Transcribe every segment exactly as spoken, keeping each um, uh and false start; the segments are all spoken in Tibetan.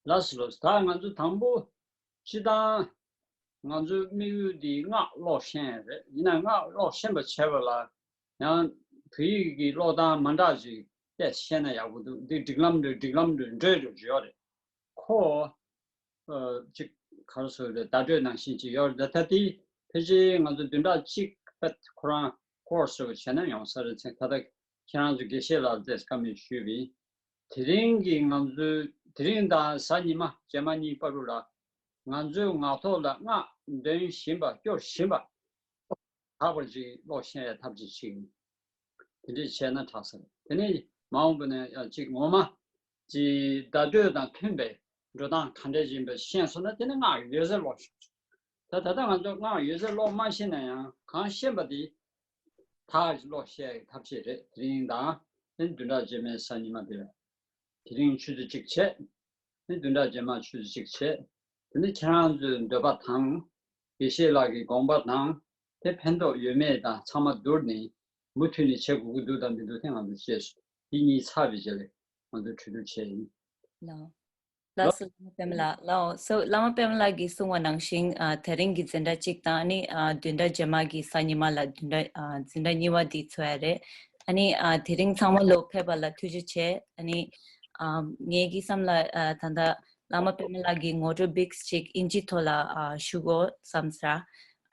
ལགས་སོ་ལགས་སོ། ད་ང་ཚོ་དང་པོ་སྤྱི་བཏང་ང་ཚོའི་དམིགས་ཡུལ་འདི་སྔགས་ཀློག་ཤེས་ཡ་རེད། ཡིན་ན་སྔགས་ཀློག་ཤེས་པ་བྱས་པ་ལ་ཡང་བོད་ཡིག་གི་ཀློག་སྟངས་མ་འདྲ་ཅིག་བལྟས་ཤེས་ན་ཡག་པོ་འདུག་འདི་སྒྲིག་ལམ་འདྲ་སྒྲིག་ལམ་འདྲ་འདྲ་ཅིག་ཡོད་རེད། ཁོ་ཨ་ཅིག་ག་རེ་ཟེར་རེད། བརྡ་སྤྲོད་ནང་བཞིན་ཅིག་ཡོད་རེད། ད་ལྟ་དེ་ཕལ་ཆེར་ང་ཚོ་བདུན་ཕྲག་གཅིག་པད་ཁོ་རང་ཀོར་སི་ཟེར་བ་བྱས་ན་ཡོང་ས་རེད་ཚེ། ད་ལྟ་ཁྱེད་རང་ཚོ་དགེ་བཤེས་ལགས་བལྟས་བཀའ་མོལ་ཞུས་པ་ཡིན། དེ་རིང་གི་ང་ཚོའི་དེ་རིང་དང་གཟའ་ཉི་མ་རྗེས་མ་གཉིས་བར་དུ་ལ་ང་ཚོའི་ངག་ཐོག་ལ་སྔགས་འདོན་བཞིན་པ་སྐྱོར་བཞིན་པ་དག་པར་ཅིག་ཀློག་ཤེས་ཡ་ཐབས་ཅིག་བྱེད་ཀྱི་ཡིན། དེ་འདྲས་བྱས་ན་དྲག་ས་རེད། དེ་ནས་མ་འོངས་པ་ནས་ཡང་ཅིག་ངོ་མ་ཅིག་བརྡ་སྤྲོད་དང་མཐུན་པའི་འགྲོ་སྟངས་ག་འདྲས་ཡིན་པ་ཤེས་སོང་ན་དེ་ནས་སྔགས་ཡོད་ཚད་ཀློག་ཤོག་ད་ད་ལྟ་ང་ཚོ་སྔགས་ཡོད་ཚད་ཀློག་མ་ཤེས་ན་ཡང་གང་ཤེས་པ་དེ་དག་ཅིག་ཀློག་ཤེས་ཡ་ཐབས་ཤེས་རེད། དེ་རིང་དང་དེ་བདུན་ཕྲག་རྗེས་མའི་གཟའ་ཉི་མ་དེ་ལ། དེ་རིང་ཆུ་ཚོད་གཅིག་བྱས། ནི་བདུན་ཕྲག་རྗེས་མ་ཆུ་ཚོད་གཅིག་བྱས། དེ་ནི་ཁྱེད་རང་ཚོའི་འདོད་པ་དང་། དགེ་བཤེས་ལགས་ཀྱི་དགོངས་པ་དང་། དེ་ཕན་ཐོགས་ཡོད་མེད་དང་ཚང་མ་བསྡུར་ནས་མུ་མཐུད་ནས་བྱེད་དགོས་ཀྱི་འདུག་དང་མི་འདུག་དེ་ང་ཚོ་ཤེས་སོང་། དེ་གཉིས་ཚར་བའི་རྗེས་ལ་ང་ཚོ་གྲོས་བསྡུར་བྱས་ཡིན། ལགས། ལགས་སོ། བླ་མ་པདྨ་ལགས། ལགས་སོ། བླ་མ་པདྨ་ལགས་ཀྱིས་གསུངས་པ་ནང་བཞིན། ཨ། དེ་རིང་གི་འཛིན་གྲྭ་གཅིག་དང་། ཨ་ནི། ཨ། བདུན་ཕྲག་རྗེས་མ་གི་གཟའ་ཉི་མ་ལ་བདུན་ཕྲག་ཨ། འཛིན་གྲྭ་གཉིས་པ་འདི་ཚོགས་ཡ་རེད། ཨ་ནི། ཨ། དེ་རིང་ཚང་མ་ལོ་ཕེབས་པ་ལ་ཐུགས་རྗེ་ཆེ། ཨ་ནི། ཨ། ངེད་ཀྱི་བསམ་ལ། ཨ། ད་ལྟ་བླ་མ་པདྨ་ལགས་ཀྱི་ངོ་སྤྲོད་བིག་ཅིག་ཨིན་ཇི་ཐོག་ལ། ཨ། ཞུ་དགོས་བསམ་ས།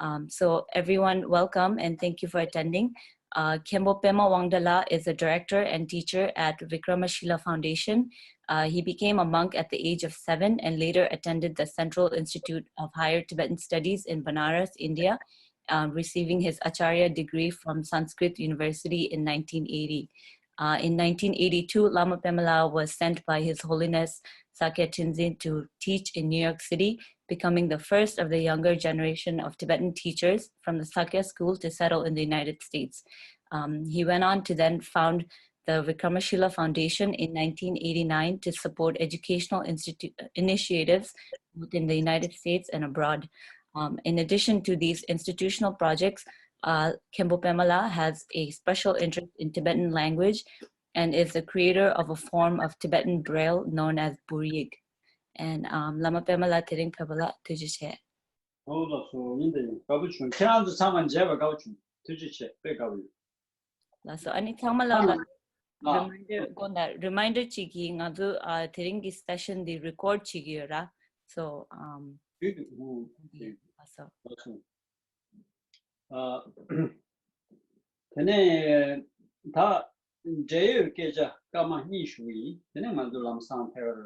Um, so everyone, welcome and thank you for attending. Uh, Khenpo Pema Wangdala is a director and teacher at Vikramashila Foundation. Uh, he became a monk at the age of seven and later attended the Central Institute of Higher Tibetan Studies in Banaras, India, uh, receiving his Acharya degree from Sanskrit University in nineteen eighty. Uh, in nineteen eighty-two, Lama Pema La was sent by His Holiness Sakya Tenzin to teach in New York City, becoming the first of the younger generation of Tibetan teachers from the Sakya school to settle in the United States. Um, he went on to then found the Vikramashila Foundation in nineteen eighty-nine to support educational institu- initiatives within the United States and abroad. Um, in addition to these institutional projects, uh, Khenpo Pema La has a special interest in Tibetan language and is the creator of a form of Tibetan Braille known as Buryig. And, um, བླ་མ་པདྨ་ལགས་དེ་རིང་ཕེབས་པ་ལ་ཐུགས་རྗེ་ཆེ། ཨོ་ལགས་སོ། ཡིན་དེ་ཡིན། དགའ་པོ་བྱུང་། ཁྱེད་རང་ཚོ་ཚང་མ་མཇལ་བ་དགའ་པོ་བྱུང་། ཐུགས་རྗེ་ཆེ། དཔེ་དགའ་པོ་ཡོད། ལགས་སོ། ཨ་ནི་ཚང་མ་ལ་ཨ་རི་མའིན་ཌར་དགོངས་དག་རི་མའིན་ཌར་གཅིག་གིས་ང་ཚོ་ཨ་དེ་རིང་གི་སེ་ཤན་འདི་རི་ཀོཌ་བྱེད་ཀྱི་ཡོད་ར། So, um, དུས་དུ་ཨུ་ལགས་སོ། ལགས་སོ། ཨ། དེ་ནས་ད་འབྲེལ་ཡོད་སྐད་ཆ་སྐར་མ་གཉིས་ཞུ་གི་ཡིན། དེ་ནས་ང་ཚོ་ལམ་སང་ཕེབས་པར་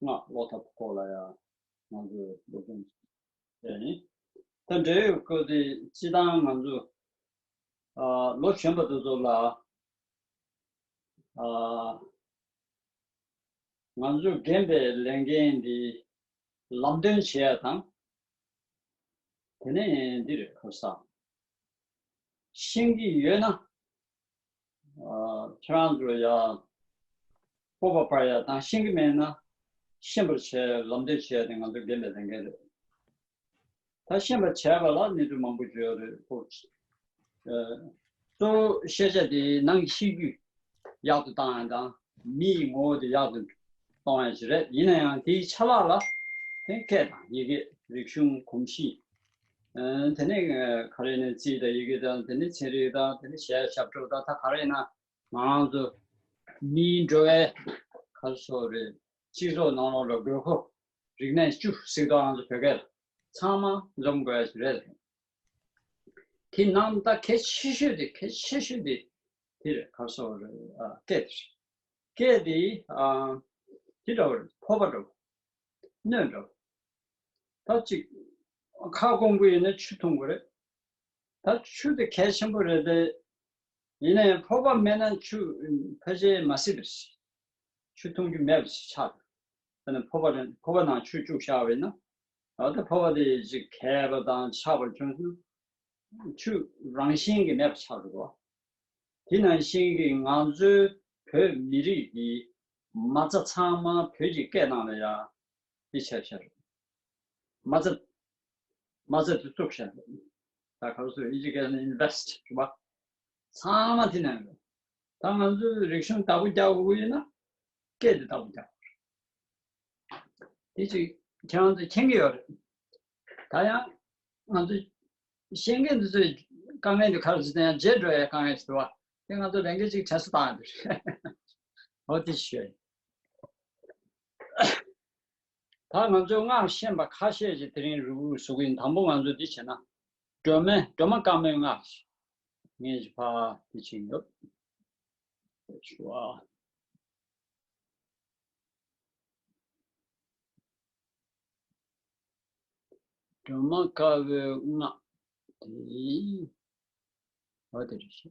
སྔགས་ཀློག་ཐབས་སྐོར་ལ་ཡང་ང་ཚོས་སློབ་སྦྱོང་བྱས་ཡིན། ད་འབྲེལ་ཡོད་སྐོར་དེ་སྤྱི་བཏང་ང་ཚོ་ཨ་ལོ་གཞོན་པ་དེ་ཚོ་ལ་ཨ་ང་ཚོས་འགན་པའི་ལས་འགན་འདི་ལམ་སྟོན་བྱེད་ཡ་དང་། དེ་ནས་འདི་རེད། ཁ་སང་ཤེས་ཀྱི་ཡོད་ན་ཨ་ཁྱེད་རང་ཚོ་ཡ་སྤོབས་པ་སྤར་ཡ་དང་། ཤེས་ཀྱི་མེད་ན་ཤེས་པར་བྱེད་ཡ་ལམ་སྟོན་བྱེད་ཡ་དེ་ང་ཚོའི་འགན་པའི་ལས་འགན་རེད། ད་ཤེས་པར་བྱས་པ་ལ་གནས་ཚུལ་མང་པོ་བརྗོད་ཡོད་རེད། ཨོ། ཨ། གཙོ་བོ་ཤེས་བྱ་དེ་ནང་གི་ཤེས་རྒྱུད་ཡག་ཏུ་བཏང་ཡ་དང་། མི་ཡི་ངོ་བོ་དེ་ཡག་ཏུ་གཏོང་ཡ་ཞིག་རེད། ཡིན་ན་ཡང་དེའི་ཆ་ལག་ལ་དེ་སྐད་དང་ཡི་གེ། རིག་གཞུང་། གོམས་གཤིས། ཨ། དེ་ནས་ག་རེ་ནས་རྩིས་དང་ཡི་གེ་དང་། དེ་ནས་ཚན་རིག་དང་། དེ་ནས་གཞས་ཞབས་བྲོ་དང་། ད་ག་རེ་ཡིན་ན་ང་རང་ཚོ་མིའི་འགྲོ་བའི་ག་རེ་ཟེར་རེད། སྤྱི་ཚོགས་ནང་ལོགས་ལ་དགོས་མཁོ། རིག་གནས་བཅུ་ཟེར་དུས་ང་ཚོ་བོད་སྐད་ལ་ཚང་མ་འཛོམས་དགོས་ཡ་ཞིག་རེད། དེ་ནང་ད་གལ་ཆེ་ཤོས་དེ། གལ་ཆེ་ཤོས་དེ་དེ་རེད། ག་རེ་ཟེར་རེད། ཨ། སྐད་དེ་རེད། སྐད་དེ་ཨ་དེ་འདྲ་བོ་རེད། ཕོར་པ་འདྲ་བོ། སྣོད་འདྲ་བོ། ད་ཅིག་ཁ་སྐོམ་པོ་ཡིན་ན་ཆུ་འཐུང་དགོས་རེད། ད་ཆུ་དེ་གལ་ཆེན་པོ་རེད་དེ། ཡིན་ན་ཡང་ཕོར་པ་མེད་ན་ཆུ་ཕལ་ཆེར་མ་སྲིད་པ་ཞིག་ཆུ་འཐུང་རྒྱུ་མེད་པ་ཞིག་ཆགས་འདུག་དཔེར་ན་ཕོར་པ་རེ། ཕོར་པ་ནང་ཆུ་བཅུག་བཞག་པ་ཡིན་ན། ད་ལྟ་ཕོར་པ་དེ་ཅིག་གས་པ་དང་ཆག་པ་བྱུང་སོང་། ཆུ་རང་བཞིན་གྱིས་མེད་པ་ཆགས་འགྲོ་གི་རེད། དེ་ནང་བཞིན་གྱི་ང་ཚོའི་བོད་མི་རིགས་ཀྱི་མ་རྩ་ཚང་མ་བོད་ཀྱི་སྐད་ནང་ལ་ཡ་འདི་བྱས་བཞག་རེད། མ་རྩ། མ་རྩ་དེ་བཙུགས་བཞག་རེད། ད་ག་རེ་ཟེར། ཨིན་ཇི་སྐད་ནས་ཨིན་ཝེ་སི་ཊི་རེད་པ། ཚང་མ་དེ་ནང་རེད། ད་ང་ཚོའི་རིག་གཞུང་བདག་པོ་རྒྱག་དགོས་ཀྱི་ཡིན་ན་སྐད་དེ་བདག་པོ་རྒྱག་དགོས་རེད། དེ་ཅིག་ཁྱེད་རང་ཚོས་མཁྱེན་གྱི་ཡོད་རེད། ད་ཡང་ང་ཚོ་ཤེས་མཁན་འདི་ཚོས་དཀའ་ངལ་འདི་ག་རེ་ཟེར་ན་ཡང་བརྗེད་འགྲོ་ཡའི་དཀའ་ངལ་ཞིག་འདུག་བ། དེ་ང་ཚོ་ལས་འགན་ཅིག་དྲན་གསོ་བཏང་ཡ་འདི་རེད། འོ་དེ་ཞུ་ཡ་ཡིན། ད་ང་ཚོས་སྔགས་ཤེས་པ་ཁ་ཤས་ཅིག་དེ་རིང་རུབ་རུབ་བཟོ་གི་ཡིན། དང་པོ་ང་ཚོས་འདི་བྱས་ན། སྒྲོལ་མ་སྒྲོལ་མ་དཀར་མོའི་སྔགས་ཤིག་ངས་ཅིག་ཕར་འདི་བྱེད་ཡོད། ཞུ་བ། སྒྲོལ་མ་དཀར་པོའི་སྔགས་དེ། འོ་དེ་རེད་ཤག་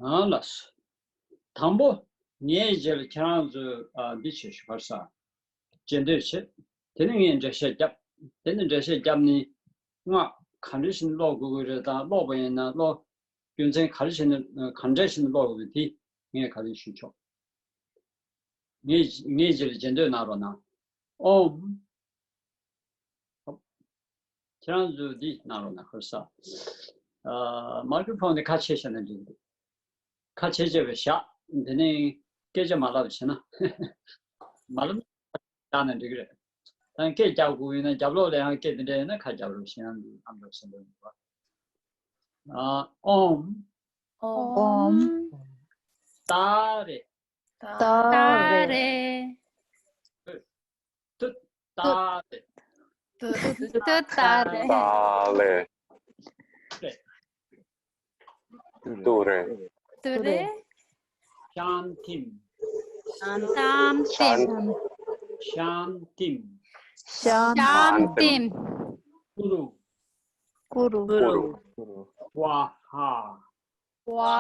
ཨ་ལགས། དང་པོ་ངའི་རྗེས་ལ་ཁྱེད་རང་ཚོས་ཨ་འདི་བྱེད་ཞུ་བར་ས། རྗེས་ཟློས་བྱེད། དེ་ནས་ངས་འགྲེལ་བཤད་བརྒྱབ། དེ་ནས་འགྲེལ་བཤད་བརྒྱབ་ནས་སྔགས་ག་འདྲ་ཞིག་ཀློག་དགོས་ཀྱི་རེད་དང་ཀློག་པ་ཡིན་ན་ཀློག་རྒྱུ་མཚན་ག་རེ་བྱས་ནས་ག་འདྲ་བྱས་ནས་ཀློག་དགོས་པའི་དེ་ངས་ག་རེ་ཞུ་ཆོག་ངས་ངས་རྗེས་ལ་རྗེས་ཟློས་གནང་རོགས་གནང་། ཨོམ། ཁྱེད་རང་ཚོས་འདི་གནང་རོགས་གནང་། ཧུར་ས། ཨ། མའི་ཀྲོ་ཕོན་འདི་ཁ་ཕྱེ་བཞག་ན་འགྲིག་གི་འདུག་ཁ་ཕྱེ་བྱས་པའི་བཞག་དེ་ནས་སྐད་ཆ་མ་ལབ་བྱས་ན། མ་ལབ་ན་བཞག་ན་འགྲིག་གི་རེད། ད་སྐད་རྒྱག་དགོས་ཡོད་ན་རྒྱབ་ལོགས་ལ་ཡང་སྐད་དེ་འདྲ་ཡོད་ན་ཁ་རྒྱབ་རོགས་ཞེས་ཡང་འདི་ཨམ་ཅོག་སེ་འདོན་འདུག་ཨ། ཨོམ། ཨོམ། ཏཱ་རེ། ཏཱ་རེ། ཏུ་ཏཱ་རེ། ཏུ་ཏུ་ཏཱ་རེ། ཏཱ་རེ། ཏུ་རེ། ཏུ་རེ། ཤཱནྟིམ། ཤཱནྟིམ། ཤཱནྟིམ། ཤཱནྟིམ། ཀུ་རུ། ཀུ་རུ། ཀུ་རུ། སྭཱ་ཧཱ། སྭཱ་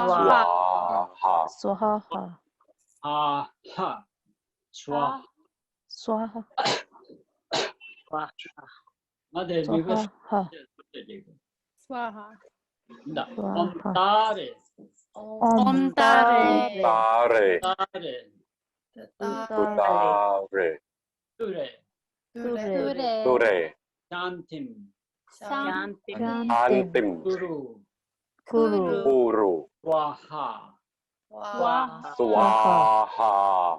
ཧཱ། སྭཱ་ཧཱ། ཨ་ཧ། སྭཱ་ཧཱ། སྭཱ་ཧཱ། སྭཱ་ཧཱ། ང་དེ་མི་གོ། སྭཱ་ཧཱ། སྭཱ་ཧཱ། ད་ཨོམ་ཏཱ་རེ། ཨོམ་ཏཱ་རེ། ཏཱ་རེ། ཏཱ་རེ། ཏཱ་རེ། ཏུ་རེ། ཏུ་རེ། ཏུ་རེ། ཏུ་རེ། ཤཱནྟིམ། ཤཱནྟིམ། ཤཱནྟིམ། ཀུ་རུ། ཀུ་རུ། ཀུ་རུ། སྭཱ་ཧཱ། སྭཱ་ཧཱ། སྭཱ་ཧཱ།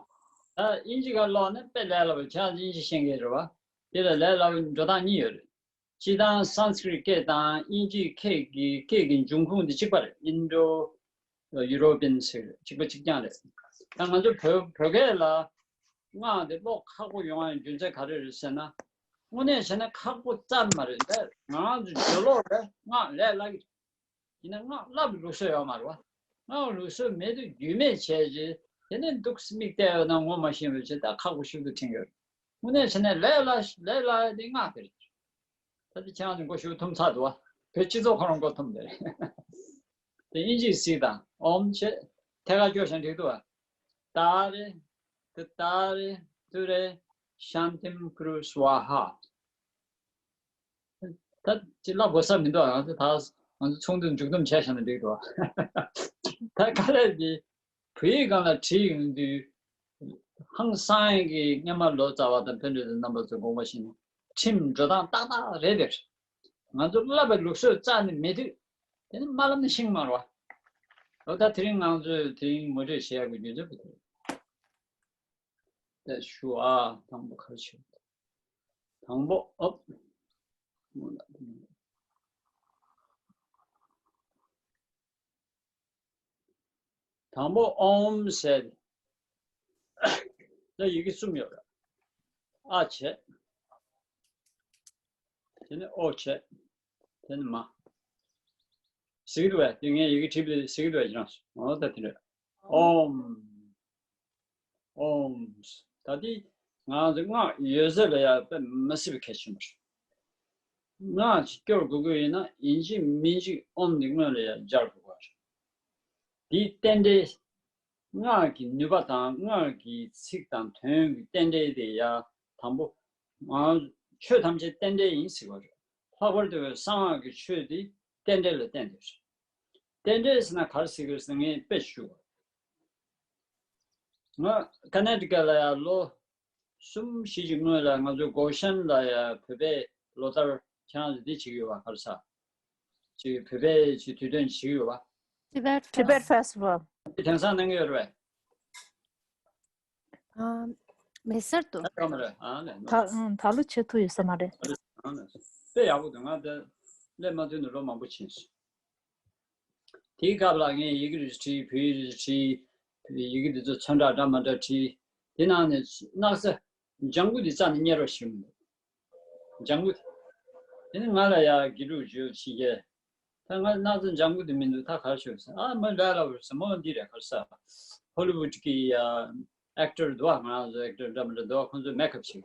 ད་དབྱིན་ཇི་སྒང་ཀློག་ན་དཔེ་ལས་སླ་པོ། ཁྱེད་རང་ཚོ་དབྱིན་ཇི་ཤེས་མཁན་རེད་བ། དེ་ལ་ལས་སླ་པོ་འགྲོ་སྟངས་གཉིས་ཡོད་རེད། སྤྱིར་བཏང་སཾ་སྐྲྀཏ་སྐད་དང་དབྱིན་ཇིའི་སྐད་ཀྱི་སྐད་ཀྱི་འབྱུང་ཁུངས་དེ་གཅིག་པ་རེད། ཨིན་ཌོ་ཡུ་རོ་པི་ཡན་ཟེར་གཅིག་པ་གཅིག་རྐྱང་རེད། ད་ང་ཚོ་བོད་བོད་སྐད་ལ་སྔགས་དེ་ཀློག་ཁག་པོ་ཡོང་བའི་རྒྱུ་མཚན་ག་རེ་རེད་ཟེར་ན། དངོས་གནས་བྱས་ན་ཁག་པོ་རྩ་མ་རེད། ད་ང་རང་ཚོ་སྦྱོར་ཀློག་ལ་སྔགས་ལས་སླ་གི་རེད། ཡིན་ན་སྔགས་བསླབ་པའི་ལུགས་སྲོལ་ཡོད་མ་རེད་བ། སྔགས་ལུགས་སྲོལ་མེད་དུས་རྒྱུས་མེད་བྱས་རྗེས་དེ་ནས་འདུག་སེ་མིག་བལྟས་ཡོད་ན་ངོ་མ་ཤེས་པ་བྱས། ད་ཁག་པོ་ཞིག་ཏུ་ཐིང་ཡོད་རེད། དངོས་གནས་བྱས་ན་ལས་སླ་ལས་སླ་དེ་སྔགས་དེ་རེད། ད་དེ་ཁྱེད་རང་ཚོ་མགོ་གཞུག་ཐུམ་ཚར་འདུག་བ། བོད་སྤྱི་ཚོགས་ཁོ་རང་མགོ་ཐུམ་དེ་རེད། དེ་དབྱིན་ཇིའི་གཟིགས་དང་ཨོམ་བྱས་ཐད་ཀར་སྐྱོར་བཞག་འགྲིག་འདུག་བ། ཏཱ་རེ། ཏུ་ཏཱ་རེ། ཏུ་རེ། ཤཱནྟིམ་ཀུ་རུ་སྭཱ་ཧཱ། ད་ཅི་ལབ་དགོས་ས་མི་འདུག་ང་ཚོ་ད་ང་ཚོ་ཚོགས་འདུ་མཇུག་བསྡོམས་བྱས་བཞག་ན་འགྲིག་འདུག་ད་དཀའ་ལས་འདི་བོད་ཡིག་སྒང་ལ་བྲིས་ཡོང་དུས་ཧང་སང་གི་སྔོན་མ་ལོ་ཙཱ་བ་དང་དཔེ་འགྲོ་དང་རྣམ་པ་ཚོ་དགོངས་པ་བཞེས་ནས་ཁྲིམས་འགྲོ་སྟངས་ཏག་ཏག་རེད་དེ། ང་ཚོ་བསླབ་པའི་ལུགས་སྲོལ་རྩ་ནས་མེད་དུས་དེ་ནི་མ་ལབ་ན་ཤེས་ཀྱི་མ་རེད་བ། ལོ་ད་དེ་རིང་ང་ཚོས་དེ་རིང་ངོ་སྤྲོད་བྱེད་ཡག་གི་རྒྱུ་མཚན་དེ་རེད། ད་ཞུ་ཨ། དང་པོ་ག་རེ་བྱེད། དང་པོ་ཨོབ། དང་པོ་ཨོམ་ཟེར། ད་ཡི་གེ་གསུམ་ཡོད་རེད། ཨ་བྱས། དེ་ནས་ཨོ་བྱས། དེ་ནས་མ། ཟེར་གྱི་འདུག་བས། དེ་ངས་ཡི་གེ་བྲིས་པ་དེ་ཟེར་གྱི་འདུག་བས། ཁྱེད་རང་ཚོ། འོ་ད་དེ་འདྲ། ཨོམ། ཨོམ། ད་དེ་ང་ཚོ་སྔགས་ཡོད་ཚད་ལ་ཡང་དཔེ་མི་སྲིད་པའི་གལ་ཆེན་པོ་རེད། སྔགས་ཅིག་སྐྱོར་དགོས་ཀྱི་ཡིན་ན་ཡིན་གཅིག་མིན་གཅིག་ཨོམ་འདི་སྔོན་ལ་ཡང་སྦྱར་དགོས་པ་རེད། དེའི་རྟེན་འབྲེལ། སྔགས་ཀྱི་ནུས་པ་དང་སྔགས་ཀྱི་ཚིག་དང་དོན་གྱི་རྟེན་འབྲེལ་དེ་ཡང་དང་པོ། ང་ཆོས་ཐམས་ཅད་རྟེན་འབྲེལ་ཡིན་ཟེར་བ་རེད། ལྷག་པར་དུ་གསང་སྔགས་ཀྱི་ཆོས་དེ་རྟེན་འབྲེལ་ལ་བརྟེན་ཏེ་རེད། རྟེན་འབྲེལ་ཟེར་ན་ག་རེ་ཟེར་གྱི་རེད་ཟེར་ན་ངས་དཔེ་ཞུ་བ། ང་ཀ་ན་ཊི་ཀ་ལ་ཡང་ལོ་གསུམ་བཞི་ཅིག་སྔོན་ལ་ང་ཚོ་གོ་ཤན་ལ་ཡང་བོད་པའི་ལོ་ལྟར་ཁྱེད་རང་ཚོ་འདི་བྱེད་ཀྱི་ཡོད་པ། ག་རེ་ཟ། ཅིག་བོད་པའི་ཅིག་དུས་སྟོན་བྱེད་ཀྱི་ཡོད་པ། Tibet Tibet Festival། དེང་སང་གནང་གི་ཡོད་རེད་པས། ཨ། མེད་ཟེར་དུ། ད་ཡོད་མ་རེད། ཨ་ལས། ད་ཨང་ད་ལོ་བྱེད་ཐུབ་ཡོད་ས་མ་རེད། ཨ་ལས། དཔེ་ཡག་པོ་འདུག་ང་ད་སླེབས་མ་ཐུབ་ནས་ལོ་མང་པོ་ཕྱིན་སོང་། དེའི་སྐབས་ལ་ངས་ཡི་གེ་རེ་བྲིས། བོད་ཡིག་རེ་བྲིས། ཡི་གེ་འདི་ཚོ་ཚོན་ཁྲ་འདྲ་མི་འདྲ་བྲིས། དེ་ནང་ནས་སྣག་ཚ་ལྗང་གུ་འདི་རྩ་ནས་རྙེད་རོགས་ཞུ་མི་འདུག་ལྗང་གུ་དེ། དེ་ནས་ང་ལ་ཡ་དགེ་ཕྲུག་ཇོ་ཕྱི་རྒྱལ། ད་ང་སྣག་ཚ་ལྗང་གུ་དེ་མི་འདུག་ད་ག་རེ་ཞུ་ཟེར། ཨ་མ་ལ་ལ་བར་ཟེར། མོ་འདི་རེད། ག་རེ་ཟེར། ཧོ་ལི་ཝུད་ཀྱི་ཡ་ཨེག་ཊར་འདུག་བ། ང་རང་ཚོ་ཨེག་ཊར་འདྲ་མི་འདྲ་འདུག་བ། ཁོང་ཚོས་མེག་ཨབ་བྱེད།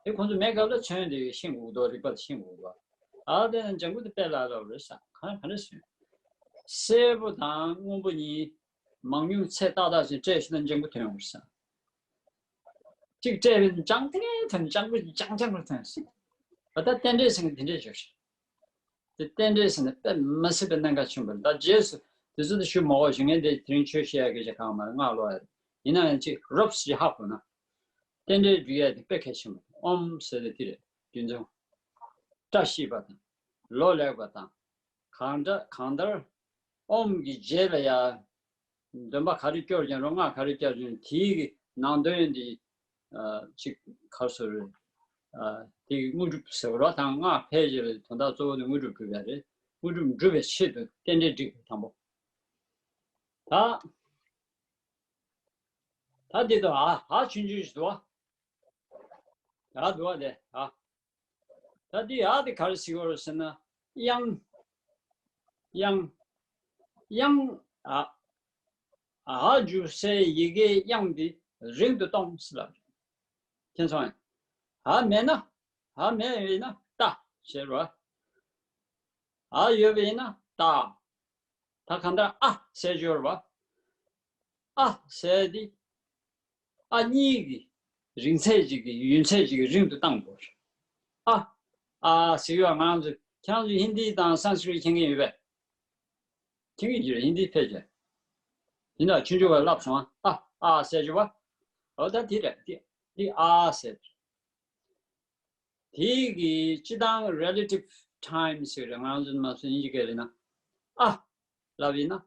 དེ་ཁོང་ཚོས་མེག་ཨབ་ལ་ཚོན་དེ་ཤེས་དགོས་འདུག་རིག་པ་དེ་ཤེས་དགོས་འདུག་ཨ་དེ་ལྗང་གུ་དེ་དཔེ་ལ་ལ་བར་ཟེར། ག་ག་རེ་ཟེར། སེར་པོ་དང་སྔོན་པོ་གཉིས་མང་ཉུང་ཚད་ཏག་ཏག་ཅིག་སྤྲད་ཤེས་ན་ལྗང་གུ་ཐོན་ཡོང་བར་ཟེར། གཅིག་སྤྲད་པའི་ལྗང་ཐིང་ཐོན། ལྗང་གུ་ལྗང་ལྗང་གུ་ཐོན་སྲིད། ད་རྟེན་འབྲེལ་ཟེར་མཁན་དེ་འདྲས་བྱོས་ཤིག་དེ་རྟེན་འབྲེལ་ཟེར་ན་དཔེ་མི་སྲིད་པའི་གནད་འགག་ཆེན་པོ་རེད། ད་རྗེས་སུ་དེ་ཚོ་དེ་ཞུ་མ་དགོས་ཤིག་ངས་དེ་དེ་རིང་ཆོས་བཤད་ཡ་སྐད་ཆ་གང་མ་རེད། སྔགས་ཀློག་ཡ་རེད། ཡིན་ན་ཡང་གཅིག་རོབ་ཙམ་ཧ་གོ་ན། རྟེན་འབྲེལ་སྒྲུབ་ཡ་དེ་དཔེ་གལ་ཆེན་པོ་རེད། ཨོཾ་ཟེར་དེ་དེ་རེད། རྒྱུ་མཚན། བཀྲ་ཤིས་པ་དང་། ལོ་ལེགས་པ་དང་། གང་ལྟར་གང་ལྟར་ཨོཾ་གྱི་རྗེས་ལ་ཡ། འདོན་པ་ག་རེ་སྐྱོར་ཀྱང་རུང་། སྔགས་ག་རེ་བརྒྱབ་ཀྱང་དེའི་གི་ནང་དོན་འདི། ཨ། ཅིག་ག་རེ་ཟེར། ཨ། དེ་གི་དངོས་གྲུབ་ཟེར་བ་རེད། ད་སྔགས་ཕལ་ཆེར་དོན་དག་གཙོ་བོ་དེ་དངོས་གྲུབ་སྒྲུབ་ཡ་རེད། དངོས་གྲུབ་སྒྲུབ་པའི་ཆེད་དུ་རྟེན་འབྲེལ་སྒྲིག་དགོས་དང་པོ། ད་ད་འདི་དུ་ཨ་ཧ་ཆུང་ཆུང་ཞིག་འདུག་བ། ད་འདུག་བ་དེ་ཨ། ད་འདི་ཡག་དེ་ག་རེ་ཟེར་དགོས་རེད་ཟེར་ན། དབྱངས། དབྱངས། དབྱངས། ཨ། ཨ་འཇུག་སའི་ཡི་གེའི་དབྱངས་འདི་རིང་དུ་གཏོང་ཟེར་ལབ། མཁྱེན་སོང་ངས། ཨ་མེད་ན། ཨ་མེད་ཡིན་ན་ཏ་ཟེར་བ། ཨ་ཡོད་པ་ཡིན་ན་ཏ། ད་གང་ལྟར་ཨ་ཟེར་སྦྱོར་བ། ཨ་ཟེར་འདི། ཨ་གཉིས་ཀྱི་རིང་ཚད་ཅིག་གི་ཡུན་ཚད་ཅིག་གི་རིང་དུ་བཏང་དགོས། ཨ། ཨ་ཟེར་བ་ང་ཚོ་ཁྱེད་རང་ཚོ་ཧིན་དི་དང་སན་སི་ཀྲིཏ་མཁྱེན་མཁན་ཡོད་པས། མཁྱེན་མཁན་ཡོད་རེད། ཧིན་དི་ཕལ་ཆེར། ཡིན་ན་ཆུང་ཆུང་བས་བསླབ་སོང་ཨ། ཨ་ཟེར་གྱི་བ། འོ་ད་དེ་རེད། དེ་དེ་ཨ་ཟེར། དེ་གི་སྤྱི་བཏང་relative time ཟེར་རེད། ང་རང་ཚོ་མ་སོན་ཡིན་གྱི་སྐད་རེད་ན། ཨ་ལབ་ཡིན་ན།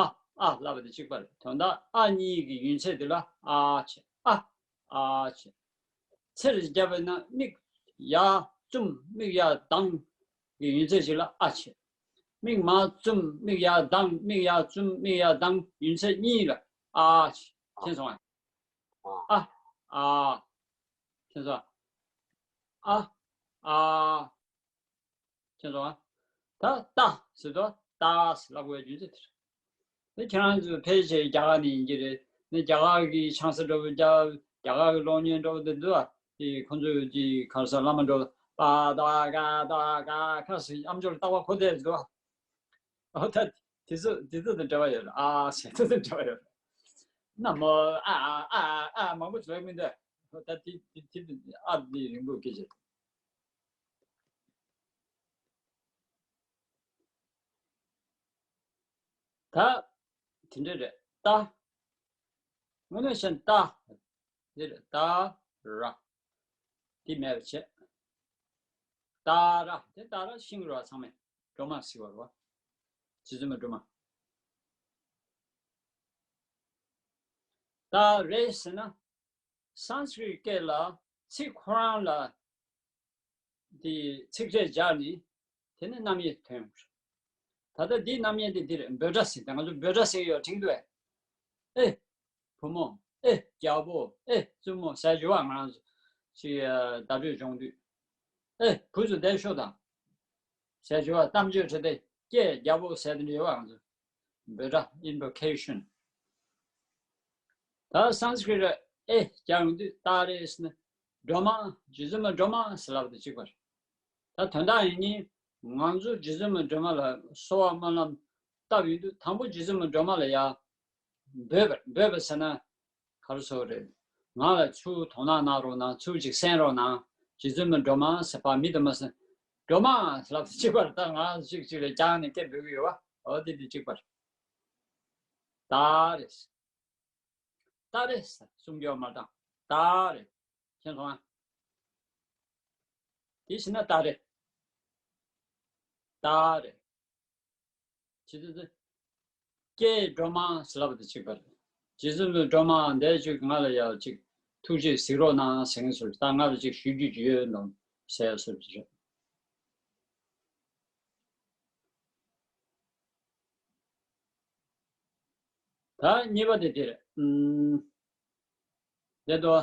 ཨ་ཨ་ལབ་པ་དེ་གཅིག་པ་རེད། དོན་དག་ཨ་གཉིས་ཀྱི་ཡུན་ཚད་དེ་ལ་ཨ་བྱེད། ཨ་ཨ་བྱེད། ཚེར་བརྒྱབ་པ་ན་མིག་ཡར་བཙུམ་མིག་ཡར་ལྡང་གི་ཡུན་ཚད་ཅིག་ལ་ཨ་བྱེད། མིག་མར་བཙུམ་མིག་ཡར་ལྡང་མིག་ཡར་བཙུམ་མིག་ཡར་ལྡང་ཡུན་ཚད་གཉིས་ལ་ཨ་བྱེད། མཁྱེན་སོང་ཨ། ཨ་ཨ། མཁྱེན་སོང་ཨ། ཨ་ཨ། མཁྱེན་སོང་ཨ། ད་ཏ་ཟེར་དུས་ཏ་ཟེར་ལབ་དགོས་རྒྱུ་མཚན་དེ་རེད། ནི་ཁྱེད་རང་ཚོ་ཕལ་ཆེར་རྒྱ་གར་ནས་ཡིན་གྱི་རེད། ནི་རྒྱ་གར་གྱི་ཆང་ས་འགྲོ་བའི་རྒྱ་རྒྱ་གར་གྱི་གློག་བརྙན་འགྲོ་བ་དེ་འདུག་ཨ། དེ་ཁོང་ཚོས་ཀྱི་ག་རེ་ཟེར་བླ་མ་འགྲོ་པ་ད་ག་ད་ག་ཁ་ཟེར་ཨམ་ཅོག་ལ་ལྟ་བ་ཁོ་དེ་འདུག་ཨ། ཨོ་ད་དེ་ཚོ་དེ་ཚོ་དང་འབྲེལ་བ་ཡོད་རེད། ཨ་ཟེར་དེ་ཚོ་དང་འབྲེལ་བ་ཡོད་རེད། ན་མོ་ཨ་ཨ་ཨ་ཨ་མང་པོ་ཞིག་ལབ་མི་འདུག་ད་དེ་དེ་དེ་ཨ་དེ་རིང་པོ་སྐད་ཆ། ད་དེ་འདྲ་རེད་ད། དངོས་གནས་བཤད་ན་ད་འདི་རེད། ད་ར་འདི་མེད་པ་བྱས། ད་ར་དེ་ད་ར་ཤིང་ར་ཚང་མས་སྒྲོལ་མ་ཟེར་བ་རེད་བ། རྗེ་བཙུན་མ་སྒྲོལ་མ། ད་རེད་ཟེར་ན་སན་སི་ཀྲིཏ་སྐད་ལ་ཚིག་ཁོ་རང་ལ། དེ་ཚིག་ཕྲད་སྦྱར་ནས་དེ་ནས་རྣམ་དབྱེ་ཐོན་ཡོང་གི་རེད། ད་ལྟ་འདིའི་རྣམ་དབྱེ་དེ་འདིར་འབོད་སྒྲ་ཟེར་ཏེ་ང་ཚོ་འབོད་སྒྲ་ཟེར་གྱི་ཡོད་དྲན་གྱི་འདུག་ཨེ། ཨེ། བུ་མོ། ཨེ། རྒྱལ་པོ། ཨེ། བཙུན་མོ་ཟེར་གྱི་བ་ང་རང་ཚོ་ཅིག་བརྡ་སྤྲོད་སྦྱོང་དུས། ཨེ། བུ་ཚོ་བསྡད་ཤོག་དང་། ཟེར་གྱི་བ་གཏམ་བརྗོད་བྱེད་དེ་ཀྱེ་རྒྱལ་པོ་ཟེར་དེ་འདྲ་ཡོད་བ་ང་ཚོ། འབོད་སྒྲ་invocation། ད་སན་སི་ཀྲིཏ་ཨེ་རྒྱག་ཡོང་དུས་ད་རེས་ནི་སྒྲོལ་མ་རྗེ་བཙུན་མ་སྒྲོལ་མ་ཟེར་ལབ་དེ་གཅིག་པ་རེད། ད་དོན་དག་ཡིན་ནི་ང་ཚོ་རྗེ་བཙུན་མ་སྒྲོལ་མ་ལ་གསོལ་བ་སྨོན་ལམ་བཏབ་ཡོང་དུས་དང་པོ་རྗེ་བཙུན་མ་སྒྲོལ་མ་ལ་ཡ་འབོད་པ་འབོད་པ་ཟེར་ན་ག་རེ་ཟེར་རེད། ང་ལ་ཚུར་དོ་སྣང་གནང་རོགས་གནང་། ཚུར་ཅིག་གསན་རོགས་གནང་། རྗེ་བཙུན་མ་སྒྲོལ་མ་ཟེར་བ་མི་དུ་མ་ཟེར། སྒྲོལ་མ་ལབ་དེ་གཅིག་པ་རེད། ད་ང་ཅིག་ཅིག་ལ་རྒྱག་ནས་སྐད་འབོད་ཀྱི་ཡོད་བ། འོ་དེ་དེ་གཅིག་པ་རེད། ད་རེད། ད་རེད་ཟེར་གསུང་རྒྱུ་མ་བཏང་། ད་རེད། མཁྱེན་སོང་ཨ། དེ་བྱས་ན་ད་རེད། ད་རེད། ཇི་ལྟར་ཀྱེ་སྒྲོལ་མ་ཟེར་ལབ་དེ་གཅིག་པ་རེད། རྗེ་བཙུན་མའི་སྒྲོལ་མ་འདས་ཅིག་ང་ལ་ཡ་ཅིག་ཐུགས་རྗེས་གཟིགས་རོགས་གནང་ཟེར་མཁན་ཚོར་ད་ང་ལ་ཅིག་ཞུ་རྒྱུ་ཅིག་ཡོད་ནོ་ཟེར་ཡ་ཚོར་ཅིག་རེད། ད་གཉིས་པ་དེ་དེ་རེད། ཨུམ། དེ་དོ།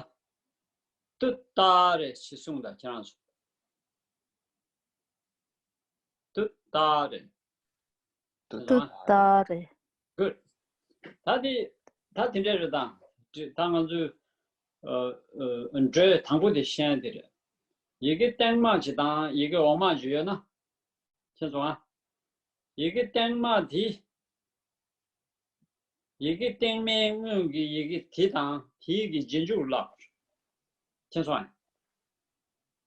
ཏུ་ཏ་རེ་ཞེས་གསུངས་དང་ཁྱེད་རང་ཚོ། ཏུ་ཏ་རེ། ཏུ་ཏུ་ཏ་རེ། Good. ད་དེ་ད་དེ་འདྲ་རེད་དང་། ད་ང་ཚོའི་ཨ་ཨ་འགྲོས་དང་པོ་དེ་ཤེས་དེ་རེད། ཡི་གེ་སྟེང་མ་ཅིག་དང་ཡི་གེ་འོག་མ་ཅིག་ཡོད་ན། མཁྱེན་སོང་ཨ། ཡི་གེ་སྟེང་མ་དེ། ཡི་གེ་སྟེང་མའི་སྔོན་གྱི་ཡི་གེ་དེ་དང་དེའི་གི་རྗེས་འཇུག་ལ། མཁྱེན་སོང་ཨ།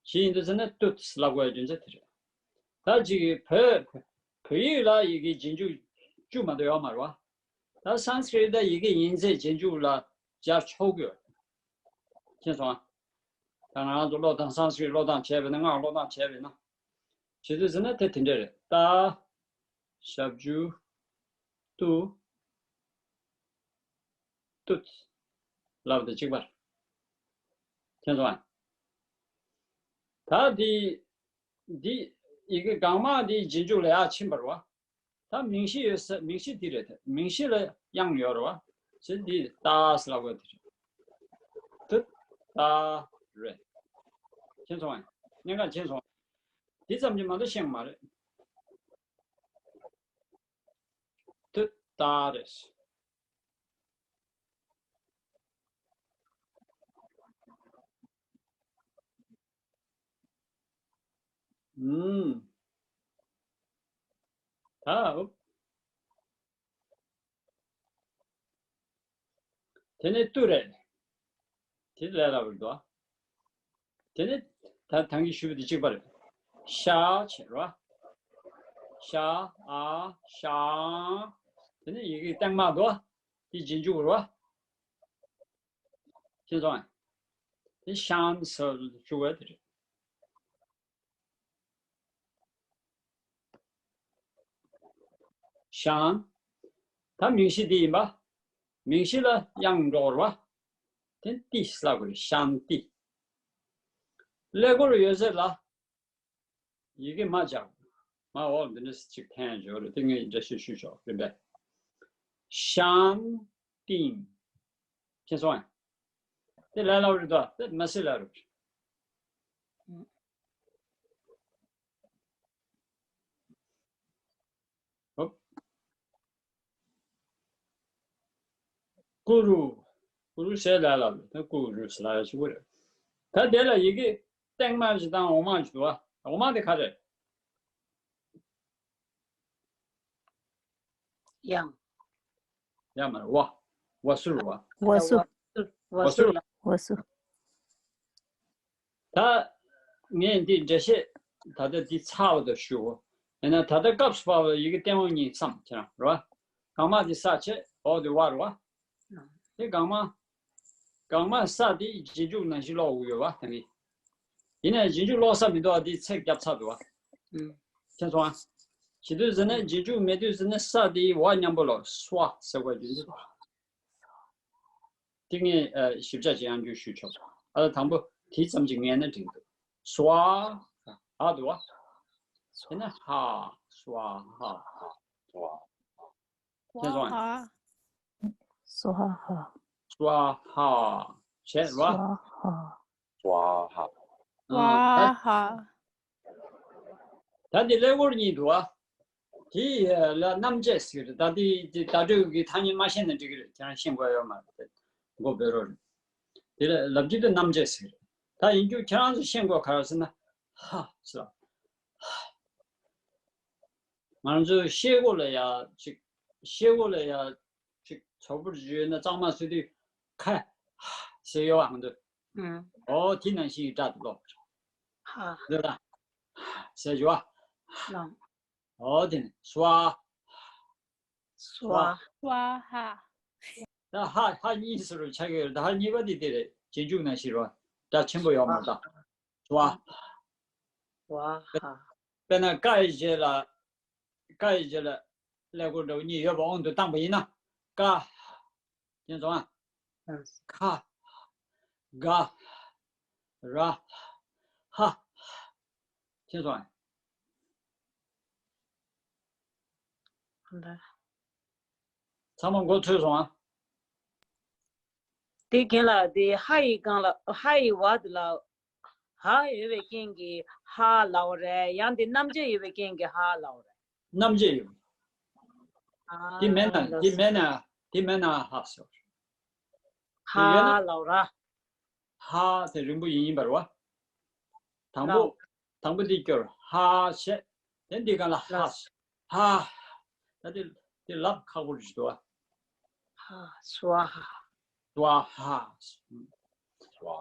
ཅི་ཡིན་འདུག་ཟེར་ན་ཏུ་ལབ་དགོས་རྒྱུ་མཚན་དེ་རེད། ད་ཅིག་བོད་བོད་ཡིག་ལ་ཡི་གེ་རྗེས་འཇུག་བཅུ་མ་གཏོགས་ཡོད་མ་རེད་བ། ད་སཾ་སྐྲྀཏ་ཡི་གེ་ཡིན་ཚད་རྗེས་འཇུག་ལ་སྦྱར་ཆོག་གི་ཡོད། མཁྱེན་སོང་ཨ། ད་ང་རང་ཚོ་ཀློག་སྟངས་སཾ་སྐྲྀཏ་ཀློག་སྟངས་བྱས་པས་ན་སྔགས་ཀློག་སྟངས་བྱས་པས་ན། བྱེད་དུས་ཟེར་ན་དེ་དེ་འདྲ་རེད། ཏ། ཞབས་ཀྱུ། ཏུ། ཏུ། ལབ་དེ་གཅིག་པ་རེད། མཁྱེན་སོང་ཨ། ད་འདི། འདི། ཡི་གེ་གང་མ་འདི་རྗེས་འཇུག་ལ་ཡར་ཕྱིན་པ་རེད་བ། ད་མིང་གཞི་ཡོད་ས་མིང་གཞི་འདི་རེད་དེ་མིང་གཞི་ལ་དབྱངས་ཡོད་རེད་བ། ཟེར་འདི་ཏ་ཟེར་ལབ་དགོས་དེ་རེད། ཏུ་ཏ་རེད། མཁྱེན་སོང་ཨ། གནད་འགག་མཁྱེན་སོང་། འདི་ཙམ་གྱིས་མ་གཏོགས་ཤེས་མ་རེད། ཏུ་ཏ་རེད། ཨུམ། ད། དེ་ནས་ཏུ་རེད། དེ་ལས་སླ་པོ་རེད་དོ། དེ་ནས་ད་ད་གིན་ཞུས་པ་དེ་གཅིག་པ་རེད། ཤ་བྱེད་རོ། ཤ་ཨ་ཤ། དེ་ནས་ཡི་གེ་སྟེང་མ་དོ། དེ་རྗེས་འཇུག་རོ། ཤེས་སོང་ཨ། དེ་ཤང་ཟེར་བཅུག་པ་དེ་རེད། ཤང་། ད་མིང་གཞི་འདི་ཡིན་པ། མིང་གཞི་ལ་དབྱངས་འགྲོ་བར་བ། དེ་ཏི་ཟེར་དགོས་རེད། ཤང་ཏི། ཀླད་ཀོར་ཡོད་ཚད་ལ། ཡི་གེ་མ་སྦྱར། མ་འོག་འདི་འདྲ་ཅིག་འཐེན་ཡོད་རེད་དེ་ངས་འགྲེལ་བཤད་ཞུས་ཆོག་རིམ་པས། ཤང་ཏིང་། མཁྱེན་སོང་ཨ། དེ་ལས་སླ་པོ་རེད་དོ། དེ་མ་སྲིད་ལ་རུ། ཧོབ། ཀུ་རུ། ཀུ་རུ་ཟེར་ལ་ལ་ད་ཀུ་རུ་ཟེར་ལ་ཞིག་རེད། ད་དེ་ལ་ཡི་གེ་སྟེང་མ་ཞིག་དང་འོག་མ་ཞིག་འདུག་བ། འོག་མ་དེ་ག་རེད། ཡང་། ཡང་མ་རེད་བ། བ་ཟུར་བ། བ་ཟུར། བ་ཟུར། བ་ཟུར། ད། ངས་འདི་འགྲེལ་བཤད་ད་ལྟ་འདི་ཚར་བ་དང་ཞུ། ཡིན་ན་ད་ལྟ་སྐབས་སུ་བབས་པའི་ཡི་གེ་སྟེང་འོག་གཉིས་བསམ་ཁྱེད་རང་རེད་བ། གང་མ་འདི་ས་བྱས་འོག་འདི་བ་རེད་བ། དེ་གང་མ། གང་མ་ས་དེ་རྗེས་འཇུག་ནང་བཞིན་ཀློག་དགོས་ཡོད་བ་ད་ངས། ཡིན་ནའི་རྗེས་འཇུག་ཀློག་ས་མི་འདུག་བ་འདི་ཚེག་བརྒྱབ་ཚར་འདུག་བ། མཁྱེན་སོང་ཨ། བྱེད་དུས་ཟེར་ན་རྗེས་འཇུག་མེད་དུས་ཟེར་ན་ས་དེ་བ་མཉམ་པོ་ལ་སྭ་ཟེར་དགོས་རྒྱུ་འདུག་དེ་ངས་ཞིབ་ཆ་ཅིག་ཡང་བསྐྱར་ཞུས་ཆོག་ཨ་ལ་དང་པོ་དེ་ཙམ་ཅིག་ངེས་ན་འགྲིག་འདུག་སྭ་ཧ་འདུག་བ། དེ་ནས་ཧ། སྭ་ཧ། སྭ་ཧ། མཁྱེན་སོང་ཨ། སྭ་ཧ། སྭ་ཧ། བྱས་ར། སྭ་ཧ། སྭ་ཧ། ཨ། ད་ཧ། ད་འདི་ཀླད་ཀོར་གཉིས་འདུག་ཨ། དེ་ལ་རྣམ་བཅད་ཟེར་གི་རེད། ད་འདི་འདི་བརྡ་སྤྲོད་ཀྱི་ཐ་སྙད་མ་ཤེས་ན་འགྲིག་གི་རེད། ཁྱེད་རང་ཤེས་དགོས་ཡོད་མ་རེད། མགོ་འབོད་རོགས་རེད། དེ་ལ་ལབ་རྒྱུ་དེ་རྣམ་བཅད་ཟེར་གི་རེད། ད་ཡིན་རྒྱུ་ཁྱེད་རང་ཚོ་ཤེས་དགོས་ག་རེ་ཟེར་ན། ཧ་ཟེར། ང་ཚོའི་ཤེལ་སྒོ་ལ་ཡ་ཅིག་ཤེལ་སྒོ་ལ་ཡ་ཅིག་བྱུག་པོ་ཅིག་ཡོད་ན་གཙང་མ་བཟོ་དུས་ཁ་ཧ་ཟེར་ཡོད་བ་ང་ཚོས། ཨང་། ཨོ་དེ་ནང་བཞིན་གྱི་སྒྲ་དེ་ཀློག་ཧ། འདི་ལ་ཧ་ཟེར་ཞུ་བ། ལགས། ཨོ་དེ་ནས་སྭ་ཧ། སྭ་ཧ། སྭ་ཧ། ད་ཧ་ཧ་གཉིས་ཟེར་རུ་ཆགས་ཀྱི་ཡོད་རེད། ད་ཧ་གཉིས་པ་དེ་དེ་རེད། རྗེས་འཇུག་ནང་བཞིན་རེད་བ། སྒྲ་ཆེན་པོ་ཡོད་མ་རེད་ད། སྭ་ཧ། སྭ་ཧ། དཔེར་ན་ཀ་ཡི་རྗེས་ལ། ཀ་ཡི་རྗེས་ལ་ཀླད་ཀོར་འདྲ་བོ་གཉིས་ཡོད་པ་དབང་དུ་བཏང་པ་ཡིན་ན། ཀ་ཧ། མཁྱེན་སོང་ཨ། ཁ། ག་ར། ཧ། མཁྱེན་སོང་ཨ། ཚང་མ་མགོ་ཚོས་སོང་ཨ། དེ་རྒན་ལགས། དེ་ཧ་ཡི་སྒང་ལ། ཧ་ཡི་བ་དེ་ལ་ཧ་ཡོད་པའི་རྐྱེན་གྱིས་ཧ་ལབ་པ་རེད། ཡང་དེ་རྣམ་བཅད་ཡོད་པའི་རྐྱེན་གྱིས་ཧ་ལབ་པ་རེད། རྣམ་བཅད་ཡོད། ཨ། དེ་མེད་ན། ལགས་དེ་སོ། མེད་ན། དེ་མེད་ན་ཧ་ཟེར། དེ་ཡོད་ན། ཧ་ལབ་ར། ཧ་དེ་རིང་པོ་ཡིན་ཡིན་པར་བ། དང་པོ། ལགས། དང་པོ་འདི་སྐྱོར། ཧ་བྱས། དེ་འདི་ག་ལ་ཧ། ལགས། ཧ། ད་དེ། དེ་ལབ་ཁག་པོ་རེད་འདུག་བ། ཧ། སྭཱ་ཧཱ། སྭཱ་ཧཱ།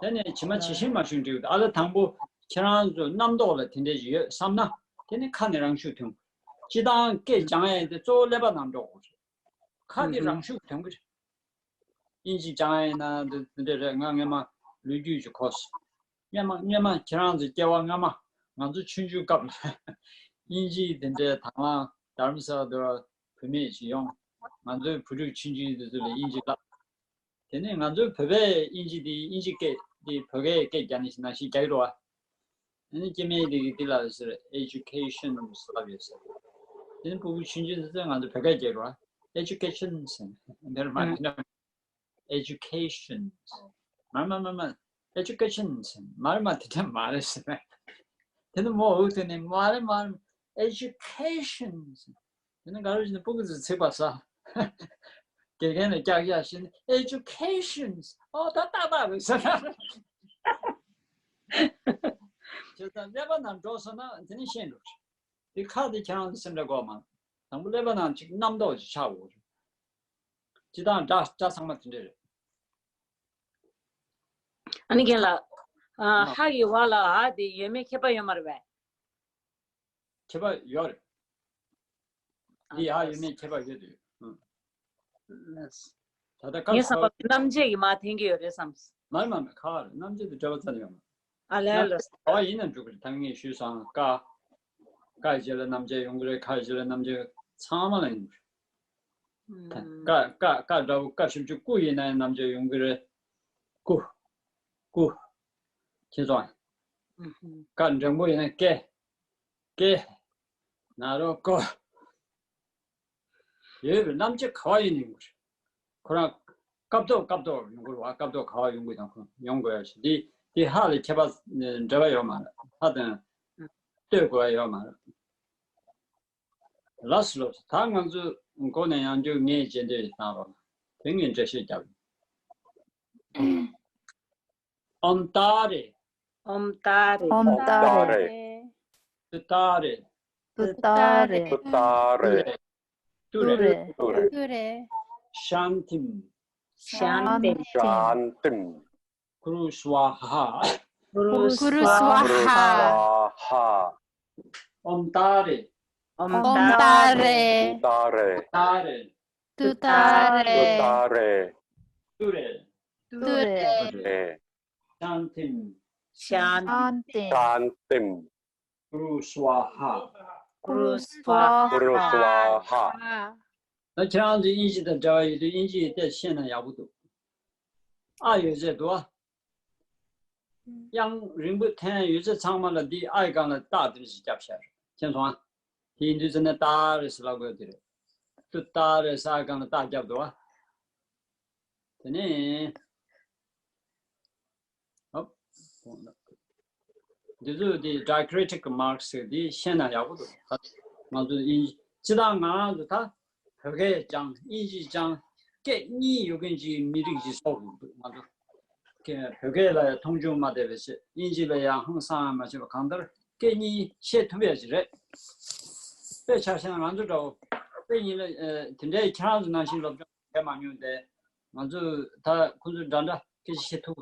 དེ་ནས་ཇི་མ་ཇི་བཞིན་མ་ཞུ་འགྲིག་ཨ་ལ། དང་པོ་ཁྱེད་རང་ཚོ་རྣམ་རྟོག་ལ་དེ་འདྲས་ཞིག་ཡོད་བསམ་ན། དེ་ནི་ཁ་ནས་རང་ཤུགས་ཐོན། སྤྱི་བཏང་སྐད་སྦྱང་ཡས་དེ་གཙོ་བོ་ཀླད་པ་ནང་འགྲོ་དགོས་རེད། ཁ་དེ་རང་ཤུགས་ཐོན་གི་རེད། དབྱིན་ཇི་སྦྱང་ཡས་ན་འདི་འདི་འདྲས་རེད། ང་སྔན་མ་ལོ་རྒྱུས་ཀྱི་གོ་སོང་། སྔན་མ་སྔན་མ་ཁྱེད་རང་ཚོ་སྐྱེ་བ་སྔ་མ། ང་ཚོ་ཆུང་ཆུང་སྐབས་ལ་དབྱིན་ཇིའི་དེ་འདྲའི་དང་བླངས་དྷ་རམ་ས་ལ་དུ་བུད་མེད་ཞིག་ཡོང་། ང་ཚོའི་བུ་ཕྲུག་ཆུང་ཆུང་དེ་ཚོ་ལ་དབྱིན་ཇི་བསླབ། དེ་ནས་ང་ཚོའི་བོད་པས་དབྱིན་ཇི་དེ། དབྱིན་ཇི་སྐད་དེ་བོད་སྐད་སྐད་རྒྱག་ནི་ཞིག་ནང་བཞིན་རྒྱག་གི་འགྲོ་བ། དེ་ནས་སྐྱེ་དམན་དེ་གིས་དེ་ལ་ཟེར་education་ཟེར་ལབ་ཡོད་ཟེར། དེ་ནས་སྤུ་གུ་ཆུང་ཆུང་དེ་ཚོས་ང་ཚོ་བོད་སྐད་རྒྱག་གི་འགྲོ་བ། Education་ཟེར། འདིར་མ་འདི་འདྲ། Education། མ་མ་མ་མ། Education་ཟེར། མ་རེད་མ། དེ་འདྲ་མ་རེད་ཟེར། དེ་ནི་མོ་འུ་དེ་ནི་མ་རེད་མ་རེད། Education་ཟེར། དེ་ནི་ག་རེ་ཟེར་ན་སྤུ་གུ་ཚོས་ཚིག་པ་ཟ། དགེ་རྒན་ལ་ཀྱག་ཀྱག་བྱས་ནས་Education། ཨོ་ད་ཏག་ཏག་རེད་ཟེར། བྱས་ཙང་ཀླད་པ་ནང་འགྲོ་སོང་ན་དེ་ནི་ཤེས་འགྲོ། དེ་ཁ་དེ་ཁྱེད་རང་ཚོ་སེམས་ཁྲལ་དགོས་མ། དང་པོ་ཀླད་པ་ནང་ཅིག་རྣམ་རྟོག་ཅིག་ཆགས་དགོས། སྤྱི་བཏང་སྒྲ་སྒྲ་ཚང་མ་དེ་འདྲ་རེད། ཨ་ནི་རྒན་ལགས། ཨ། ཨ། ཧ་གི་བ་ལ་འ་དེ་ཡོད་མེད་ཁྱད་པར་ཡོད་མ་རེད་པས། ཁྱད་པར་ཡོད་རེད། འདི་ཨ་ཡོད་མེད་ཁྱད་པར་ཡོད་དུས། ཨང་། ལགས། ད་ལྟ་ཀ་ངས་བསམ་པ་ཁ་རྣམ་བཅད་ཀྱིས་མར་འཐེན་གྱི་ཡོད་རེད་བསམ། མ་རེད་མ་རེད། ཁ་རེད། རྣམ་བཅད་དེ་འབྲེལ་བ་རྩ་ནས་ཡོད་མ་རེད། ཨ་ལས། ལགས། ག་བ་ཡིན་ན་འགྲིག་གི་རེད། ད་ངས་ཞུས་སོང་། ཀ། ཀ་རྗེས་ལ་རྣམ་བཅད་ཡོང་གི་རེད། ཁ་རྗེས་ལ་རྣམ་བཅད། ཚང་མ་ལ་ཡོང་གི་རེད། ཀ་ཀ་ཀ་འདྲ་བོ། ཀ་ཞབས་ཀྱུ་ཀུ་ཡིན་ན་ཡང་རྣམ་བཅད་ཡོང་གི་རེད། ཀུ། ཀུ། མཁྱེན་སོང་ཨ། ཀ་འགྲེང་བུ་ཡིན་ན་ཀེ། ཀེ། ན་རོ་ཀོ། ཡོད་པའི་རྣམ་བཅད་ག་བ་ཡིན་ཡོང་གི་རེད། ཁོ་རང་སྐབས་ཐོག་སྐབས་ཐོག་ཡོང་གི་རེད་བ། སྐབས་ཐོག་ག་བ་ཡོང་གི་དང་ཁོ་ཡོང་དགོས་ཡ་ཞིག་འདི་འདི་ཧ་ལ་ཁྱད་པར་འབྲེལ་བ་ཡོད་མ་རེད། ཧ་དང་ལྟོས་དགོས་ཡ་ཡོད་མ་རེད། ལགས་སོ་ལགས་སོ། ད་ང་ཚོ་མགོ་ནས་ཡང་བསྐྱར་ངས་རྗེས་འདེད་གནང་རོགས་གནང་། དེ་ངས་འགྲེལ་བཤད་རྒྱབ། ཨོམ་ཏཱ་རེ། ཨོམ་ཏཱ་རེ། ཨོམ་ཏཱ་རེ། ཏུ་ཏཱ་རེ། ཏུ་ཏཱ་རེ། ཏུ་ཏཱ་རེ། ཏུ་རེ། ཏུ་རེ། ཏུ་རེ། ཤཱན་ཏིམ། ཤཱན་ཏིམ། ཤཱན་ཏིམ། གུ་རུ་སྭཱ་ཧཱ། གུ་རུ་སྭཱ་ཧཱ། ཨོམ་ཏཱ་རེ། ཨོམ་ཏཱ་རེ། ཏུ་ཏཱ་རེ། ཏུ་ཏཱ་རེ། ཏུ་ཏཱ་རེ། ཏུ་རེ། ཏུ་རེ། ཤཱན་ཏིམ། ཤཱན་ཏིམ། ཤཱན་ཏིམ། གུ་རུ་སྭཱ་ཧཱ། གུ་རུ་སྭཱ་ཧཱ། གུ་རུ་སྭཱ་ཧཱ། ད་ཁྱེད་རང་ཚོ་དབྱིན་ཇི་དང་འབྲེལ་བ་ཡོད་དུས་དབྱིན་ཇི་ཡི་དེབ་ཤེས་ན་ཡག་པོ་འདུག་ཨ་ཡོད་ཚད་འདུག་ཨ། དབྱངས་རིང་པོ་འཐེན་ཡོད་ཚད་ཚང་མ་ལ་འདི་ཨ་ཡི་སྒང་ལ་རྟགས་དེ་འདྲ་ཞིག་བརྒྱབ་བཞག་རེད། མཁྱེན་སོང་ཨ། དེ་ཡིན་དུས་ཙམ་ནས་ཏཱ་རེ་ཟེར་ལབ་དགོས་དེ་རེད། ཏུ་ཏཱ་རེ་ཟེར་ཨ་ཡི་སྒང་ལ་རྟགས་བརྒྱབ་འདུག་ཨ། དེ་ནས། ཨོ། འདི་ཚོ་འདི་diacritic marks་ཟེར་འདི་ཤེས་ན་ཡག་པོ་འདུག་ད་ང་ཚོ་དབྱིན་ཇི་སྤྱིར་བཏང་ང་རང་ཚོ་ད་བོད་སྐད་སྦྱང་དབྱིན་ཇི་སྦྱང་སྐད་གཉིས་ཡོད་མཁན་གྱི་མི་རིགས་ཤིག་བཟོ་དགོས་འདུག་ང་ཚོ་བོད་སྐད་ལ་ཡང་མཐོང་ཆུང་མ་བསྡད་པ་བྱས། དབྱིན་ཇི་ལ་ཡང་ཧང་སང་མ་བྱས་པ་གང་ལྟར་སྐད་གཉིས་ཤེས་ཐུབ་ཡ་ཞིག་རེད། དཔེ་ཆ་བཞག་ན་ང་ཚོ་འདྲ་བོ་དཔེ་ཡིན་ལ་དེ་འདྲའི་ཁྱེད་རང་ཚོ་ནང་བཞིན་སློབ་སྦྱོང་བྱས་མ་མྱོང་སྟེ། ང་ཚོས་ད་ཁོ་ཚོ་འདྲ་འདྲ་སྐད་ཆ་བཤད་ཐུབ།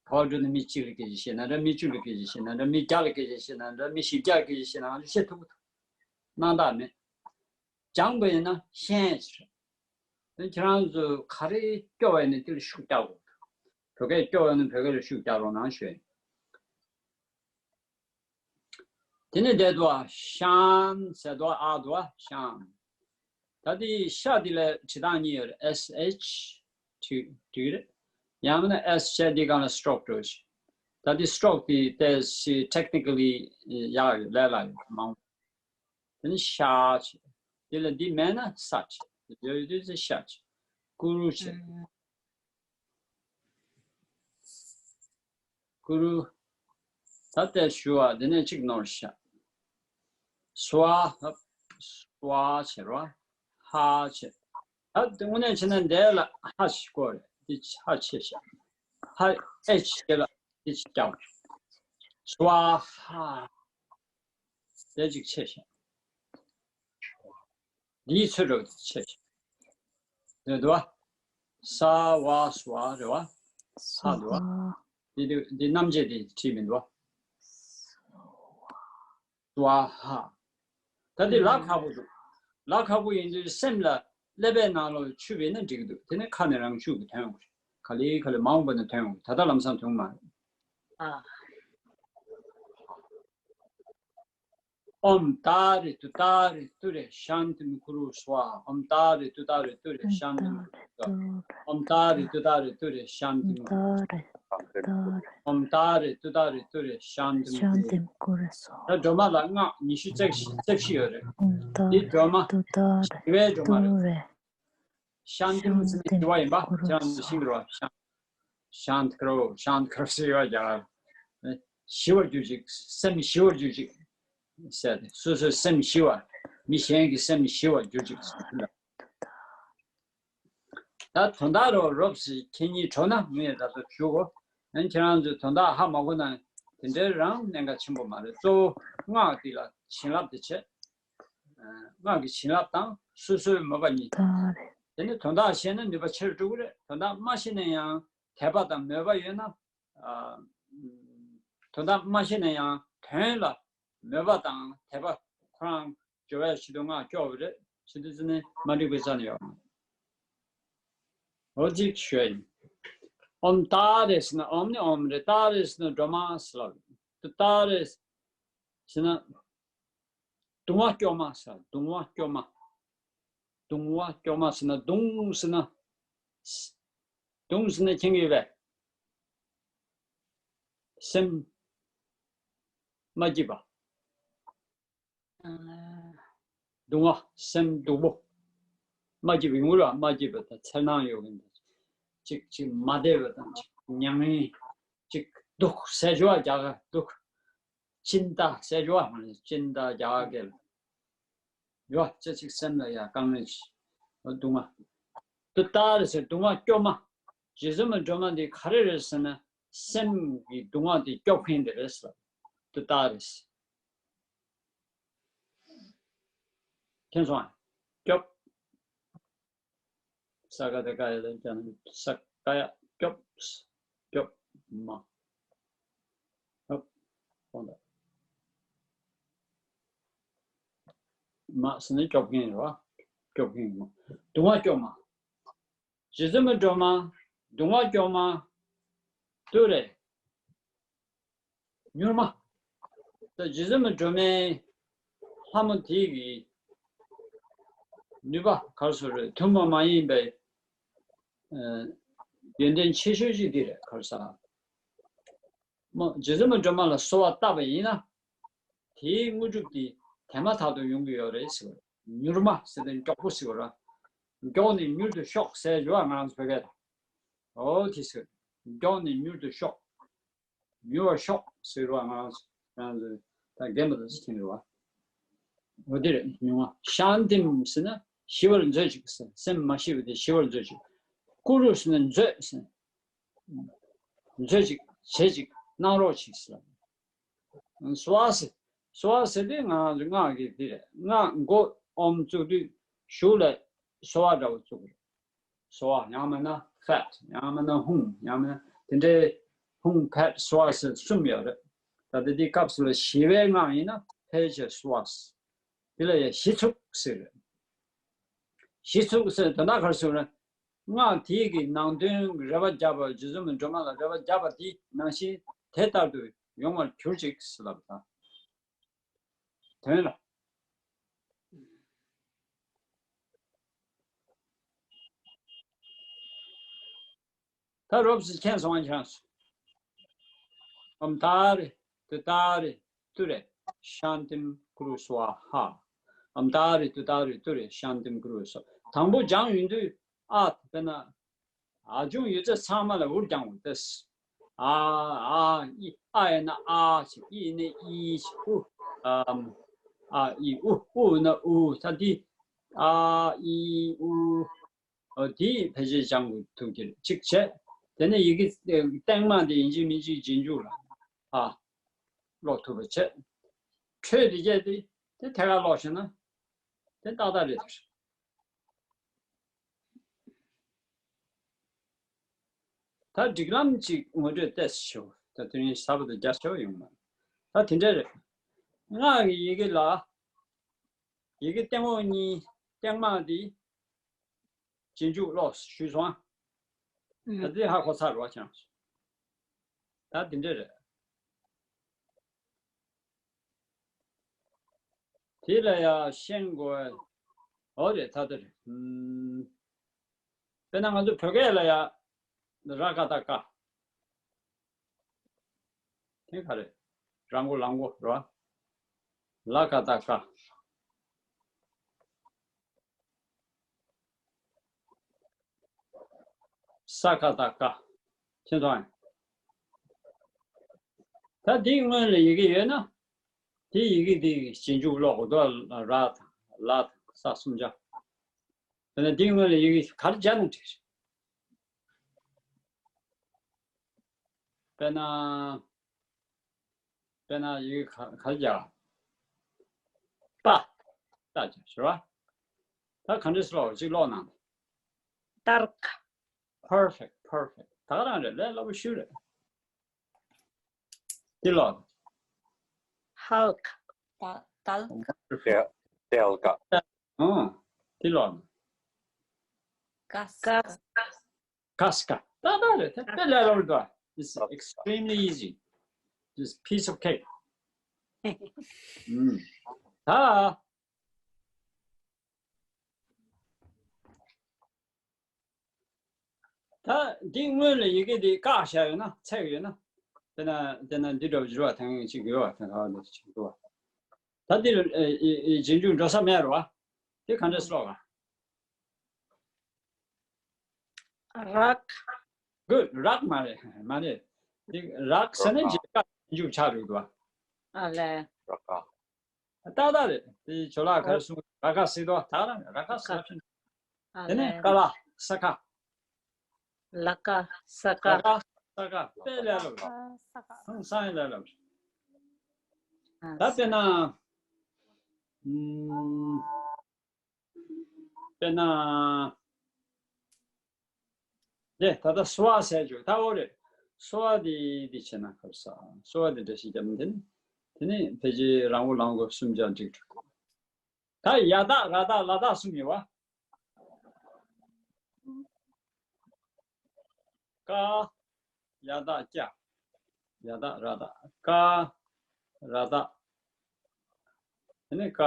ག་པར་འགྲོ་ན་མི་གཅིག་ལ་སྐད་ཆ་བཤད་ན་འདྲ། མི་བཅུ་ལ་སྐད་ཆ་བཤད་ན་འདྲ། མི་བརྒྱ་ལ་སྐད་ཆ་བཤད་ན་འདྲ། མི་བཞི་བརྒྱ་ལ་སྐད་ཆ་བཤད་ན་ང་ཚོ་བཤད་ཐུབ་ཐུབ་སྣང་དག་མེད། སྦྱངས་པ་ཡིན་ན་ཤེས་ཡ་ཅིག་རེད། དེ་ཁྱེད་རང་ཚོས་ག་རེ་སྐྱོ་བ་ཡིན་ན་དེ་ལ་ཤུགས་རྒྱག་དགོས། བོད་སྐད་སྐྱོ་བ་ཡིན་ན་བོད་སྐད་ལ་ཤུགས་རྒྱག་རོགས་གནང་ཞུ་ཡ་ཡིན། དེ་ནས་འདས་དུ་ཨ་ཤང་ཟེར་དུ་ཨ་དུ་ཨ་ཤང་། ད་དེ་ཤ་དེ་ལ་བྲི་སྟངས་གཉིས་ཡོད་རེད། S H ཊི་ཊི་རེད། ཡང་མིན་ན་ཨེས་བྱས་འདི་སྒང་ལ་སི་ཊོག་འགྲོ་ཞིག་ད་འདི་སི་ཊོག་འདི་ཏོག་ཙམ་ཊེག་ནི་ཀ་ལི་ཡག་ཡོད། ལས་སླ་ཡོད་མང་། དེ་ནས་ཤ་བྱས། དེ་ལ་འདི་མེད་ན་ས་བྱས། ཡོད་ཡོད་དུས་ཚོད་ཤ་བྱས། ཀུ་རུ་བྱས། ཀུ་རུ། ད་ལྟའི་ཞུ་བ་འདི་ནས་གཅིག་ནོར་ཤག་སྭཱ་ཧཱ། སྭཱ་ཧཱ་བྱེད་རོ། ཧཱ་བྱེད། ད་དངོས་གནས་བྱས་ན་འདས་ལ་ཧ་ཞིག་དགོས་རེད། འདི་ཧ་ཆེ་ཤག་ཧ་ཨེཆ་དེ་ལ་འདི་ཅིག་རྒྱག་སྭཱ་ཧཱ། དེ་ཅིག་ཆེ་ཤག་འདིའི་ཚོད་འགྲོ་ཆེ་ཆེ། རེད་འདུག་བ། ས་བ་སྭཱ་རེད་བ། ས་འདུག་བ། འདི་འདི་འདི་རྣམ་བཅད་དེ་བྲིས་མི་འདུག་བ། སྭཱ་ཧཱ། ད་འདི་ལ་ཁག་པོ་འདུག་ལ་ཁག་པོ་ཡིན་དུས་སེམས་ལ་ཀླད་པའི་ནང་ལོགས་ཆུད་པས་ན་འགྲིག་གི་འདུག་དེ་ནས་ཁ་ནས་རང་ཤུགས་ཀྱིས་ཐོན་དགོས་རེད། ག་ལེ་ག་ལེ་མ་འོངས་པ་ནས་ཐོན་དགོས་རེད། ད་ལྟ་ལམ་སང་ཐོན་གི་མ་རེད། ཨ། ཨོཾ་ཏཱ་རེ་ཏུཏྟཱ་རེ་ཏུ་རེ་ཤཱནྟིམ་ཀུ་རུ་སྭཱ་ཧཱ། ཨོཾ་ཏཱ་རེ་ཏུཏྟཱ་རེ་ཏུ་རེ་ཤཱནྟིམ་ཀུ་རུ་སྭཱ་ཧཱ། ཨོཾ་ཏཱ་རེ་ཏུཏྟཱ་རེ་ཏུ་རེ་ཤཱནྟིམ་ཀུ་རུ། ཨོཾ་ཏཱ་རེ་ཏུཏྟཱ་རེ་ཏུ་རེ་ཤཱནྟིམ་ཀུ་རུ། ད་སྒྲོལ་མ་ལ་སྔགས་ཉི་ཤུ་རྩ་བཞི་རྩ་བཞི་ཡོད་རེད། འདི་སྒྲོལ་མ་ཞི་བའི་སྒྲོལ་མ་རེད། ཤཱནྟིམ་ཟེར་ན་ཞི་བ་ཡིན་པ་ཁྱེད་རང་ཚོ་ཤེས་ཀྱི་རེད་བ། ཤཱནྟ་ཤཱནྟ་ཀ་རོ། ཤཱནྟ་ཀ་རོ་ཟེར་བ་རྒྱ་གར། ཞི་བར་གྱུར་ཅིག་སེམས་ཞི་བར་གྱུར་ཅིག་ཟེར་ཏེ། སོ་སོའི་སེམས་ཞི་བ། མི་གཞན་གྱི་སེམས་ཞི་བར་གྱུར་ཅིག་ཟེར་ལ། ད་དོན་དག་རོབ་རོབ་ཙམ་ཁྱེད་གཉིས་གྲོགས་ན་ངས་ད་ལྟ་ཞུ་གོ་ཨ་ནི་ཁྱེད་རང་ཚོས་དོན་དག་ཧ་མ་གོ་ན་དེ་འདྲའི་རང་གནད་འགག་ཆེན་པོ་མ་རེད། གཙོ་བོ་སྔགས་འདི་ལ་བྱིན་རླབས་དེ་བྱེད། སྔགས་ཀྱི་བྱིན་རླབས་དང་སོ་སོའི་མོས་པ་གཉིས། དེ་ནི་དོན་དག་ཤེས་ན་ནུས་པ་ཆེ་རུ་འགྲོ་གི་རེད། དོན་དག་མ་ཤེས་ན་ཡང་དད་པ་དང་མོས་པ་ཡོད་ན། ཨ། དོན་དག་མ་ཤེས་ན་ཡང་དོན་ལ་མོས་པ་དང་དད་པ་ཁོ་རང་སྦྱོར་བའི་ཆེད་དུ་སྔགས་སྐྱོར་བ་རེད། ཆེད་དུ་བརྩི་ནས་མ་འགྲིག་པའི་རྩ་ནས་ཡོད་མ་རེད། འོ་ཅིག་ཞུ་ཡ་ཡིན། ཨོཾ་ཏཱ་རེ་ཟེར་ན་ཨོཾ་ནི་ཨོཾ་རེད། ཏཱ་རེ་ཟེར་ན་སྒྲོལ་མ་ཟེར་ལབ། ཏུཏྟཱ་རེ་ཟེར་ན་གདུང་བ་སྐྱོབ་མ་ཟེར། གདུང་བ་སྐྱོབ་མ། གདུང་བ་སྐྱོབ་མ་ཟེར་ན་གདུང་ཟེར་ན། གདུང་ཟེར་ན་མཁྱེན་གྱི་ཡོད་པས། སེམས་མ་སྐྱིད་པ། གདུང་བ་སེམས་སྡུག་པོ། མ་སྐྱིད་པའི་ངུ་ར་མ་སྐྱིད་པ་དང་འཚེར་སྣང་ཡོད་མཁན་དང་། གཅིག་གཅིག་མ་བདེ་བ་དང་གཅིག་མྱ་ངན། གཅིག་སྡུག་ཟས་ཇོ་བ་རྒྱ་གར་སྡུག་ཅིན་ཏ་ཟས་ཇོ་བ་མ་ནི་ཅིན་ཏ་རྒྱ་གར་སྐད་ལ། ཡོ་ཅི་གཅིག་སེམས་ལ་ཡ་དཀའ་ངལ་ཞིག་གདུང་བ། ཏུཏྟཱ་རེ་ཟེར་གདུང་བ་སྐྱོབ་མ། རྗེ་བཙུན་མའི་སྒྲོལ་མ་འདི་ག་རེ་རེད་ཟེར་ན་སེམས་ཀྱི་གདུང་བ་འདི་སྐྱོབ་མཁན་དེ་རེད་ཟེར། ཏུཏྟཱ་རེ་ཟེར། མཁྱེན་སོང་ཨ། སྐྱོབ། ས་ཀ་ད་ཀ་ཡ་ལ་ཀྱ་ན་ས་ཀ་ཡ་སྐྱོབ། སྐྱོབ་མ། ཧོབ། ཧོབ་ད། མ་ཟེར་ན་སྐྱོབ་མཁན་རེད་བ། སྐྱོབ་མཁན་མ། གདུང་བ་སྐྱོབ་མ། རྗེ་བཙུན་མའི་སྒྲོལ་མ། གདུང་བ་སྐྱོབ་མ། ཏུ་རེ། མྱུར་མ། ད་རྗེ་བཙུན་མའི་སྒྲོལ་མའི་ལྷ་མོ་དེ་གི་ནུས་པ་ག་རེ་ཟེར་རེད། ཐུན་མོང་མ་ཡིན་པའི་ཨ་ཡོན་ཏན་ཆེ་ཤོས་ཅིག་འདི་རེད། ག་རེ་ཟེར། མ་རྗེ་བཙུན་མའི་སྒྲོལ་མ་ལ་གསོལ་བ་བཏབ་པ་ཡིན་ན། དེའི་དངོས་གྲུབ་དེ་དེ་མ་ཐག་ཏུ་ཡོང་གི་ཡོད་རེད་ཟེར་བ། མྱུར་མ་ཟེར་དུས་མགྱོགས་པོ་ཟེར་བ་ར། མགྱོགས་ནས་མྱུར་དུ་ཤོག་ཟེར་ཞུ་བ་ང་རང་ཚོ་བོད་སྐད་དང་། འོ་དེ་ཟེར། མགྱོགས་ནས་མྱུར་དུ་ཤོག་མྱུར་བར་ཤོག་ཟེར་བ་ང་རང་ཚོ་ང་རང་ཚོ་ད་རྒན་པ་དང་ཅི་ཁྱེར་བ། འོ་དེ་རེད། མྱུར་བ། ཤཱནྟིམ་ཟེར་ན་ཞི་བར་མཛོད་ཅིག་ཟེར། སེམས་མ་ཞི་བ་དེ་ཞི་བར་མཛོད་ཅིག་ཀུ་རུ་ཟེར་ན་མཛོད་ཟེར། མཛོད་ཅིག་བྱེད་ཅིག་གནང་རོགས་ཅིག་ཟེར། སྭཱ་ཧཱ་ཟེར། སྭཱ་ཧཱ་ཟེར་དུས་ང་རང་ཚོ་སྔགས་ཀྱི་འདི་རེད། སྔགས་མགོ་ཨོཾ་བཙུགས་དུས་གཞུག་ལ་སྭཱ་ཧཱ་འདྲ་བོ་བཙུགས་རེད། སྭཱ་ཧཱ་ཡང་མིན་ན་ཕཊ། ཡང་མིན་ན་ཧཱུྃ། ཡང་མིན་ན་དེ་འདྲའི་ཧཱུྃ་ཕཊ་སྭཱ་ཧཱ་ཟེར་གསུམ་ཡོད་རེད། ད་ལྟ་འདི་སྐབས་སུ་ལ་ཞི་བའི་སྔགས་ཡིན་ན་ཕལ་ཆེར་སྭཱ་ཧཱ་ཟེར། དེ་ལ་ཡང་གཞི་ཚུགས་ཟེར་རེད། གཞི་ཚུགས་ཟེར་དོན་དག་ག་རེ་ཟེར་ན། སྔགས་དེའི་གི་ནང་དོན་རེ་བ་བརྒྱབ་པ། རྗེ་བཙུན་མའི་སྒྲོལ་མ་ལ་རེ་བ་བརྒྱབ་པ་དེ་ནང་བཞིན་དེ་ལྟར་དུ་ཡོང་བར་གྱུར་ཅིག་ཟེར་ལབ་ད། དོན་ལ། ད་རོབ་ཙམ་མཁྱེན་སོང་བ་ཁྱེད་རང་ཚོ། ཨོཾ་ཏཱ་རེ་ཏུཏྟཱ་རེ་ཏུ་རེ་ཤཱནྟིཾ་ཀུ་རུ་སྭཱ་ཧཱ། ཨོཾ་ཏཱ་རེ་ཏུཏྟཱ་རེ་ཏུ་རེ་ཤཱནྟིཾ་ཀུ་རུ་སྭཱ། དང་པོ་སྦྱང་ཡོང་དུས་ཨ་དཔེར་ན། ཨ་ཆུང་ཡོད་ཚད་ཚང་མ་ལ་འུར་རྒྱག་འོང་ཏེ། ཨ་ཨ་ཨི། ཨ་ཡིན་ན་ཨ་ཞིག་ཨི་ཡིན་ན་ཨི་ཞིག་ཨུ། ཨ་ཨ་ཨི་ཨུ། ཨུ་ཡིན་ན་ཨུ། ད་འདི་ཨ་ཨི་ཨུ། འོ་དེ་ཕལ་ཆེར་སྦྱང་དགོས་ཐུག་གི་རེད། གཅིག་བྱས། དེ་ནས་ཡི་གེ་སྟེང་མ་དེ་ཡིན་གཅིག་མིན་གཅིག་རྗེས་འཇུག་ལ་ཨ་ཀློག་ཐུབ་པ་བྱས། འཕྲོས་དེ་བརྒྱད་དེ་དེ་ཐད་ཀར་ཀློག་ཤེས་ན་དེ་ཏག་ཏག་རེད། ད་སྒྲིག་ལམ་གཅིག་ངོ་སྤྲོད་ཏོག་ཙམ་ཞུ། ད་དེ་རིང་གཟའ་པ་དང་རྒྱ་ཆེ་བ་ཡོང་མ་རེད། ད་དེ་འདྲ་རེད། སྔགས་ཀྱི་ཡི་གེ་ལ་ཡི་གེ་སྟེང་འོག་གཉིས། སྟེང་མ་དེ་རྗེས་འཇུག་ཀློག་ཞུས་སོང་ཨ། ད་དེ་ཧ་གོ་ཚར་བ་ཆགས། ད་དེ་འདྲ་རེད། དེ་ལ་ཡང་ཤེས་དགོས། འོ་རེད། ད་ལྟ་རེད། ཨུམ། དཔེར་ན་ང་ཚོ་བོད་སྐད་ལ་ཡང་ར་ཀ་བཏགས་ཀ། དེ་ག་རེད། ར་མགོ་ལ་མགོ་ར། ལ་ཀ་བཏགས་ཀ། ས་ཀ་བཏགས་ཀ། མཁྱེན་སོང་ཨེ། ད་འདིའི་སྔོན་ལ་ཡི་གེ་ཡོད་ན། དེ་ཡི་གེ་དེ་རྗེས་འཇུག་ཀློག་དགོས་འདུག་ར་དང་ལ་དང་ས་གསུམ་ཆ། དེ་ནས་འདིའི་སྔོན་ལ་ཡི་གེ་ག་རེ་སྦྱར་ན་འགྲིག་རེད། དཔེར་ན། དཔེར་ན་ཡི་གེ་ག་ག་རེ་སྦྱར། པ། ཏ་སྦྱར་ཞུ་བ། ད་ག་འདྲས་ཀློག་གཅིག་ཀློག་གནང་། ཏར་ཀ། Perfect, perfect. ད་ག་རང་རེད། ལས་སླ་པོ་ཤོས་རེད། འདི་ཀློག་ཧལ་ཀ། ཏལ་ཀ། ཏལ་ཀ། ཨང་། འདི་ཀློག་ཀ་སྐ། ཀ་སྐ། ཏག་ཏག་རེད། དེ་དཔེ་ལས་སླ་པོ་འདུག It's extremely easy. Just piece of cake. ཨུམ། ད། ད་འདི་སྔོན་ལ་ཡི་གེ་འདི་བཀག་བཞག་ཡོད་ན། ཚེག་ཡོད་ན། དེ་ན་དེ་ན་འདི་འདྲ་བོ་བསྒྱུར་བ་དང་ཅིག་དགོས་པ་དང་ག་བ་འདི་ཅིག་འདུག་བ། ད་འདི་ལ་ཨེ་ཨེ་ཨེ་རྗེས་འཇུག་འགྲོ་ས་མེད་རེད་བ། དེ་ག་འདྲས་ཀློག་བ། རག Good. རག་མ་རེད། མ་རེད། འདི་རག་ཟེར་ན་རྗེས་ཀ་རྗེས་འཇུག་ཆགས་འགྲོ་གི་འདུག་བ། ཨ་ལས། རག་ག་ཏག་ཏག་རེད། དེ་ཇོ་ལགས་ག་རེ་གསུངས། ར་ཀ་ཟེར་དོ། ད་ར་ར་ཀ་ཟེར་བ་ཕྱིན། ཨ་དེ་ནས་ལས། ཀ་ལ་ས་ཀ་ལ་ཀ་ས་ཀ་ལ་ཀ་ས་ཀ་དཔེ་ལས་སླ་པོ། ས་ཀ་སང་སང་ཡང་ལས་སླ་པོ། ཨ་ད་དཔེར་ན། ཨུམ། དཔེར་ན། དེ་ད་ལྟ་སོ་བ་ཟེར་བྱུང་། ད་འོ་རེད། སོ་བ་དེ་དེ་བྱས་ན་ཁབ་ས། སོ་བ་དེ་འདྲ་ཞིག་བརྒྱབ་ན་དེ་ནི། དེ་ནི་ཕལ་ཆེར་ར་མགོ་ལ་མགོ་གསུམ་ཆ་འགྲིག་འགྲིག་ད་ཡ་བཏགས་ར་བཏགས་ལ་བཏགས་གསུམ་ཡོད་བ། ཀ་ཡ་བཏགས་ཀྱ། ཡ་བཏགས་ར་བཏགས། ཀ་ར་བཏགས། དེ་ནས་ཀ་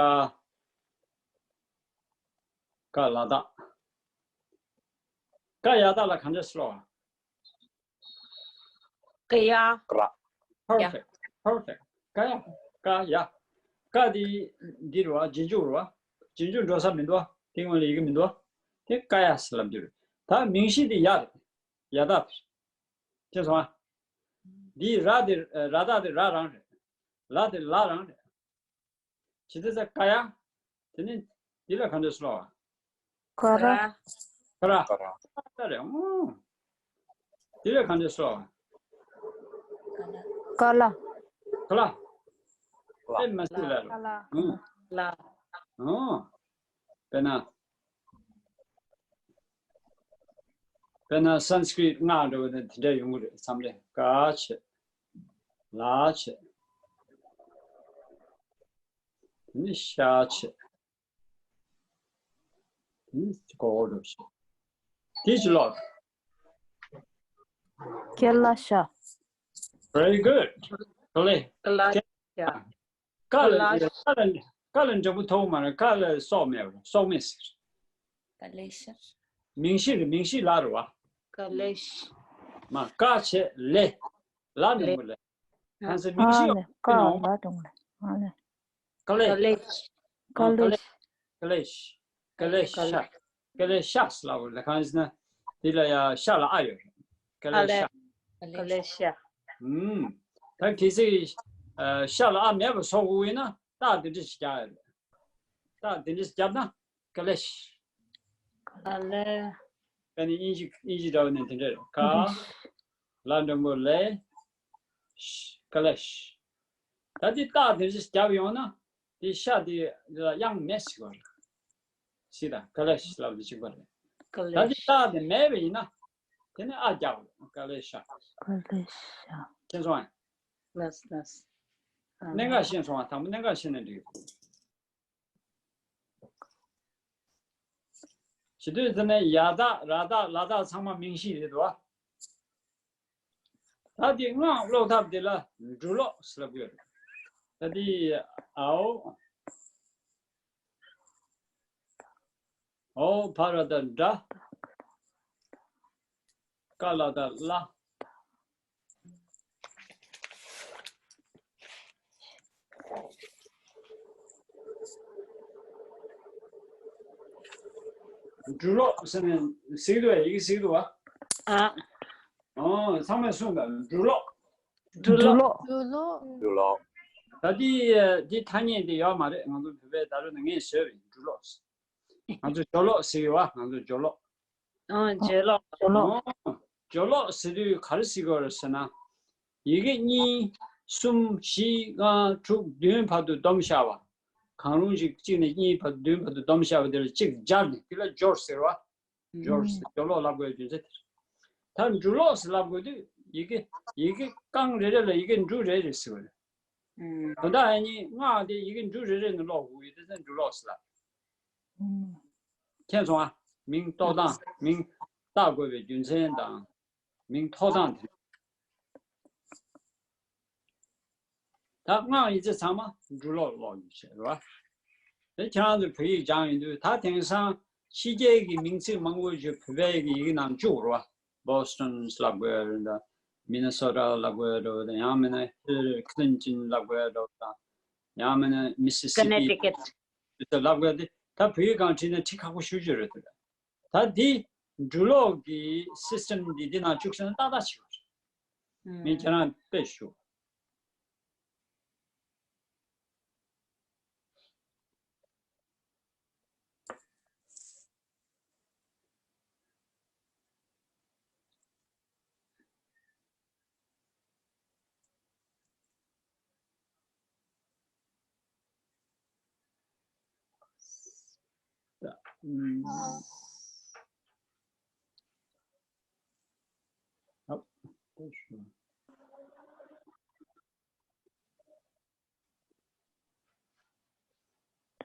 ཀ་ལ་བཏགས། ཀ་ཡ་བཏགས་ལ་ག་འདྲས་ཀློག་བ། ཀ་ཡ། ཀ་ར། Perfect. Perfect. ཀ་ཡ། ཀ་ཡ། ཀ་དེ་འདི་རེད་བ། རྗེས་འཇུག་རེད་བ། རྗེས་འཇུག་འགྲོ་ས་མི་འདུག་བ། དེ་སྔོན་ལ་ཡི་གེ་མི་འདུག་བ། དེ་ཀ་ཡ་ཟེར་ལབ་རྒྱུ་རེད། ད་མིང་གཞི་དེ་ཡ་རེད། ཡ་བཏགས་རེད། ཤེས་སོང་ཨ། འདིའི་ར་དེ་ར་བཏགས་དེ་ར་རང་རེད། ལ་དེ་ལ་རང་རེད། ཇི་ལྟར་ས་ཀ་ཡ། དེ་ནི་འདི་ལ་ག་འདྲས་ཀློག་བ། ཀ་ར། ཀ་ར། ཀ་ར། ཀ་ར་རེད། ཨོ། འདི་ལ་ག་འདྲས་ཀློག་བ། ཀ་ལ། ཀ་ལ། དཔེ་མ་སྲིད་ལ་རེད། ཀ་ལ། ཨོ། ལ། ཨོ། དཔེར་ན། དཔེར་ན་སན་སི་ཀྲིཏ་སྔགས་འདྲ་བོ་དེ་དེ་འདྲ་ཡོང་གི་རེད། མཚམས་རེ་ཀ་བྱས། ལ་བྱས། དེ་ནས་ཤ་བྱས། དེ་ནས་གོ་བོ་འདྲ་བོ་བྱས། དེ་ཅི་ལོག་ཀ་ལ་ཤ། Very good. ཀ་ལེ། ཀ་ལ་ཤ། ཀ་ལ་ཀ་ལ་ཀ་ལ་འགྲེང་བུ་མཐོ་བོ་མ་རེད། ཀ་ལ་སྲོག་མེད་པ་རེད། སྲོག་མེད་ཟེར། ཀ་ལེ་ཤ། མིང་གཞི་རེད། མིང་གཞི་ལ་རེད་བ། ཀ་ལེ་ཤ། མ་ཀ་བྱས་ལེ། ལ་འགྲེང་བུ་ལེ། གང་ཟེར་མིང་གཞི་ཡོད་ཀ་ལ་འགྲེང་བུ་ལེ། ཀ་ལེ། ཀ་ལེ་ཤ། ཀ་ལེ་ཤ། ཀ་ལེ་ཤ། ཀ་ལེ་ཤ་ལབ་ལ་གང་ཟེར་ན། དེ་ལ་ཡ་ཤ་ལ་ཨ་ཡོད་རེད། ཀ་ལེ་ཤ། ཀ་ལེ་ཤ། ཨུམ། ད་གལ་སྲིད་ཤ་ལ་ཨ་མེད་པ་བཟོ་དགོས་ཡིན་ན་རྟགས་དེ་འདྲ་ཞིག་རྒྱག་ཡ་རེད། རྟགས་དེ་འདྲ་ཞིག་བརྒྱབ་ན་ཀ་ལེ་ཤ། ཀ་ལེ། ཨ་ནི་དབྱིན་ཇི་དབྱིན་ཇི་འདྲ་བོ་ནས་དེ་འདྲ་རེད། ཀ་ལ་འགྲེང་བུ་ལེ། ཤ། ཀ་ལེ་ཤ། ད་དེ་རྟགས་དེ་འདྲ་ཞིག་བརྒྱབ་ཡོང་ན་དེ་ཤ་དེ་ལ་དབྱངས་མེད་ཟེར་བ་རེད། ཤ་དང་ཀ་ལེ་ཤ་ལབ་དེ་གཅིག་པ་རེད། ཀ་ད་ལེ་དེ་ཤ། རྟགས་དེ་མེད་པ་ཡིན་ན་དེ་ནི་ཨ་རྒྱག་དགོས། ཀ་ལེ་ཤ། ཀ་ལེ་ཤ། མཁྱེན་སོང་ཨ། ལགས་ལགས། ཨ་གནད་འགག་ཤེས་སོང་ཨ། དང་པོ་གནད་འགག་ཤེས་ན་འགྲིག་གི་འདུག་བྱེད་དུས་དེ་ནས་ཡ་བཏགས་ར་བཏགས་ལ་བཏགས་ཚང་མ་མིང་གཞི་རེད་དོ། ད་དེ་སྔགས་ཀློག་ཐབས་དེ་ལ་འབྲུ་ཀློག་ཟེར་ལབ་ཡོད་རེད། ད་དེ་ཨའོ། ཨོ་བ་ར་བཏགས་འབྲ། ཀ་ལ་བཏགས་ཀླ། འབྲུ་ཀློག་ཟེར་ནས་གཟིགས་འདུག་བས། ཡི་གེ་གཟིགས་འདུག་བ། ཨ། ཨོ་ཚང་མས་གསུངས་དང་། འབྲུ་ཀློག་འབྲུ་ཀློག་འབྲུ་ཀློག་འབྲུ་ཀློག་ད་དེ་དེ་ཐ་སྙད་དེ་ཡོད་མ་རེད། ང་ཚོ་བོད་པའི་ད་རུང་ནས་ངས་བཟོས་པའི་འབྲུ་ཀློག་ང་ཚོ་སྦྱོར་ཀློག་ཟེར་གྱི་ཡོད་བ། ང་ཚོ་སྦྱོར་ཀློག་ཨང་། སྦྱོར་ཀློག་སྦྱོར་ཀློག་ཨོ། སྦྱོར་ཀློག་ཟེར་དུས་ག་རེ་ཟེར་གྱི་ཡོད་རེད་ཟེར་ན། ཡི་གེ་གཉིས། གསུམ། བཞི། ལྔ། དྲུག་བདུན་བར་དུ་སྡོམ་བཞག་པ། གང་རུང་ཞིག་གཅིག་ནས་གཉིས་བར་བདུན་བར་དུ་སྡོམ་བཞག་པ་དེ་ལ་གཅིག་སྦྱར་ནས་དེ་ལ་སྦྱོར་ཟེར་བ། སྦྱོར་ཟེར། སྦྱོར་ཀློག་ལབ་དགོས་རྒྱུ་མཚན་དེ་རེད། ད་འབྲུ་ཀློག་ཟེར་ལབ་དགོས་དུས་ཡི་གེ་ཡི་གེ་རྐང་རེ་རེ་ལ་ཡི་གེ་འབྲུ་རེ་རེ་ཟེར་བ་རེད། དོན་དག་ཨ་ནི་སྔགས་དེ་ཡི་གེ་འབྲུ་རེ་རེ་ནས་ཀློག་དགོས་ཡོད། དེ་ཚོ་འབྲུ་ཀློག་ཟེར་ལབ། མཁྱེན་སོང་ཨ། མིང་ཐོགས་སྟངས། མིང་བཏགས་དགོས་པའི་རྒྱུ་མཚན་དང་། མིང་ཐོགས་སྟངས་དེ། ད་སྔགས་ཡིག་ཚད་ཚང་མ་འབྲུ་ཀློག་ཀློག་ཡོད་བྱས་རེད་བ། དེ་ཁྱེད་རང་ཚོས་བོད་ཡིག་སྦྱངས་ཡོང་དུས་ད་དེང་སང་ཕྱི་རྒྱལ་གྱི་མིང་ཚིག་མང་པོ་ཞིག་བོད་པའི་གི་ཡི་གེ་ནང་བཅུག་རེད་བ། Boston ལབ་དགོས་རེད་ད། Minnesota ལབ་དགོས་རེད་ད། ཡང་མིན་ན་Hillary Clinton ལབ་དགོས་རེད་ད། ཡང་མིན་ན་Mississippi Connecticut ལབ་དགོས་དེ། ད་བོད་ཡིག་སྒང་བྲིས་ན་ཁྲིག་ཁག་པོ་ཞེ་པོ་ཅིག་རེད་དེ། ད་འདི་འབྲུ་ཀློག་གི་སི་སི་ཊེམ་འདི་འདི་ནང་བཅུག་ཟེར་ན་ཏག་ཏག་བྱེད་པ་རེད། ངས་ཁྱེད་རང་དཔེ་ཞུ།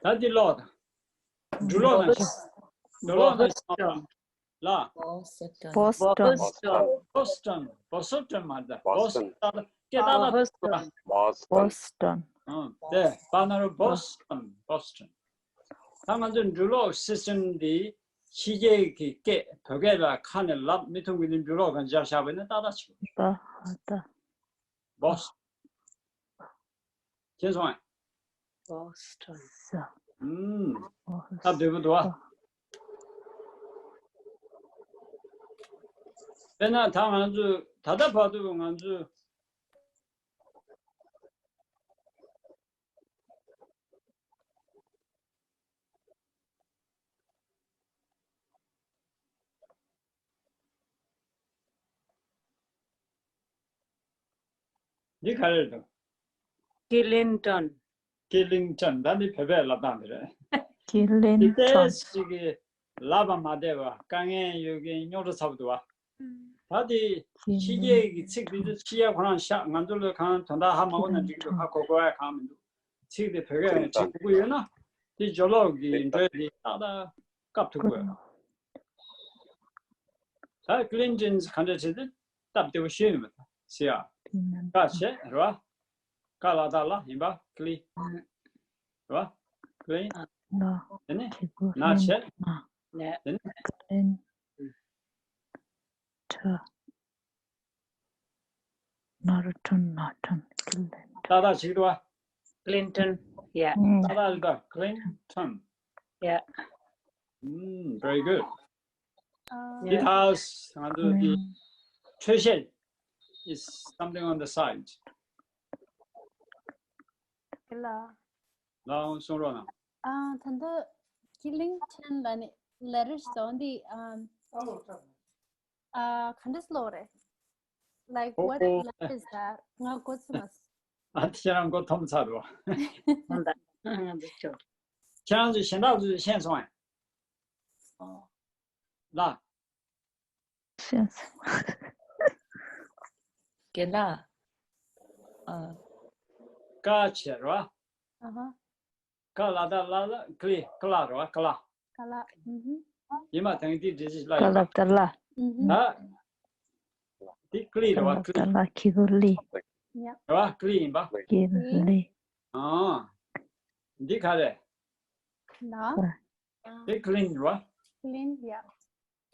ད་འདི་ཀློག་དང་། འབྲུ་ཀློག་དང་། འབྲུ་ཀློག་དང་། ལ། Boston Boston Boston Boston མ་རེད། Boston སྐད་ཏག་ཏག Boston Boston ཨང་། དེ་པ་ན་རོ། Boston Boston ད་ང་ཚོའི་འབྲུ་ཀློག་སི་སི་ཊེམ་འདི་ཕྱི་རྒྱལ་གྱི་སྐད་བོད་སྐད་ལ་ཁ་ནས་ལབ་མི་ཐུབ་མཁན་འདི་འབྲུ་ཀློག་སྒང་སྦྱར་བཞག་པ་ཡིན་ན་ཏག་ཏག་བྱེད། ད་ད། Boston མཁྱེན་སོང་ངས། Boston ཨུམ། སྟབས་བདེ་པོ་འདུག་ཨ། དཔེར་ན་ད་ང་ཚོས་ད་ལྟ་བར་དུ་ང་ཚོས། འདི་ག་རེ་རེད་དམ། Killington Killington ད་འདི་བོད་པའི་ལབ་སྟངས་དེ་རེད། Killington ཏོག་ཙམ་ཞིག་གིས་ལབ་པ་མ་བདེ་བ། དཀའ་ངལ་ཡོད་མཁན་རྙོག་དྲ་ཚ་པོ་འདུག་བ། ད་དེ་ཕྱི་རྒྱལ་གྱི་ཚིག་དེ་ཚོ་ཕྱི་རྒྱལ་ཁོ་རང་བཞག་ང་ཚོ་ལ་གང་དོན་དག་ཧ་མ་གོ་ན་འགྲིག་གི་འདུག་ཧ་གོ་དགོས་ཡ་གང་མི་འདུག་ཚིག་དེ་བོད་སྐད་ནང་བྲིས་དགོས་ཀྱི་ཡོད་ན། དེ་སྦྱོར་ཀློག་གི་འགྲོས་དེ་ཏག་ཏག་བཀབ་ཐུབ་དགོས། ད་Clinton ག་འདྲ་བྲིས་ཏེ་སྟབས་བདེ་པོ་ཤེས་ཡོད་མ་རེད་ཟེར་ཡ། ཀ་བྱས་རེད་བ། ཀ་ལ་བཏགས་ཀླ་ཡིན་པ། ཀླི། རེད་བ། ཀླི། དེ་ནས་ན་བྱས། དེ་ནས། ཁྲ། ཏག་ཏག་བྱེད་ཀྱི་འདུག་བ། Clinton. Yeah. ཏག་ཏག་རེད་ད། Clinton. Yeah. Mm, very good. Uh, It has ང་ཚོ་འདི་འཕྲོད་བཞེས is something on the side. ལ། ལའང་གསུང་རོགས་གནང་། ཨ། ད་ལྟ་Clinton ལ་ནི་letters ཟོ་འདི་ཨམ། ཨ། ག་འདྲ་ཀློག་རེད། Like, what letter is that? ང་གོ་ཚོད་མ་སོང་། ཨ། ཁྱེད་རང་མགོ་འཐོམ་ཚར་རོ། ཁྱེད་རང་ཚོ་གཞན་དག་ཚོས་ཤེས་སོང་ངས། ལ། ཤེས་སོང་། རྒན་ལགས། ཨ། ཀ་བྱེད་རོ། ཨ་ཧ། ཀ་ལ་ད་ལ་ལ་ཀི་ལི་ཀི་ལ་རེད་བ། ཀི་ལ། ཀ་ལ། ཨུ་ཧུ། ཡིན་མ་དང་དེ་འདྲི་གཞི་ལ་ཀ་ཡིན་ལ་པ། ཀ་ལ། ཨུ་ཧུ། ད་དེ་ཀི་ལི་རེད་བ། ཀ་ལ། ཀི་ལི། ཀ་ལ་ཀི་གུ་ལི། ཡ། རེད་བ། ཀི་ལི་ཡིན་པ། ཀི་ལི། ཨ། འདི་ག་རེད། ན། དེ་ཀི་ལིན་རེད་བ། ཀི་ལིན། ཡ།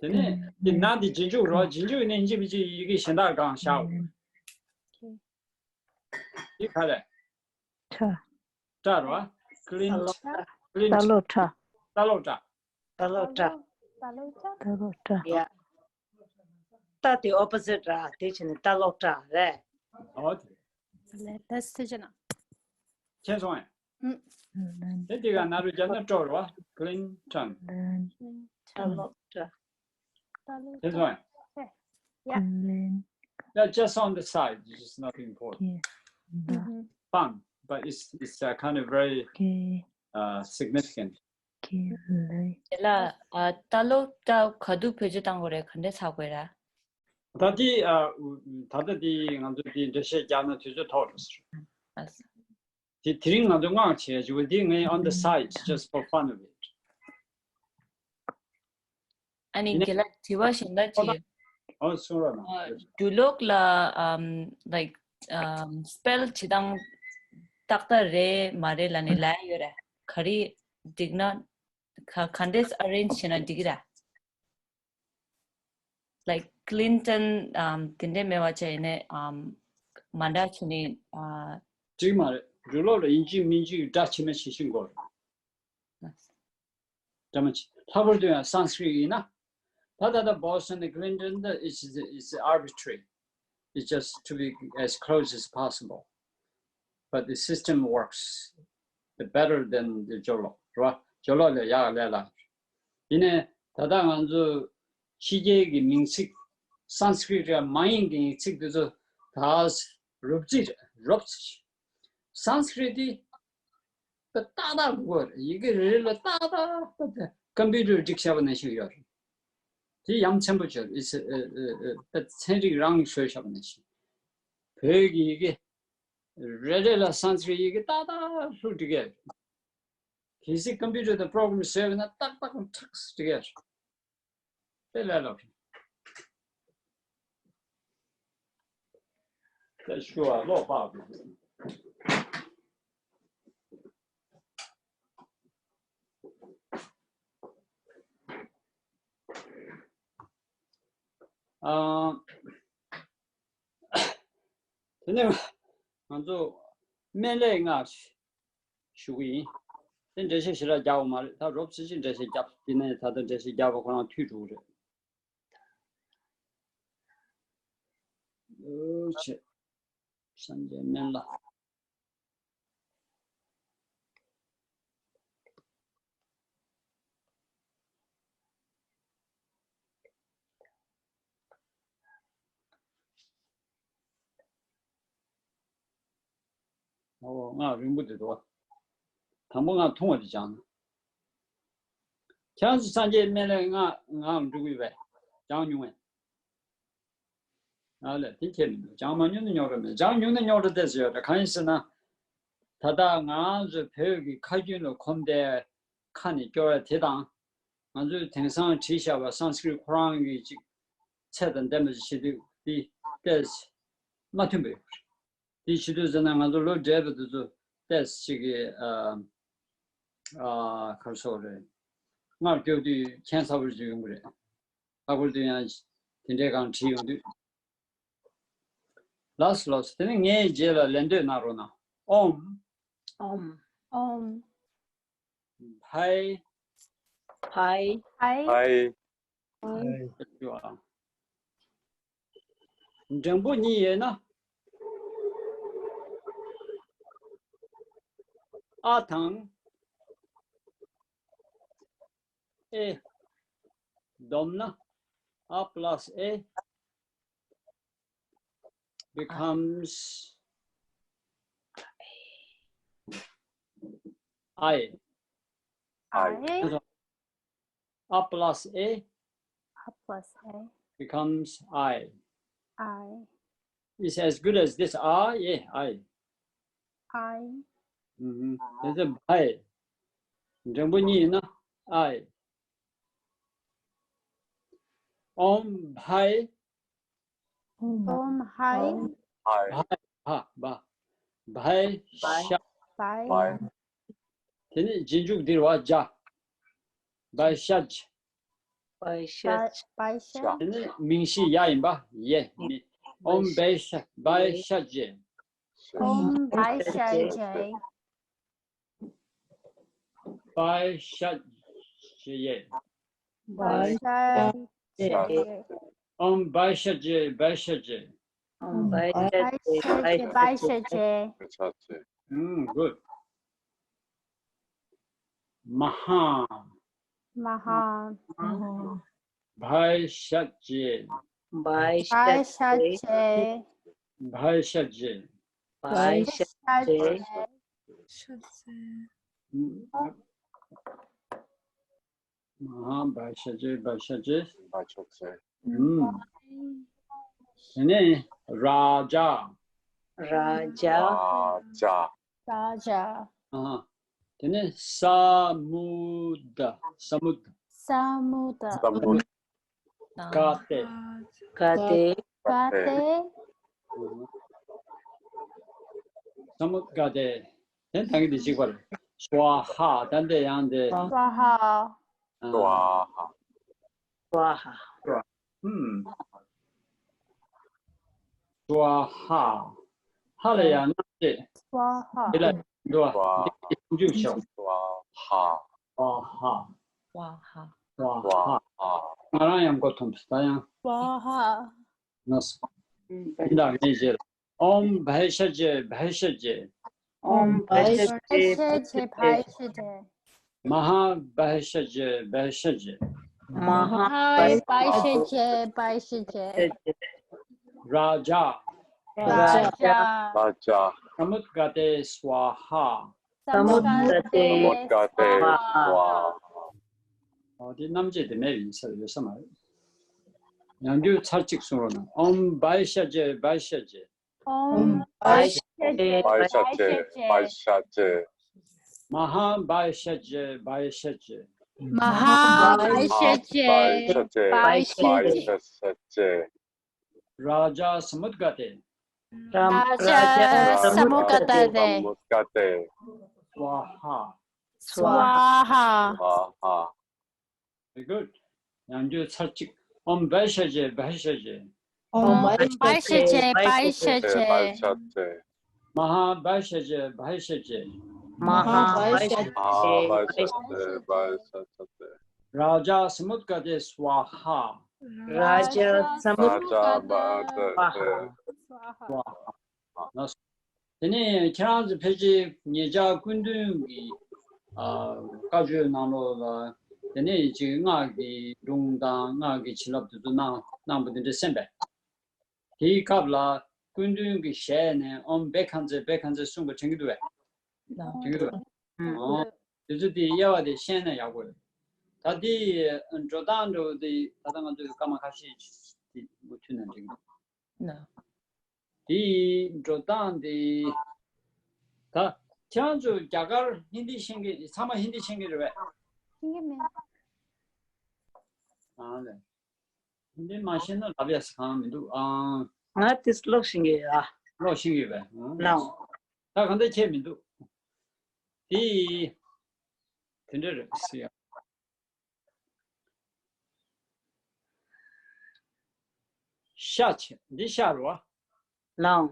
དེ་ནས་དེ་ན་དེ་རྗེས་འཇུག་རེད་བ། རྗེས་འཇུག་ནས་ཡིན་གཅིག་མིན་གཅིག་ཡི་གེ་གཞན་དག་སྒང་བཞག་འོ། ཨོ་ཁེ། འདི་ག་རེད། ཁྲ། ཁྲ་རེད་བ། ཀི་ལིན། ཀི་ལིན། རྟ་ལོག་ཁྲ། རྟ་ལོག་ཁྲ། རྟ་ལོག་ཁྲ། རྟ་ལོག་ཁྲ། རྟ་ལོག་ཁྲ། ཡ། རྟ་དེ་opposite ར། དེ་བྱས་ནས་རྟ་ལོག་ཁྲ་རེད། ཨོ་དེ། ལེ་ད་སི་ཅི་ན། མཁྱེན་སོང་ངས། ཨུམ། དེ་དེ་ག་ན་རུ་རྒྱབ་ན་སྤྲོ་རེད་བ། Clinton། རྟ་ལོག་ཁྲ། རྟ་ལོག་ཁྲ། མཁྱེན་སོང་ངས། ཡ། ཡ། Just on the side, it's nothing important. ཨུམ། Fun, but it's, it's uh, kind of very uh, significant. དེ་ལ་ཨ། རྟ་ལོག་ཁྲ་ག་དུས་བེད་སྤྱོད་བཏང་དགོས་རེད། ག་འདྲས་ཚགས་དགོས་རེད། ད་དེ་ཨ། ད་ལྟ་དེ་ང་ཚོ་དེ་འགྲེལ་བཤད་རྒྱག་ན་དུས་ཚོད་ཐོག་རེད། ཨ། དེ་དེ་རིང་ང་ཚོ་སྔགས་བྱས་བྱུང་བ་དེ་ངས་on the side, just for fun of it. ཨ་ནི་ཡིན་ན། རྒན་ལགས་དྲི་བ་གཞན་དག་ཅིག་ཡོད། ཨོ་གསུང་རོགས་གནང་། ཨ། འབྲུ་ལོག་ལ་ཨམ། like ཨམ། spell བྱེད་སྟངས་ཏག་ཏག་རེད་མ་རེད་ལབ་ནས་ལབ་ཡ་ཡོད་རེད། ག་རེ་འགྲིག་ན། ག་ག་འདྲས་arrange བྱས་ན་འགྲིག་གི་རེད། Like Clinton ཨམ། དེ་འདྲས་མེད་པ་བྱས་ནས་ཨམ། མ་འདྲ་བྱས་ནས་ཨ། འགྲིག་མ་རེད། འབྲུ་ལོག་ལ་ཡིན་གཅིག་མིན་གཅིག་སྒྲ་ཕྱི་མ་ཕྱི་བཞིན་དགོས་རེད། འདྲ་མ་བྱེད། ལྷག་པར་དུ་ཡང་Sanskrit ཡིན་ན། ད་ད་ལྟ་Boston ནས་Clinton འདི is is arbitrary. It's just to be as close as possible. But the system works the better than the སྦྱོར་ཀློག་རེད་བ། སྦྱོར་ཀློག་ལས་ཡག་ལས་སླ། ཡིན་ནའི་ད་ལྟ་ང་ཚོ་ཕྱི་རྒྱལ་གྱི་མིང་ཚིག Sanskrit ར་མ་ཡིན་གྱི་མིང་ཚིག་དེ་ཚོ་ད་རོབ་རྩིས་རོབ་རྩིས། Sanskrit དེ་ཏག་ཏག་དགོས་རེད། ཡི་གེ་རེ་རེ་ལ་ཏག་ཏག་ཏག་ཏག་ཀམ་པུ་ཊར་སྒྲིག་བྱས་པ་ནང་བཞིན་ཡོད་རེད། དེ་ཡ་མཚན་པོ་ཅིག་རེད། ཨེ་ཨེ་ཨེ་ཨེ་ད་ཚན་རིག་རང་བཟོས་བཞག་པ་ནང་བཞིན། བོད་ཀྱི་ཡི་གེ་རེ་རེ་ལ་Sanskrit ཡི་གེ་ཏག་ཏག་ལྷུག་སྒྲིག་གི་རེད། གལ་སྲིད་ཀམ་པུ་ཊར་དང་པོ་རོ་གྷ་རམ་བཟོས་པ་ན་ཏག་ཏག་ཁྲག་སྒྲིག་གི་རེད། དེ་ལས་ལོག་རེད། དེ་ཞུ་བ་ལོག་པ་རེད། ཨ། དེ་ནས་ང་ཚོ་སྨན་བླའི་སྔགས་ཞུ་གི་ཡིན། དེ་འགྲེལ་བཤད་ཞེ་དྲག་རྒྱག་དགོས་མ་རེད། ད་རོབ་ཙམ་ཅིག་འགྲེལ་བཤད་རྒྱབ། དེ་ནས་ད་ལྟ་འགྲེལ་བཤད་རྒྱག་པ་ཁོ་རང་མཐུད་འགྲོ་གི་རེད། ཨོ་ཆེ། སངས་རྒྱས་སྨན་བླ། ཨོ། སྔགས་རིང་པོ་དེ་འདུག་བ། དང་པོ་སྔགས་ཐུང་བ་དེ་སྦྱངས། ཁྱེད་རང་ཚོ་སངས་རྒྱས་སྨན་བླའི་སྔགས་ངག་འགྲོ་གི་ཡོད་པས། སྦྱངས་མྱོང་བས། ཨ་ལས། དེ་ཁྱད་མི་འདུག་སྦྱངས་མ་མྱོང་ན་རྙོག་དྲ་མེད། སྦྱངས་མྱོང་ན་རྙོག་དྲ་ཏོག་ཙམ་ཡོད་རེད། གང་ཡིན་ཟེར་ན། ད་ལྟ་ང་རང་ཚོ་བོད་ཀྱི་ཁ་རྒྱུན་ལ་གོམས་ཏེ་ཁ་ནས་སྐྱོར་བ་དེ་དང་། ང་ཚོས་དེང་སང་བྲིས་བཞག་པ་སཾ་སྐྲྀཏ་ཁོ་རང་གི་ཅིག་ཚད་དང་ལྡན་པ་ཞིག་བྱེད་དུས་འདི་ཏོག་ཙམ་མ་མཐུན་པ་ཡོད་རེད། དེ་བྱེད་དུས་ཟེར་ན་ང་ཚོ་ལོ་བགྲེས་པ་དེ་ཚོ་ཏོག་ཙམ་ཅིག་གི་ཨ་ཨ་ག་རེ་ཟེར་དགོས་རེད། སྔར་སྐྱོར་དུས་ཁྱད་མཚར་པོ་ཞིག་ཡོང་གི་རེད། ལྷག་པར་དུ་ཡང་དེ་འདྲའི་སྒང་བྲིས་ཡོང་དུས། ལགས་སོ་ལགས་སོ། དེ་ནི་ངའི་རྗེས་ལ་ལད་ཟློས་གནང་རོགས་གནང་། ཨོམ། ཨོམ། ཨོམ། བྷའི། བྷའི། བྷའི། བྷའི། འགྲེང་བུ་གཉིས་ཡོད་ན། ཨ་དང་ཨེ་བསྡོམས་ན། A plus A becomes I. I. A plus A A plus A becomes I. I. It's as good as this. I, yeah, I. I. ཨུ་ཧུམ། དེ་ཚོ་བྷའི། འགྲེང་བུ་གཉིས་ཡིན་ན་ཨའི། ཨོམ་བྷའི། ཨོམ་བྷའི། བྷའི། བྷའི། བྷ། བྷ། བྷའི་ཤ། བྷའི། བྷའི། དེ་ནས་རྗེས་འཇུག་འདིར་བ་ཇ། བྷའི་ཤ་ཇ། བྷའི་ཤ་ཇ། བྷའི་ཤ་ཇ། དེ་ནས་མིང་གཞི་ཡ་ཡིན་པ་ཡེ་ནི། ཨོམ་བྷའི་ཤ། བྷའི་ཤ་ཇེ། ཨོམ་བྷའི་ཤ་ཇེ། བྷའི་ཤ་ཇེ་ཡེ། བྷའི་ཤ་ཇེ། ཨོམ་བྷའི་ཤ་ཇེ། བྷའི་ཤ་ཇེ། ཨོམ་བྷའི་ཤ་ཇེ། བྷའི་ཤ་ཇེ། བྷའི་ཤ་ཇེ། བྷའི་ཤ་ཇེ། ཨུམ། གུཌ། མ་ཧཱ། མ་ཧཱ། བྷའི་ཤ་ཇེ། བྷའི་ཤ་ཇེ། བྷའི་ཤ་ཇེ། བྷའི་ཤ་ཇེ། བྷའི་ཤ་ཇེ། ཤ་ཇེ། ཨུམ། མ་ཧཱ། བྷའི་ཤ་ཇེ། བྷའི་ཤ་ཇེ། བྷའི་ཤ་ཇེ། ཨུམ། དེ་ནས་ར་ཇ། ར་ཇ། ར་ཇ། ར་ཇ། ཨ། དེ་ནས་ས་མུ་དྲ། ས་མུ་དྲ། ས་མུ་དྲ། ས་མུ་དྲ། ག་ཏེ། ག་ཏེ། ག་ཏེ། ས་མུ་དྲ་ག་ཏེ། དེ་ད་གིན་དེ་གཅིག་པ་རེད། སྭཱ་ཧཱ། ད་འདི་ཡང་དེ། སྭཱ་ཧཱ། སྭཱ་ཧཱ། སྭཱ་ཧཱ། ཨུམ། སྭཱ་ཧཱ། ཧ་ལ་ཡང་ན་ཅེ། སྭཱ་ཧཱ། དེ་ལ་འགྲོ་བ། འཇུག་བྱ། སྭཱ་ཧཱ། སྭཱ་ཧཱ། སྭཱ་ཧཱ། སྭཱ་ཧཱ། ང་རང་ཡང་མགོ་འཐོམས་སོང་ད་ཡང་། སྭཱ་ཧཱ། ན་སོ། ཡིན་ད་ངས་བྱེད། ཨོམ་བྷའི་ཤ་ཇེ། བྷའི་ཤ་ཇེ། ཨོམ་བྷའི་ཤ་ཇེ། བྷའི་ཤ་ཇེ། བྷའི་ཤ་ཇེ། མ་ཧཱ། བྷའི་ཤ་ཇེ། བྷའི་ཤ་ཇེ། མ་ཧཱ། བྷའི་ཤ་ཇེ། བྷའི་ཤ་ཇེ། ར་ཇ། ར་ཇ། ར་ཇ། ས་མུ་དྲ་ག་ཏེ་སྭཱ་ཧཱ། ས་མུ་དྲ་ག་ཏེ་སྭཱ་ཧཱ། ཨོ་དེ་རྣམ་བཅད་དེ་མེད་ཡིན་ས་ཡོད་ས་མ་རེད། ཡང་བསྐྱར་ཚར་གཅིག་གསུང་རོགས་གནང་། ཨོམ་བྷའི་ཤ་ཇེ། བྷའི་ཤ་ཇེ། ཨོམ་བྷའི་ཤ་ཇེ། བྷའི་ཤ་ཇེ། བྷའི་ཤ་ཇེ། མ་ཧཱ། བྷའི་ཤ་ཇེ། བྷའི་ཤ་ཇེ། མ་ཧཱ། བྷའི་ཤ་ཇེ། བྷའི་ཤ་ཇེ། བྷའི་ཤ་ཇེ། ར་ཇ། ས་མུ་དྲ་ག་ཏེ། ར་ཇ། ས་མུ་དྲ་ག་ཏེ། སྭཱ་ཧཱ། སྭཱ་ཧཱ། སྭཱ་ཧཱ། Very good. ཡང་བསྐྱར་ཚར་གཅིག་ཨོམ་བྷའི་ཤ་ཇེ། བྷའི་ཤ་ཇེ། ཨོམ་བྷའི་ཤ་ཇེ། བྷའི་ཤ་ཇེ། བྷའི་ཤ་ཇེ། མ་ཧཱ། བྷའི་ཤ་ཇེ། བྷའི་ཤ་ཇེ། མ་ཧཱ། བྷའི་ཤ་ཇེ། བྷའི་ཤ་ཇེ། བྷའི་ཤ་ཇེ། ར་ཇ། ས་མུ་དྲ་ག་ཏེ་སྭཱ་ཧཱ། ར་ཇ། ས་མུ་དྲ་ག་ཏེ་སྭཱ་ཧཱ། སྭཱ་ཧཱ། དེ་ནས་ཁྱེད་རང་ཚོ་ཕལ་ཆེར་ཉེ་ཆར་སྐུ་མདུན་གྱི་ཨ་བཀའ་ཆོས་ནང་ལོགས་ལ་དེ་ནས་ཅིག་སྔགས་ཀྱི་སྒྲུང་དང་སྔགས་ཀྱི་བྱིན་རླབས་དེ་ཚོ་གནང་གནང་པ་དེ་འདྲ་གསན་པས། དེའི་སྐབས་ལ་སྐུ་མདུན་གྱི་ཞལ་ནས་ཨོམ་བྷེ་ཁང་ཙེ་བྷེ་ཁང་ཙེ་གསུངས་པ་དྲན་གྱི་འདུག་བས། དྲན་གྱི་འདུག་བས། ཨོ། དེ་ཚོ་དེ་དབྱེ་བ་དེ་ཤེས་ན་ཡག་པོ་རེད། ད་དེ་འགྲོ་སྟངས་འདྲ་བོ་དེ་ད་ལྟ་ང་ཚོས་སྐར་མ་ཁ་ཤས་ཅིག་མུ་མཐུད་ནས་འགྲིག་འདུག་དེའི་འགྲོ་སྟངས་དེ། ད་ཁྱེད་རང་ཚོ་རྒྱ་གར་ཧིན་དི་ཤེས་ཀྱི་ཚང་མ་ཧིན་དི་ཤེས་ཀྱི་རེད་པས། ཤེས་ཀྱི་མེད། ཨ་ལས། ཧིན་དི་མ་ཤེས་ན་ལབ་ཡ་ས་གང་མི་འདུག་ཨང་། ང་དེ་ཀློག་ཤེས་ཀྱི་ཡོད་ཨ། ཀློག་ཤེས་ཀྱི་ཡོད་པས། ཨང་། ལགས། ད་གང་ལྟར་ཁྱད་མི་འདུག་དེ་དེ་འདྲ་རེད་ཟེར་ཡ། ཤ་ཆེ། འདི་ཤ་རེད་བ། ལགས།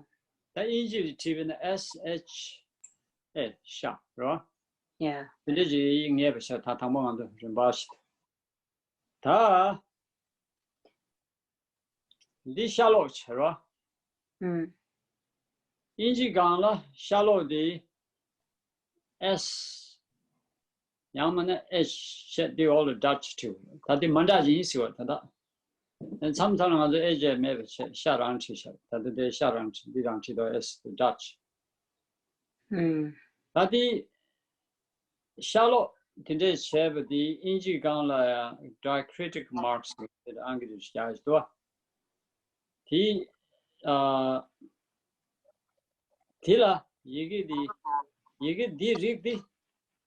ད་དབྱིན་ཇི་ལ་བྲིས་པ་ན་S H ཨེ་ཤ་རོ། ཡ། དེ་འདྲ་ཅིག་ངེས་པ་ཤ། ད་དང་པོ་ང་ཚོ་རིམ་པ་ཞིག་ད་འདི་ཤ་ལོག་བྱེད་རོ། ཨུམ། དབྱིན་ཇི་སྒང་ལ་ཤ་ལོག་དེ་S། ཡང་མིན་ན་H་བྱས། འདི་འོག་ལ་Dutch་བྲིས། ད་འདི་མ་འདྲ་ཅིག་ཡིན་ཟེར་བ་ད་ལྟ། མཚམས་མཚམས་ལ་ང་ཚོ་H་མེད་པ་བྱས་ཤ་རང་བྲིས་བཞག་ད་ལྟ་འདི་ཤ་རང་བྲིས། འདི་རང་བྲིས་དོ། S་དེ་Dutch། ཨུམ། ད་འདི་ཤ་ལོག་དེ་འདྲས་བྱས་པ་དེ་དབྱིན་ཇིའི་སྒང་ལ་ཡང་diacritic marks་ཟེར་ཨང་ཀི་རེད་བཞག་འདུག་བ། དེ་ཨ། དེ་ལ་ཡི་གེ་འདི། ཡི་གེ་འདི་རིགས་འདི་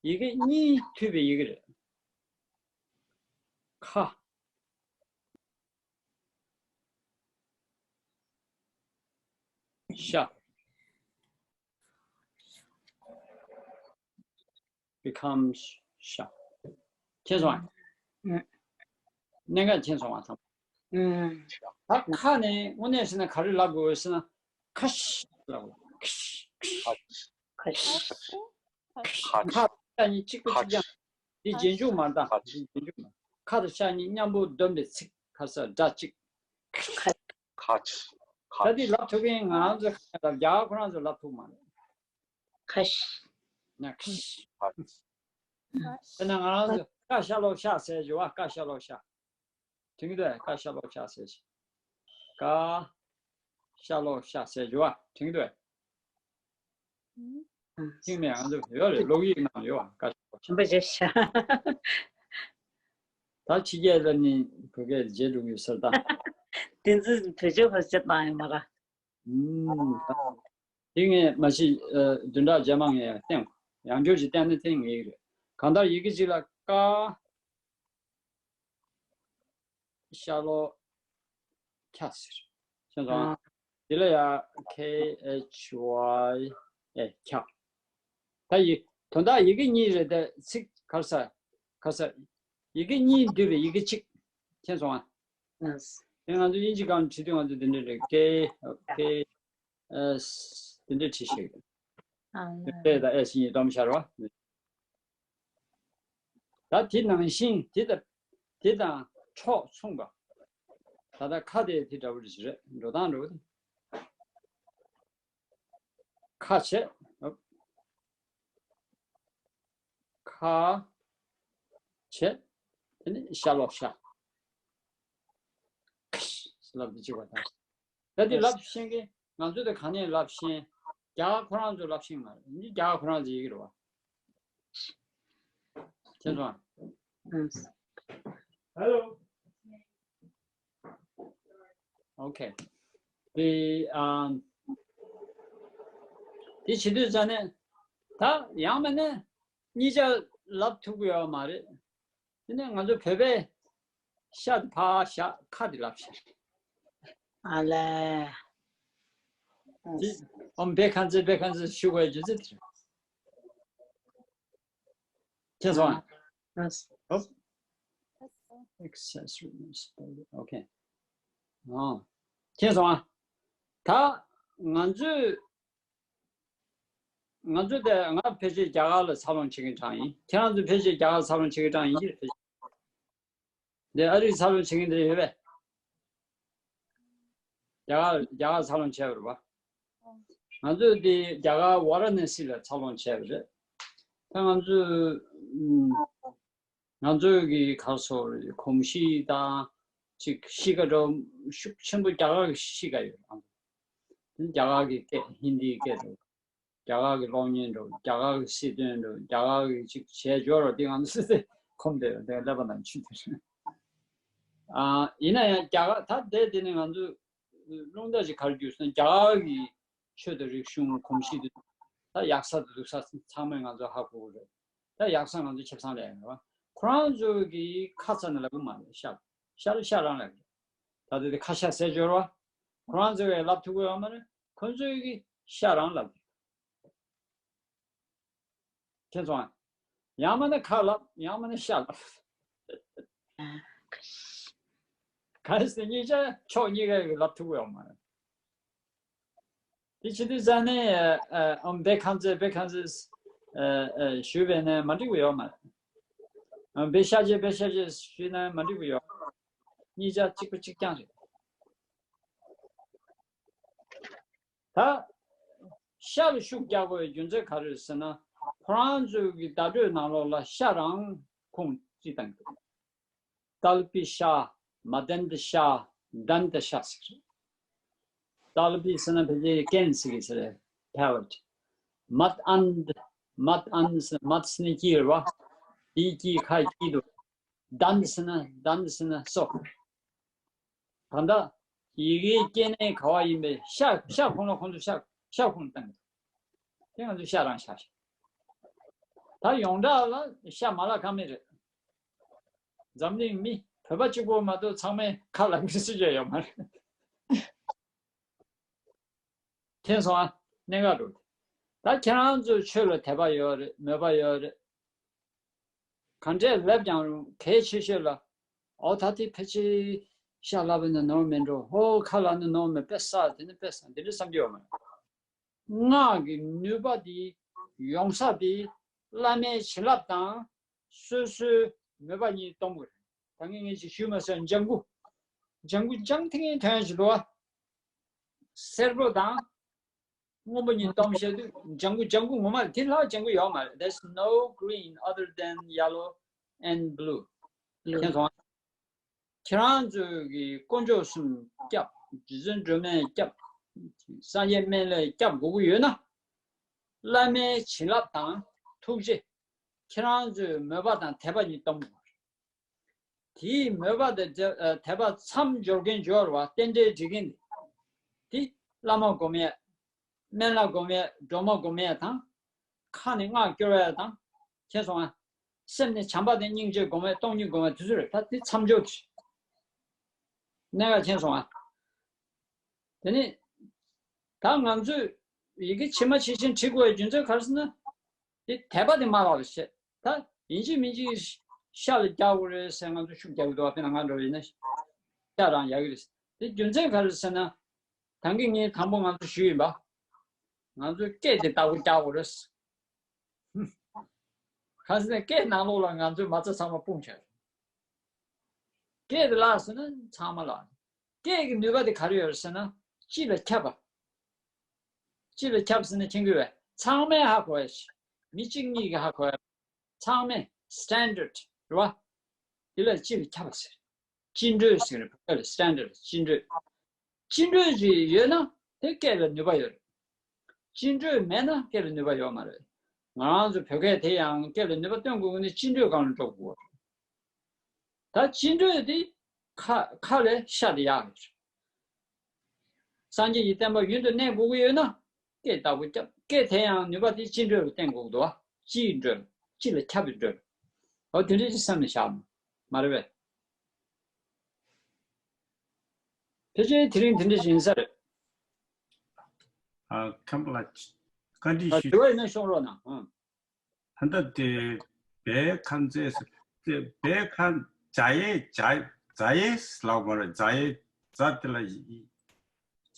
ཡི་གེ་གཉིས་མཐུད་པའི་ཡི་གེ་རེད། ཁ། ཤ། becomes ཤ། མཁྱེན་སོང་ཨ། ཨུམ། གནད་འགག་མཁྱེན་སོང་ཨ་ཚང་མ། ཨུམ། ད་ཁ་ནས་དངོས་གནས་བཤད་ན་ག་རེ་ལབ་དགོས་ཟེར་ན། ཁ་ཤ་ལབ་དགོས། ཁ་ཤ། ཁ་ཤ། ཁ་ཤ། ཁ་ཤ་གཉིས་གཅིག་པ་གཅིག་རྐྱང་། འདི་རྗེས་འཇུག་མ་རེད་ད། ཁ་ཤ། འདི་རྗེས་འཇུག་མ་རེད། ཁ་དང་ཤ་གཉིས་མཉམ་པོ་བསྡོམས་པའི་ཚིག་ཁ་ཤ་སྒྲ་གཅིག་ཁ་ཤ། ཁ་ཤ། ད་འདི་ལབ་ཐུབ་མཁན་ང་རང་ཚོ་ཁ་ཤ་ལབ། རྒྱ་གར་ཁོ་རང་ཚོ་ལབ་ཐུབ་མ་རེད། ཁ་ཤ། ན་ཁ་ཤ། ཁ་ཤ། དཔེར་ན་ང་རང་ཚོ་ཀ་ཤ་ལོག་ཤ་ཟེར་གྱི་བ། ཀ་ཤ་ལོག་ཤ། དྲན་གྱི་འདུག་ཨ། ཀ་ཤ་ལོག་ཤ་ཟེར་གྱི། ཀ་ཤ་ལོག་ཤ་ཟེར་གྱི་བ། དྲན་གྱི་འདུག་ཨ། ཨུམ། ཅིག་ནས་ང་ཚོ་ཡོད་རེད། ལོག་ཡིག་ནང་ཡོད་བ། ཀ་ཤ་ལོག་ཤ། རིན་པོ་ཆེ་ཤ། ད་ཕྱི་རྒྱལ་ལ་ནི་བོད་སྐད་བརྗེད་འགྲོ་གི་ཡོད་ས་རེད་ད། དེ་ཚོ་བོད་ཆོས་བོད་ཆོས་བཏང་ཡོད་མ་རེད། ཨུམ། དེ་ངས་མ་གཞི་ཨ་བདུན་ཕྲག་རྗེས་མ་ངས་བསྟན། ཡང་བསྐྱར་ཅིག་བསྟན་ན་བསྟན་ངེས་ཀྱི་རེད། གང་ལྟར་ཡི་གེ་གཅིག་ལ་ཀ་ཤ་ལོག་ཤ་ཟེར། མཁྱེན་སོང་ཨ། ཨ། དེ་ལ་ཡ་K H Y ཨེ་ཤ། ད་ཡི་དོན་དག་ཡི་གེ་གཉིས་རེད་དེ། ཚིག་ག་རེ་ཟ། ག་རེ་ཟ། ཡི་གེ་གཉིས་འདུས་པའི་ཡི་གེ་གཅིག་མཁྱེན་སོང་ཨ། ཨ། དེ་ང་ཚོ་དབྱིན་ཇི་སྒང་བྲིས་དུས་ང་ཚོ་འདི་འདྲ་རེད། K K S དེ་འདྲ་བྲིས་ཤིག་ཨ། K དང་S གཉིས་སྡོམ་ཤར་བ། ད་དེ་ནང་བཞིན་དེ་དང་དེ་དང་ཕྱོགས་མཚུངས་པ། ད་ལྟ་ཁ་དེ་དེ་འདྲ་བོ་རེད། འགྲོ་སྟངས་འདྲ་བོ་དེ། ཁ་བྱས། ཁ་བྱས། དེ་ནས་ཤ་ལོག་ཤ། ཁ་ཤ་ལབ་དེ་གཅིག་པ་དང་། ད་དེ་ལབ་ཤེས་མཁན་ང་ཚོ་དེ་ག་ནས་ལབ་ཤེས། རྒྱ་གར་ཁོ་རང་ཚོ་ལབ་ཤེས་མ་རེད། འདི་རྒྱ་གར་ཁོ་རང་ཚོའི་ཡི་གེ་རེད་བ། མཁྱེན་སོང་ཨ། ཨུམ། Hello. Okay. དེ་ཨ་དེ་བྱེད་དུས་ཙ་ནས་ད་ཡང་མིན་ན་གཉིས་ཆ་ལབ་ཐུབ་ཀྱི་ཡོད་མ་རེད། དེ་ནས་ང་ཚོ་བོད་པས་ཤ་དེ་ཕར་བཞག་ཁ་དེ་ལབ་བཞག་ཨ་ལས། དེ་ཨོམ་བེ་ཁན་ཙེ་བེ་ཁན་ཙེ་ཞུ་དགོས་རྒྱུ་མཚན་དེ་རེད། མཁྱེན་སོང་ཨ། ཨ། ཨོ། Accessory. Okay. ཨ། མཁྱེན་སོང་ཨ། ད་ང་ཚོས་ང་ཚོ་དེ་ང་ཕལ་ཆེར་རྒྱ་གར་ལ་འཚར་ལོངས་བྱེད་མཁན་གྲངས་ཡིན། ཁྱེད་རང་ཚོ་ཕལ་ཆེར་རྒྱ་གར་འཚར་ལོངས་བྱེད་མཁན་གྲངས་ཡིན་གྱི་རེད། ཕལ་ཆེར་འདི་ཨ་རིར་འཚར་ལོངས་བྱེད་མཁན་དེ་ཡོད་པས། རྒྱ་གར་རྒྱ་གར་འཚར་ལོངས་བྱས་པ་རེད་པ། ང་ཚོ་འདི་རྒྱ་གར་ཝཱ་ར་ཎ་སི་ལ་འཚར་ལོངས་བྱས་པ་རེད། ད་ང་ཚོ་ཨུམ། ང་ཚོའི་གི་ག་རེ་ཟེར་གོམས་གཤིས་དང་ཅིག་གཤིས་ཀ་འདྲ་ཤུགས་ཆེན་པོ་རྒྱ་གར་གི་གཤིས་ཀ་ཡོད། རྒྱ་གར་གི་སྐད། ཧིན་དིའི་སྐད་འདྲ། རྒྱ་གར་གི་གློག་བརྙན་འདྲ། རྒྱ་གར་གི་སྲིད་དོན་འདྲ། རྒྱ་གར་གི་ཅིག་བྱས་འབྱོར་བ་དེ་ང་ཚོ་ཁོམ་བསྡད་ཡོད། དེ་ཀླད་པ་ནང་ཆུད་དེ་རེད། ཨ་ཡིན་ན་ཡང་རྒྱ་གར་ད་ལྟའི་དེ་ནི་ང་ཚོ་རླུང་རྟ་ཅིག་ག་རེ་རྒྱུག་སོང་། རྒྱ་གར་གི་ཆོས་དང་རིག་གཞུང་གོམས་གཤིས་དེ་ད་ཡག་ས་དང་སྡུག་ས་ཚང་མས་ང་ཚོ་ཧ་གོ་གི་རེད། ད་ཡག་ས་ང་ཚོ་ཆབ་གསང་ལ་ཡང་རེད་བ། ཁོ་རང་ཚོ་གི་ཁ་ཚ་ནས་ལབ་གི་མ་རེད། ཤ་ཤ་ལ་ཤ་རང་ལབ་གི་རེད། ད་དེ་དེ་ཁ་ཤ་ཟེར་འབྱོར་བ། ཁོ་རང་ཚོ་གིས་ལབ་ཐུབ་གི་ཡོད་མ་རེད། ཁོ་ཚོ་གི་ཤ་རང་ལབ་གི་རེད། མཁྱེན་སོང་ཨ། ཡང་མིན་ན་ཁ་ལབ། ཡང་མིན་ན་ཤ་ལབ། གལ་སྲིད་གཉིས་ཆ་ཕྱོགས་གཉིས་ཀ་གིས་ལབ་ཐུབ་ཀྱི་ཡོད་མ་རེད། དེ་བྱེད་དུས་ཙ་ནས་ཨ་ཨམ་བེ་ཁན་ཙེ་བེ་ཁན་ཙེ་ ཨ་ཨ་ཞུས་པས་ན་མ་འགྲིག་པ་ཡོད་མ་རེད། ཨ་བེ་ཤ་ཅེ་བེ་ཤ་ཅེ་ཞུས་ན་མ་འགྲིག་པ་ཡོད། གཉིས་ཆ་གཅིག་པ་གཅིག་རྐྱང་རེད། ད་ཤ་ལ་ཤུགས་རྒྱག་དགོས་པའི་རྒྱུ་མཚན་ག་རེ་རེད་ཟེར་ན། ཁོ་རང་ཚོའི་གི་བརྡ་སྤྲོད་ནང་ལོགས་ལ་ཤ་རང་ཁུངས་བརྩི་བཏང་གི་འདུག་ཏལ་པི་ཤ། མ་དན་ཏི་ཤ། དན་ཏི་ཤ་ཟེར། ཏལ་པི་ཟེར་ན་ཕལ་ཆེར་རྐན་ཟེར་གི་ཟེར། palate། མད་ཨན། མད་ཨན་ཟེར། མད་ཟེར་ན་དཀྱིལ་རེད་བ། དེའི་དཀྱིལ་ཁ་དཀྱིལ་དུ། དན་ཟེར་ན། དན་ཟེར་ན་སོ། ད་ལྟ་ཡི་གེའི་སྐྱེ་གནས་ག་བ་ཡིན་པའི་ཤ། ཤ་ཁོང་ལ་ཁོང་ཚོ་ཤ། ཤ་ཁོང་བཏང་གི་འདུག་དེ་ང་ཚོ་ཤ་རང་ཤ་ཤ། ད་ཡོངས་གྲགས་ལ་ཤ་མ་ལ་ཁ་མེད་རེད། འཛམ་གླིང་མི་བོད་པ་གཅིག་པོ་མ་གཏོགས་ཚང་མས་ཁ་ལ་མི་སུ་ཅག་ཡོད་མ་རེད། མཁྱེན་སོང་ཨ། གནད་འགག་འགྲོ། ད་ཁྱེད་རང་ཚོའི་ཆོས་ལ་དད་པ་ཡོད་རེད། མོས་པ་ཡོད་རེད། གང་འདྲས་ལབ་ཀྱང་རུང་གལ་ཆེ་ཤོས་ལ། ཨོ་ད་དེ་ཕལ་ཆེར་ཤ་ལབ་ན་ནོར་མེད་འགྲོ། ཧོ་ཁ་ལབ་ན་ནོར་མེད། དཔེ་བསགས་དེ་ནི་དཔེ་བསགས་འདི་འདྲ་བསམ་རྒྱུ་ཡོད་མ་རེད། སྔགས་ཀྱི་ནུས་པ་དེ་ཡོང་ས་དེ་བླ་མའི་བྱིན་རླབས་དང་སོ་སོའི་མོས་པ་གཉིས་སྟོང་པོ་རེད། ད་ངས་ངས་ཅིག་ཞུས་མ་ཟད་ལྗང་གུ། ལྗང་གུ་ལྗང་ཐིང་ཐོན་བཞིན་འདུག་བ། སེར་པོ་དང་སྔོན་པོ་གཉིས་སྟོང་བཤད་དུས་ལྗང་གུ་ལྗང་གུ་ངོ་མ་རེད། དེ་ལྷག་ལྗང་གུ་ཡོད་མ་རེད། There's no green other than yellow and blue. མཁྱེན་སོང་ཨ། ཁྱེད་རང་ཚོས་ཀྱི་དཀོན་མཆོག་གསུམ་སྐྱབས། རྗེ་བཙུན་སྒྲོལ་མས་སྐྱབས། སངས་རྒྱས་སྨན་བླས་སྐྱབས་དགོས་ཀྱི་ཡོད་ན། བླ་མའི་བྱིན་རླབས་དང་ཐུགས་རྗེ། ཁྱེད་རང་ཚོའི་མོས་པ་དང་དད་པ་གཉིས་སྟོང་པོ་རེད། དེའི་མོས་པ་དང་དད་པ་མཚམས་སྦྱོར་མཁན་སྦྱོར་བ་རྟེན་འབྲེལ་སྒྲིག་མཁན་དེ། དེ་བླ་མ་སྒོམ་ཡས། སྨན་བླ་སྒོམ་ཡས། སྒྲོལ་མ་སྒོམ་ཡས་དང་། ཁ་ནས་སྔགས་སྐྱོར་བ་དང་། མཁྱེན་སོང་ཨ། སེམས་ནས་བྱམས་པ་དང་སྙིང་རྗེ་སྒོམ་པའི་སྟོང་ཉིད་སྒོམ་པ་དེ་ཚོ་རེད། ད་དེ་མཚམས་སྦྱོར་དེ་རེད། གནད་འགག་མཁྱེན་སོང་ཨ། དེ་ནས་ད་ང་ཚོས་ཡི་གེ་ཇི་མ་ཇི་བཞིན་བྲི་དགོས་པའི་རྒྱུ་མཚན་ག་རེ་ཟེར་ན། དེ་དད་པ་དེ་མ་རག་པ་བྱས། ད་ཡིན་གཅིག་མིན་གཅིག་ཤ་ལ་རྒྱག་དགོས་རེད་ཟེར་ང་ཚོ་ཤུགས་རྒྱག་གི་འདུག་བ། དཔེར་ན་ང་འདྲ་བ་ཡིན་ན་ཤ་རང་རྒྱག་གི་རེད། དེ་རྒྱུ་མཚན་ག་རེ་ཟེར་ན། ད་གིན་ངས་དང་པོ་ང་ཚོ་ཞུས་ཡིན་པ། ང་ཚོའི་སྐད་དེ་བདག་པོ་རྒྱག་དགོས་རེད། གང་ཟེར་ན་སྐད་ནང་ལོགས་ལ་ང་ཚོའི་མ་རྩ་ཚང་མ་སྤུངས་བྱས། སྐད་དེ་བརླག་སོང་ན་ཚང་མ་བརླག་སྐད་ཀྱི་ནུས་པ་དེ་ག་རེ་ཡོད་རེད་ཟེར་ན། སྤྱི་ལ་ཁྱབ་པ། སྤྱི་ལ་ཁྱབ་ཟེར་ན་མཁྱེན་གྱི་ཡོད་པས། ཚང་མས་ཧ་གོ་ཡ་ཞིག་མི་གཅིག་གཉིས་ཀྱིས་ཧ་གོ་ཡ། ཚང་མས་standard རེད་བ། དེ་ལ་སྤྱི་ལ་ཁྱབ་པ་ཟེར། སྤྱི་འགྲོས་ཟེར་བ་ལ་standard སྤྱི་འགྲོས། སྤྱི་འགྲོས་ཅིག་ཡོད་ན་དེ་སྐད་ལ་ནུས་པ་ཡོད་རེད། སྤྱི་འགྲོས་མེད་ན་སྐད་ལ་ནུས་པ་ཡོད་མ་རེད། ང་རང་ཚོ་བོད་སྐད་དེ་ཡང་སྐད་ལ་ནུས་པ་སྟོན་དགོས་ཀྱི་ནི་སྤྱི་འགྲོས་སྒང་ལ་འགྲོ་དགོས། ད་སྤྱི་འགྲོས་དེ་ཁ་ཁ་ལས་ཤ་དེ་ཡག་རེད། སངས་རྒྱས་ཀྱི་བསྟན་པ་ཡུན་དུ་གནས་དགོས་ཀྱི་ཡོད་ན། སྐད་བདག་པོ་སྐྱབས། སྐད་དེ་ཡང་ནུས་པ་དེ་སྤྱི་འགྲོས་ལ་བརྟེན་དགོས་འདུག་བ། སྤྱིའི་འགྲོས། སྤྱི་ལ་ཁྱབ་པའི་འགྲོས། འོ་དེ་འདྲ་ཅིག་སེམས་ལ་བཞག་མ་རེད་པས། ཕལ་ཆེར་དེ་རིང་དེ་འདྲ་ཞིག་ཡིན་ས་རེད། ཨ་ཁམས་ལ་བཀའ་འདྲི་ཞུ། དྲི་བ་ཡིན་ན་ཤོང་རོགས་གནང་། ཨང་། ད་ལྟ་དེ་བའི་ཁ་མཛེས་སུ་དེ་བའི་ཁ་ཇ་ཡེ་ཇ་ཇ་ཡེ་ལབ་མ་རེད། ཇ་ཡེ་ཇ་དེ་ལ་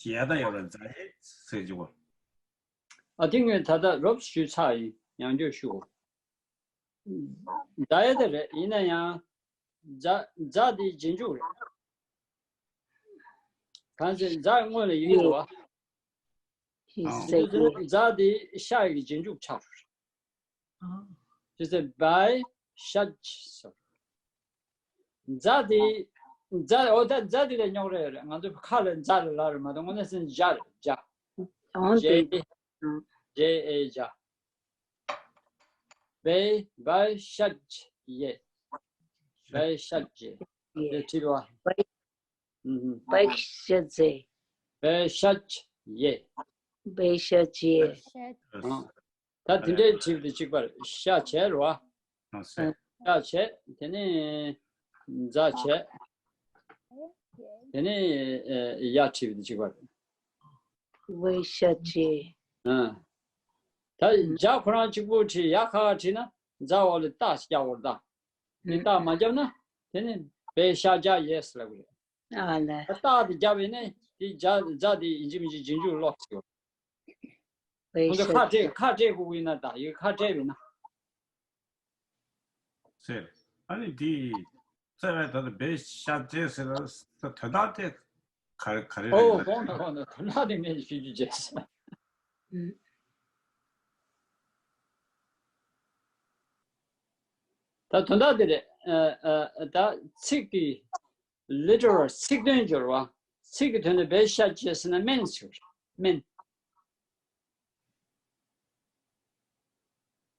ཇ་ཡ་ད་ཡོད་ར་ཇ་ཡེ་ཟེར་གྱི་བ། ཨ་དེ་ངས་ད་ལྟ་རོབ་ཞུས་ཚར་ཡིན། ཡང་བསྐྱར་ཞུ། ཇ་ཡེ་ད་རེད། ཡིན་ན་ཡང་ཇ་ཇ་དེ་རྗེས་འཇུག་རེད། གང་ཟེར་ཇ་སྔོན་ལ་ཡིན་འདུག་བ། ཇ་དེ་ཤ་ཡི་རྗེས་འཇུག་ཆགས་རེད། ཅི་ཟེར་བའི་ཤ་ཇི་སོ། ཛ་དེ་ཛ་འོ་ད་ཛ་དེ་ལས་རྙོག་རེ་ཡོད་རེད། ང་ཚོ་ཁ་ལ་ཛ་ལ་ལ་རེད་མ་གཏོགས་དངོས་གནས་ཟིན་ཇ་རེད་ཇ། ཨང་ཇེ་དེ་ཨེ་ཨང་ཇེ་ཨེ་ཇ། བའི་བའི་ཤ་ཇི་ཡེ། བའི་ཤ་ཇི་ཡེ་ཡེ་བྲིས་པ། བའི་ཨུ་ཧུ། བའི་ཤ་ཇི། བའི་ཤ་ཇི་ཡེ། བའི་ཤ་ཇི་ཡེ། ཨང་། ད་དེ་འདྲའི་བྲིས་པ་དེ་གཅིག་པ་རེད། ཤ་བྱས་རེད་བ། ཨ་སེ། ཤ་བྱས། དེ་ནས་ཛ་བྱས། དེ་ནས་ཡ་བྲིས་པ་དེ་གཅིག་པ་རེད། བའི་ཤ་ཇི། ཨ། ད་ཇ་ཁོ་རང་གཅིག་པུ་བྲིས། ཡ་ཁ་ཁ་བྲིས་ན་ཛ་འོག་ལ་ཏ་ཞིག་རྒྱག་དགོས་རེད་ད། དེ་ཏ་མ་བརྒྱབ་ན་དེ་ནས་བའི་ཤ་ཇ་ཡེ་ཟེར་ལབ་དགོས་རེད། ཨ་ལེ། ད་ཏ་དེ་བརྒྱབ་ཡིན་ན་དེ་ཇ་ཛ་དེ་ཡིན་གཅིག་མིན་གཅིག་རྗེས་འཇུག་ལོག་ཟེར་བ། བའི་ཁོང་ཚོ་ཤ་ཁ་བྲལ་ཁ་བྲལ་དགོས་ཀྱི་ཡིན་ན། ད་ཡི་ཁ་བྲལ་བ་ཡིན་ན། ཟེར། ཨ་ནི་དེ་བཙལ་བས་ད་ལྟ་བའི་ཤ་བཅད་ཟེར་ལ་དོན་དག་དེ་ག་རེ་ག་རེ་རེད། ཨོ་ན་གོང་དུ་གོང་དུ་དོན་དག་དེ་ངས་ཞུ་རྒྱུ་བྱས། ད་དོན་དག་དེ་རེད། ཨ་ཨ་ད་ཚིག་གི་literal ཚིག་དོན་སྦྱོར་བ། ཚིག་གི་དོན་དུ་བའི་ཤ་བཅད་ཟེར་ན་སྨན་ཟེར། སྨན།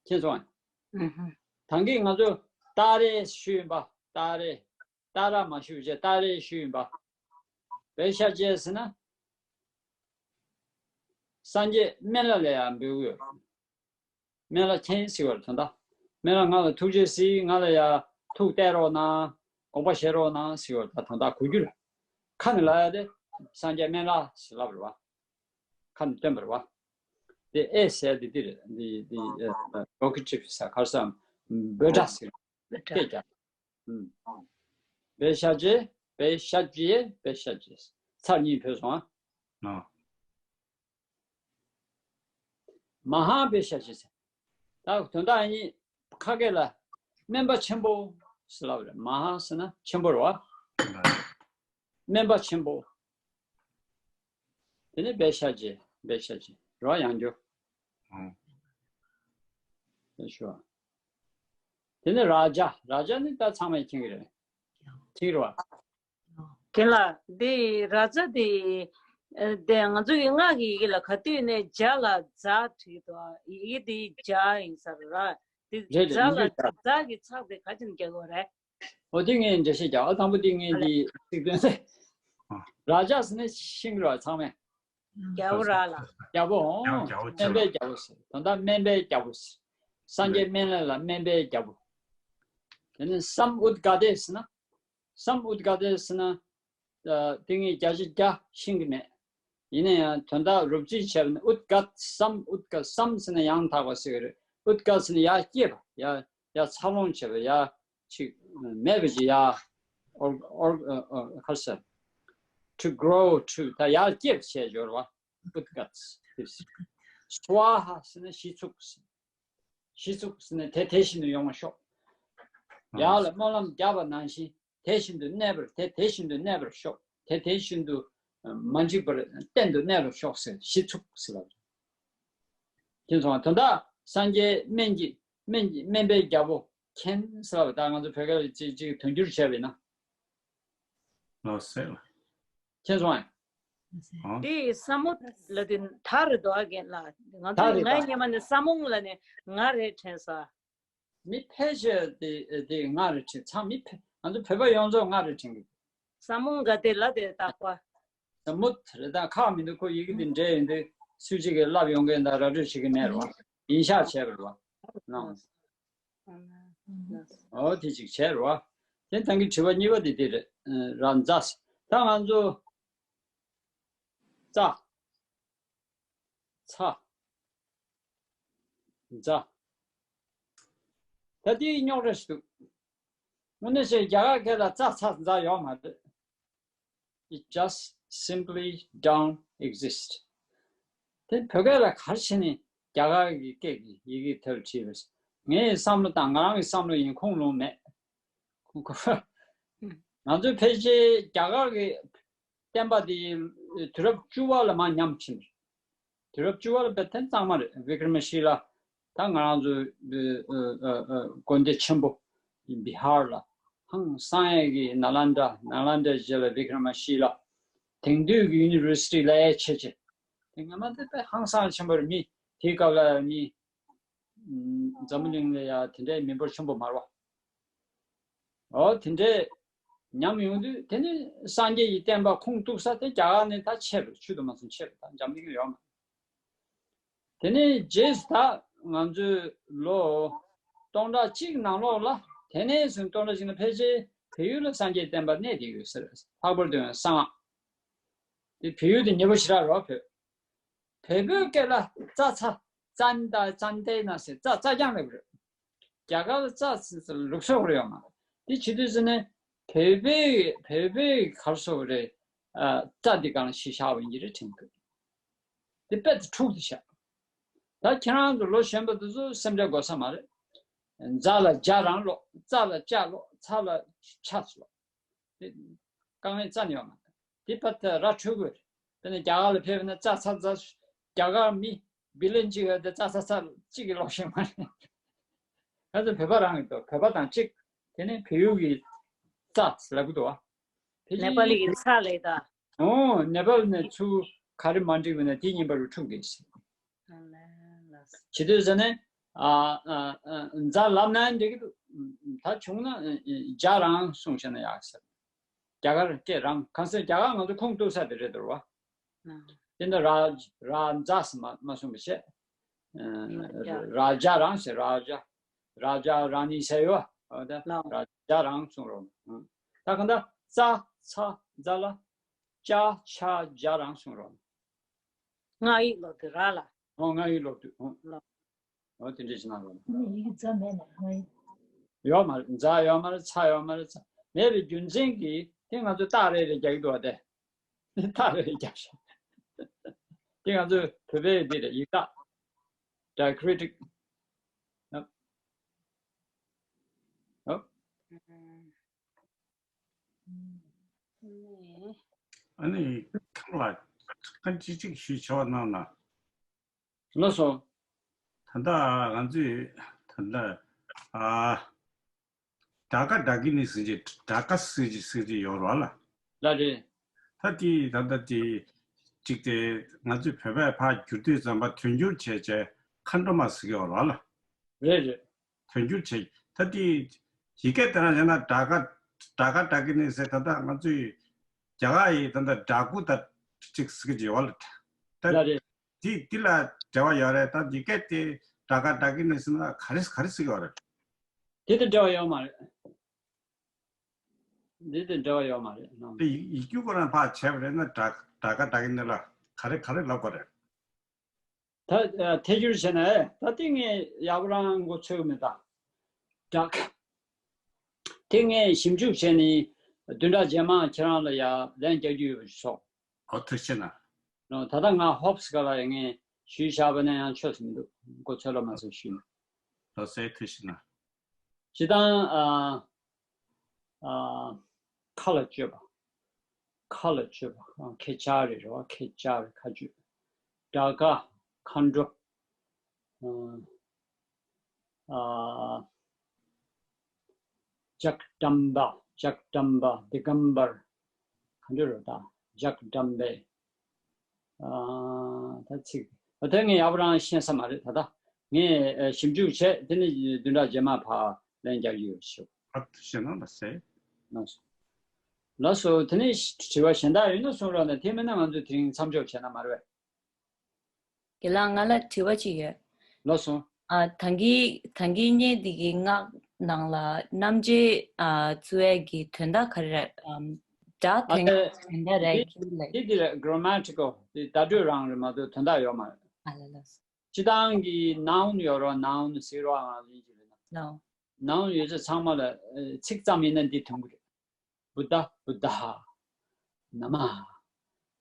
མཁྱེན་སོང་ཨ། ཨུ་ཧུ། ད་གིན་ང་ཚོ་སྟ་རེ་ཞུས་ཡིན་པ། སྟ་རེ། སྟ་ར་མ་ཞུས་བྱས་སྟ་རེ་ཞུས་ཡིན་པ། བའི་ཤ་བཅད་ཟེར་ན། སངས་རྒྱས་སྨན་བླ་ལ་ཡང་འབོད་ཀྱི་ཡོད། སྨན་བླ་མཁྱེན་ཟེར་བ་རེད་ད་ལྟ། སྨན་བླ་ང་ལ་ཐུགས་རྗེ་གཟིགས། ང་ལ་ཡང་ཐུགས་གཏད་རོགས་གནང་། དགོངས་པ་བཞེས་རོགས་གནང་ཟེར་བ་ད་ད་ལྟ་གོ་རྒྱུ་རེད། ཁ་ནས་ལབ་ཡ་དེ་སངས་རྒྱས་སྨན་བླ་ཟེར་ལབ་རེད་བ། ཁ་ནས་བཏོན་པ་རེད་བ། དེ་ཨེ་ཟེར་དེ་དེ་རེད། འདི་འདི་ཨེ་vocative ཟེར་ག་རེ་ཟེར། འབོད་སྒྲ་ཟེར། སྐད་རྒྱག་ཨུམ། བའི་ཤ་བཅད། བའི་ཤ་བཅད། བའི་ཤ་བཅད། ཚར་གཉིས་བུད་སོང་ཨ། ཨ། མ་ཧཱ་བའི་ཤ་བཅད་ཟེར། ད་དོན་དག་གཉིས་ཁ་སྐད་ལ་སྨན་པ་ཆེན་པོ་ཟེར་ལབ་རེད། མ་ཧཱ་ཟེར་ན་ཆེན་པོ་རེད་བ། སྨན་པ་ཆེན་པོ། དེ་ནས་བའི་ཤ་བཅད། བའི་ཤ་བཅད་རེད་བ། ཡང་བསྐྱར། ཨང་། དེ་ཞུ་བ། དེ་ནས་རཱ་ཛ། རཱ་ཛ་ནི་ད་ཚང་མས་མཁྱེན་གྱི་རེད། ཐིག་རེད་བ། རྒན་ལགས། འདི་རཱ་ཛ་འདི། ཨ། དེ་ང་ཚོ་གི་སྔགས་ཀྱི་ཡི་གེ་ལ་ག་དུས་ནས་ཛ་ལ་ཛ་བྲིས་འདུག་ཡི་གེ་འདི་ཛ་ཡིན་ས་རེད་ར། འདི་རེད་རེད། ཛ་ལ་ཡི་གེ་ཛ། ཛ་གི་ཚེག་དེ་ག་ཅིག་རྒྱག་དགོས་རེད། འོ་དེ་ངས་འགྲེལ་བཤད་རྒྱག་ཨ། དང་པོ་དེ་ངས་འདི་ཚིག་དོན་ཟེར། རཱ་ཛ་ཟེར་ན་ཤེས་ཀྱི་རེད་བ་ཚང་མས། རྒྱལ་པོ་ར་ལ། རྒྱལ་པོ་འོང་། རྒྱལ་པོ་ཆེ་སྨན་པའི་རྒྱལ་པོ་ཟེར། ད་ལྟ་སྨན་པའི་རྒྱལ་པོ་ཟེར། སངས་རྒྱས་སྨན་བླ་ལ་སྨན་པའི་རྒྱལ་པོ། དེ་ནས་སམ་ཨུཏ་ག་ཏེ་ཟེར་ན། སམ་ཨུཏ་ག་ཏེ་ཟེར་ན། ཨ། ཏིང་ངེ་འཛིན་བརྒྱ་ཆ་བརྒྱ་ཤེས་ཀྱི་མེད། ཡིན་ན་ཡང་དོན་དག་རོབ་ཙམ་བྱས་པ་ན་ཨུཏ་ག་ཏེ། སམ་ཨུཏ་ག་ཏེ། སམ་ཟེར་ན་ཡང་དག་པ་ཟེར་གྱི་རེད། ཨུཏ་ག་ཏེ་ཟེར་ན་ཡར་སྐྱེས་པ། ཡར་ཡར་འཚར་ལོངས་བྱས་པ། ཡར་ཅིག་མེད་པ་ཅིག་ཡར་ཨོར་ཨོར་ཨ། ཨ། ག་རེ་ཟེར། to grow to ད་ཡར་སྐྱེས་པ་བྱས་སྦྱོར་བ། ཨུཏ་ག་ཏེ། སྭཱ་ཧཱ་ཟེར་ན་གཞི་ཚུགས། གཞི་ཚུགས་ཟེར་ན་དེ་དེ་བཞིན་དུ་ཡོང་བར་ཤོག་ཡར་ལ་སྨོན་ལམ་བརྒྱབ་པ་ནང་བཞིན་དེ་བཞིན་དུ་གནས་པར། དེ་དེ་བཞིན་དུ་གནས་པར་ཤོག་དེ་དེ་བཞིན་དུ་མ་འཇིག་པར་གཏན་དུ་གནས་པར་ཤོག་ཟེར། གཞི་ཚུགས་ཟེར་ལབ། མཁྱེན་སོང་ང་། དོན་དག་སངས་རྒྱས་སྨན་གྱི་སྨན་གྱི་སྨན་པའི་རྒྱལ་པོ་མཁྱེན་ཟེར་ལབ། ད་ང་ཚོ་བོད་སྐད་ལ་ཅིག་ཅིག་དོན་བསྒྱུར་བྱས་པ་ཡིན་ན། ལགས་སེ། མཁྱེན་སོང་ངས། ཨང་། དེ་ས་མོ་ལ་དེ་ད་རེད་དོ་ཨ། རྒན་ལགས། ང་ཚོ་ད་རེད་ང་ད། སྔོན་མ་ནས་ས་མོ་ལ་ནས་ང་རེད་དྲན་སོང་། མི་ཕལ་ཆེར་དེ་དེ་ང་རེད་དྲན། ཚང་མི་ཕལ། ང་ཚོ་བོད་པ་ཡོངས་རྫོགས་ང་རེད་དྲན་གི། ས་མོ་ག་དེ་ལ་དེ་རྟག་པ། ས་མུ་ད་རེད། ད་ཁག་མི་འདུག་ཁོ་ཡི་གེ་དེ་འདྲ་ཡིན་དུས་སུ་གཅིག་གིས་ལབ་ཡོང་གི་ད་ར་སྤྲོད་བྱེད་ཀྱི་མེད་རེད་བ། ཡིན་ཤག་བྱས་པ་རེད་བ། ལགས། ཨོ་དེ་ཅིག་བྱས་རེད་བ། དེ་ད་གིན་དྲི་བ་གཉིས་པ་དེ་དེ་རེད། ར་ཛ་ཟེར། ད་ང་ཚོ་ཙ། ཚ། ཛ། ད་དེའི་རྙོག་དྲ་ཞིག་འདུག་དངོས་གནས་བྱས་རྒྱ་གར་སྐད་ལ་ཙ་ཚ་ཛ་ཡོད་མ་རེད། It just simply don't exist. དེ་བོད་སྐད་ལ་ག་རེ་བྱས་ནས་རྒྱ་གར་གྱི་སྐད་ཀྱི་ཡི་གེ་དེར་བྲིས་པས། ངའི་བསམ་བློ་དང་ང་རང་གི་བསམ་བློ་ཡིན། ཁུངས་ལུང་མེད། ང་ཚོའི་ཕལ་ཆེར་རྒྱ་གར་གྱི་བསྟན་པ་འདི་དུས་རབས་བཅུ་པ་ལ་མར་ཉམས་ཕྱིན་པ་རེད། དུས་རབས་བཅུ་པ་ལ་དཔེ་དོན་གཙང་མ་རེད། བི་ཀྲ་མ་ཤི་ལ། ད་ང་རང་ཚོའི་ཨ་ཨ་ཨ་དགོན་སྡེ་ཆེན་པོ་བི་ཧར་ལ་ཧང་སང་ཡས་ཀྱི་ནཱ་ལེནྡྲ། ནཱ་ལེནྡྲའི་རྗེས་ལ་བི་ཀྲ་མ་ཤི་ལ། དེང་དུས་ཀྱི་ཡུ་ནི་ཝར་སི་ཊི་ལ་ཡ་ཆེ་ཆེ། དེ་སྔ་མ་དེ་དཔེ་ཧང་སང་ཆེན་པོ་རེད། མི་དེའི་སྐབས་ལ་མི་འཛམ་བུ་གླིང་ལ་ཡ་དེ་འདྲའི་མི་འབོར་ཆེན་པོ་མ་རེད་བ། ཨོ་དེ་འདྲའི་ཉམས་ཡོང་དུས་དེ་ནི་སངས་རྒྱས་ཀྱི་བསྟན་པ་ཁུངས་གཏུགས་ས་དེ་རྒྱ་གར་ནས་ད་ཆད་པ་རེད། ཆུ་དུ་མ་སོང་ཆད་པ་ད་འཛམ་གླིང་ལ་ཡོད་མ་རེད། དེ་ནས་རྗེས་སུ་ད་ང་ཚོའི་ལོ་སྟོང་ཕྲག་གཅིག་ནང་ལོགས་ལ། དེ་ནས་བཟུང་སྟོང་ཕྲག་གཅིག་ནང་ཕལ་ཆེར་བལ་ཡུལ་ལ་སངས་རྒྱས་བསྟན་པ་གནས་བསྡད་ཡོད་ཟེར། ལྷག་པར་དུ་ཡང་གསང་སྔགས་དེ། བལ་ཡུལ་དེ་ཉེ་པོ་ཞེ་དྲག་རེད་བ། བོད། བལ་པོའི་སྐད་ལ་ཙ་ཚ། ཙན་ད་ཙན་དེ་ན་ཟེར། ཙ་ཙ་རྐྱང་ལབ་རེད། རྒྱ་གར་ཙ་ཟེར་ལུགས་སྲོལ་རེད་ཡོད་མ་རེད། དེ་བྱེད་དུས་ཙ་ནས་བལ་པོའི་བལ་པོའི་ག་རེ་ཟེར་དགོས་རེད། ཨ། ཙ་འདི་སྒང་ལ་གཞི་བཞག་པ་ཡིན་གྱི་རེད་དྲན་གྱི། དེ་དཔེ་དེ་འཁྲུག་དེ་བཞག་ད་ཁྱེད་རང་ཚོ་ལོ་གཞོན་པ་དེ་ཚོ་སེམས་ཁྲལ་དགོས་ས་མ་རེད། ཛ་ལ་ཛ་རང་ཀློག་ཙ་ལ་ཙ་ཀློག་ཚ་ལ་ཚ་ཀློག་དེ་དཀའ་ངལ་རྩ་ནས་ཡོད་མ་རེད། དེ་ཕར་ད་ར་འཕྲོད་དགོས་རེད། དཔེར་ན་རྒྱ་གར་ལ་ཕེབས་ན་ཙ་ཚ་ཙ། རྒྱ་གར་མི་བི་ལན་གཅིག་ཡོད་དེ་ཙ་ཚ་ཚ་གཅིག་གིས་ཀློག་ཤེས་མ་རེད། ང་ཚོ་བོད་པ་རང་གི་འདུག་བོད་པ་དང་གཅིག་དེ་ནས་བལ་ཡུལ་གྱི་ཙ་ལབ་གི་འདུག་བ། དེ་ནེ་པ་ལི་གི་ཚ་ལབ་ད། ཨོ་ནེ་པ་ལི་ནས་ཚུར་ག་རེ་མ་འགྲིག་པ་ན་དེ་གཉིས་པ་རུ་འཁྲུག་གི་ཟེར། ཇི་ལྟར་ཟེར་ན། ཨ་ཨ་ཨ་ཛ་ལབ་ན་འགྲིག་གི་འདུག་ད་བྱུང་ན་ཨ་ཨ་ཛ་རང་གསུངས་བྱས་ན་ཡག་ཟེར། རྒྱ་གར་སྐད་རང་གང་ཟེར་རྒྱ་གར་ང་ཚོ་ཁུངས་གཏུགས་ས་དེ་རེད་འདུག་བ། དེ་འདྲ་ར་ར་ཛ་ཟེར་མ་མ་གསུངས་པ་བྱས། ར་ཛ་རང་ཟེར་ར་ཛ། ར་ཛ་ར་ནི་ཟེར་ཡོད་བ། ད་ར་ཛ་རང་གསུངས་རོགས། ད་གང་ལྟར་ཙ་ཚ་ཛ་ལ་ཅ་ཆ་ཛ་རང་གསུངས་རོགས། ང་ཡིག་ལོག་དུས་ར་ལ། ཨོ་ང་ཡིག་ལོག་དུས་ཨོ། ལོག་ཨོ་དེ་འདྲས་ཞིག་གནང་རོགས། ཨ་ནི་ཡི་གེ་ཛ་མེད་ན་ང་ཡིག་ཡོད་མ་རེད། ཛ་ཡོད་མ་རེད། ཚ་ཡོད་མ་རེད། ཚ་མེད་པའི་རྒྱུ་མཚན་གྱིས་དེ་ང་ཚོ་རྟགས་རེ་རེ་རྒྱག་གི་འདུག་བ་དེ། རྟགས་རེ་རེ་རྒྱག་ཤག་དེ་ང་ཚོའི་བོད་པའི་འདི་རེད། ཡིག་རྟགས། diacritic། ཨོ། ཨོ། ཨ་ནི་ཁམས་ལ་ཁ་ཅིག་ཅིག་ཞུས་ཆོག་གནང་ན། ལགས་སོ། ད་ལྟ་ང་ཚོས་ད་ལྟ་ཨ་ཌ་ཀ་ཌ་ཀི་ནི་ཟེར་གྱི་ཌ་ཀ་ཟེར་གྱི་ཟེར་གྱི་ཡོད་རེད་ལ། ལགས་རེད། ད་དེ་ད་ལྟ་དེ་གཅིག་དེ་ང་ཚོས་བོད་པས་ཕར་བསྒྱུར་དུས་ཙམ་པ་དོན་བསྒྱུར་བྱས་བྱས་མཁའ་འགྲོ་མ་ཟེར་གྱི་ཡོད་རེད་ལ། རེད་རེད། དོན་བསྒྱུར་བྱས། ད་དེ་ཡི་གེ་དེ་རང་བྱས་ན་ཌ་ཀ་ཌ་ཀ་ཌ་ཀི་ནི་ཟེར། ད་ལྟ་ང་ཚོས་རྒྱ་གར་ཡི་ད་ལྟ་ཌ་ཀུ་ད་གཅིག་ཟེར་གྱི་ཡོད་ལ། ད་ལགས་རེད། དེ་དེ་ལ་འབྲེལ་བ་ཡོད་རེད། ད་ཡི་གེ་དེ་ཌ་ཀ་ཌ་ཀི་ནི་ཟེར་ན་ག་རེ་ག་རེ་ཟེར་གྱི་ཡོད་རེད། དེ་དང་འབྲེལ་བ་ཡོད་མ་རེད། འདི་དང་འབྲེལ་བ་ཡོད་མ་རེད་ནམ། དེ་ཡིག་ཡིག་རྒྱུགས་ཁོ་རང་ཕར་བྱས་པ་རེད་ན་ཌ་ཌ་ཀ་ཌ་ཀི་ནི་ལ་ག་རེ་ག་རེ་ལབ་དགོས་རེད། ད་ཨ་ཐད་སྒྱུར་བྱས་ན་ཨེ་ད་ལྟ་ངས་ཡག་པོ་རང་མགོ་ཚོས་མེད་ད། ཌ་ཀ་དེ་ངས་ཞིབ་འཇུག་བྱས་ནས་བདུན་ཕྲག་རྗེས་མ་ཁྱེད་རང་ལ་ཡ་ལན་རྒྱག་རྒྱུ་ཡོད་པ་ཞིག་སོགས། ཨོ་ཐུགས་རྗེ་གནང་། ད་ལྟ་ང་ཧོབ་སི་ཀ་ལ་ངས་ཞུས་བཞག་པ་ན་ཡང་ཆོག་ས་མི་འདུག་མགོ་ཚོས་ལ་མ་ཚོས་ཞུས་ནས། ལགས་སེ་ཐུགས་རྗེ་གནང་། སྤྱིར་བཏང་ཨ་ཨ་ཁ་ལ་གཅོད་པ། ཁ་ལ་གཅོད་པ། ཨ་ཁེ་ཆ་རེ་རེད་བ། ཁེ་ཆ་རེ་ཁ་གཅོད། ཌ་ཀ་མཁའ་འགྲོ། ཨ་ཨ་ཇག་དམ་པ། ཇག་དམ་པ། དི་གམ་བར། མཁའ་འགྲོ་རེད་ད། ཇག་དམ་པའི། ཨ་ད་ཚིག་ད་ལྟ་ངས་ཡག་པོ་རང་ཤེས་ས་མ་རེད། ད་ལྟ་ངས་ཨ་ཞིབ་འཇུག་བྱས་དེ་ནས་བདུན་ཕྲག་རྗེས་མ་ཕར་ལན་རྒྱག་རྒྱུ་ཡོད་ཞུ། ཨ་ཐུགས་རྗེ་གནང་ལགས་སེ། ལགས་སོ། ལགས་སོ། དེ་ནས་དྲི་བ་གཞན་དག་ཡོད་ན་གསུང་རོགས་གནང་། དེ་མིན་ན་ང་ཚོས་དེ་རིང་མཚམས་འཇོག་བྱས་ན་མ་རེད་པས། རྒན་ལགས་ང་ལ་དྲི་བ་ཅིག་ཡོད། ལགས་སོ། ཨ་ད་གིན་ད་གིན་བརྙན་འདི་གི་སྔགས་ནང་ལ་རྣམ་འབྱེད་ཨ་བཙུགས་ཡས་ཀྱི་དོན་དག་ག་རེ་རེད། ཨམ་སྒྲ་ཨ་དེ་དེ་དོན་དག་རེད་འདི་ཀྱི་ལ། འདི་འདི་རེད། གྷ་ར་མ་ཊི་ཀལ་འདི་བརྡ་སྤྲོད་རང་རེད་མ་གཏོགས་དོན་དག་ཡོད་མ་རེད། ཨ་ལ་ལ། སྤྱིར་བཏང་གི་ནའུན་ཡོད་རོགས། ནའུན་ཟེར་རོགས་ཨང་ལིན་གྱི་རེད་ན། ནའུན། ནའུན་ཡོད་ཚད་ཚང་མ་ལ་ཨ་ཚིག་ཙམ་ཡིན་ན་འདི་ཐོན་གི་རེད། བུདྡྷ། བུདྡྷ། ན་མ།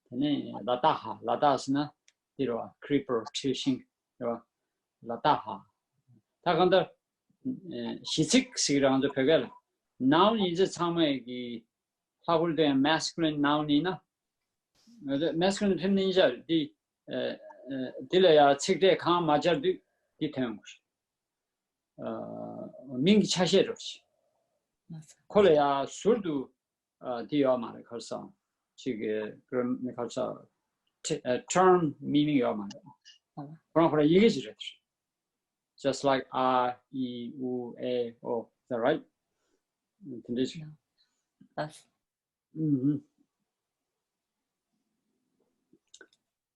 དེ་ནས་ལ་དྭགས། ལ་དྭགས་ཟེར་ན་འདི་རེད་བ། ཁྲི་པུ་ར་ཁྲི་ཤིང་རེད་བ། ལ་དྭགས། ད་གང་ལྟར་ཨེ་གཞི་ཚིག་ཟེར་གི་རེད་ང་ཚོ་བོད་སྐད་ལ། ནའུན་ཡིན་ཚད་ཚང་མས་ཀྱི་ལྷག་པར་དུ་ཡང་མེ་སི་ཀུ་ལིན་ནའུན་ཡིན་ན། མེ་སི་ཀུ་ལིན་ཕེ་མི་ནིན་བྱས་འདི་ཨེ་ཨེ་འདི་ལ་ཡང་ཚིག་ཕྲད་གང་མ་སྦྱར་དུས་འདི་ཐོན་དགོས། ཨ་མིང་གི་ཆ་ཤས་རེད། ཁོ་ལ་ཡང་ཟུར་དུ་ཨ་འདི་ཡོད་མ་རེད། ག་རེ་ཟེར། ཅིག་གི་གྲམ་ག་རེ་ཟེར། ཊི་ཨ་ཊརམ་མི་ནིང་ཡོད་མ་རེད། ཁོ་རང་ཁོ་རང་ཡི་གེ་ཅིག་རེད། Just like a, i, u, e, o. Is that right? དེ་འདྲ་ཞིག་ཨུམ།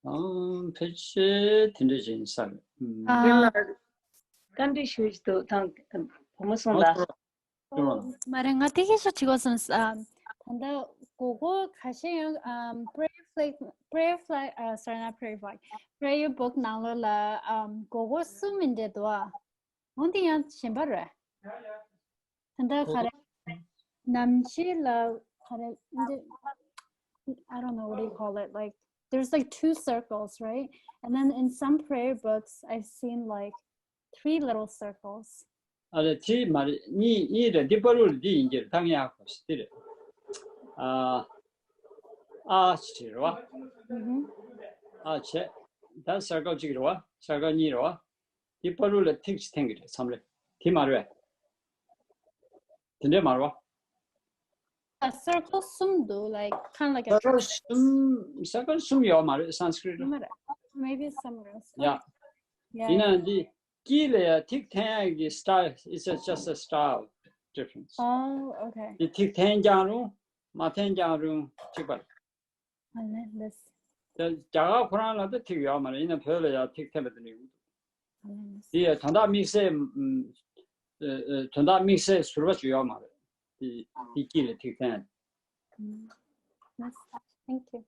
ཨང་ཕལ་ཆེར་དེ་འདྲ་ཅིག་ཡིན་ས་རེད། ཨུམ། ཨ། བཀའ་འདྲི་ཞུ་ཡི་འདུག་ད་བུ་མོ་གསུང་ད། ཨོ་མ་རེད། ང་དེ་གས་ཤིག་དྲི་དགོས་བསམས། ཨ་ད་ལྟ་གོ་གོ་ཁ་ཤས་ཡང་ཨམ་Prayer Flag, Prayer Flag, ཨ་sorry, not Prayer Flag, Prayer Book ནང་ལོགས་ལ་ཨམ་གོ་གོ་གསུམ་མི་འདྲ་འདུག་ཨ། འོ་འདི་ཡང་གཞན་པ་རེད། ད་ལྟ་ག་རེ་ནམ་ཞིག་ལ་ག་རེ་འདི། I don't know what do you call it, like there's like two circles, right? And then in some prayer books, I've seen like three little circles. ཨ་ལས་ཁྲི་མ་རེད། གཉིས་གཉིས་རེད། འདི་བར་དུ་ལ་འདི་ཡིན་གྱི་རེད། ད་ངས་ཨ་གོ་སི་འདི་རེད། ཨ་ཨ་ཅི་རེད་བ། Mm-hmm. ཨ་བྱས། ད་circle གཅིག་རེད་བ། circle གཉིས་རེད་བ། འདི་བར་དུ་ལ་ཐིག་གཅིག་འཐེན་གྱི་རེད་མཚམས་རེ། དེ་མ་རེད་བས། དེ་འདྲས་མ་རེད་བ། A circle གསུམ་འདུག like kind of like a circle triangle. གསུམ། circle གསུམ་ཡོད་མ་རེད་Sanskrit ལ། མ་རེད། Maybe somewhere else. ཡ། Yeah. ཡིན་ནའང་འདི་དཀྱིལ་ལ་ཡ་ཐིག་འཐེན་ཡག་གི་style, it's a, just a style difference. Oh, okay. འདི་ཐིག་འཐེན་ཀྱང་རུང་མ་འཐེན་ཀྱང་རུང་གཅིག་པ་རེད། I learned this. དེ་རྒྱ་གར་ཁོ་རང་ལ་ད་ཐིག་ཡོད་མ་རེད། ཡིན་ན་བོད་ལ་ཡ་ཐིག་འཐེན་པ་དེ་འདྲ་ཡོད། I learned this. དེ་ཡ་དོན་དག་དམིགས་བསལ། ཨ་ཨ་དོན་དག་དམིགས་བསལ་ཟུར་པ་ཅིག་ཡོད་མ་རེད། དེ་དེ་དཀྱིལ་ལ་ཐིག་འཐེན། Mm. Yes. Thank you.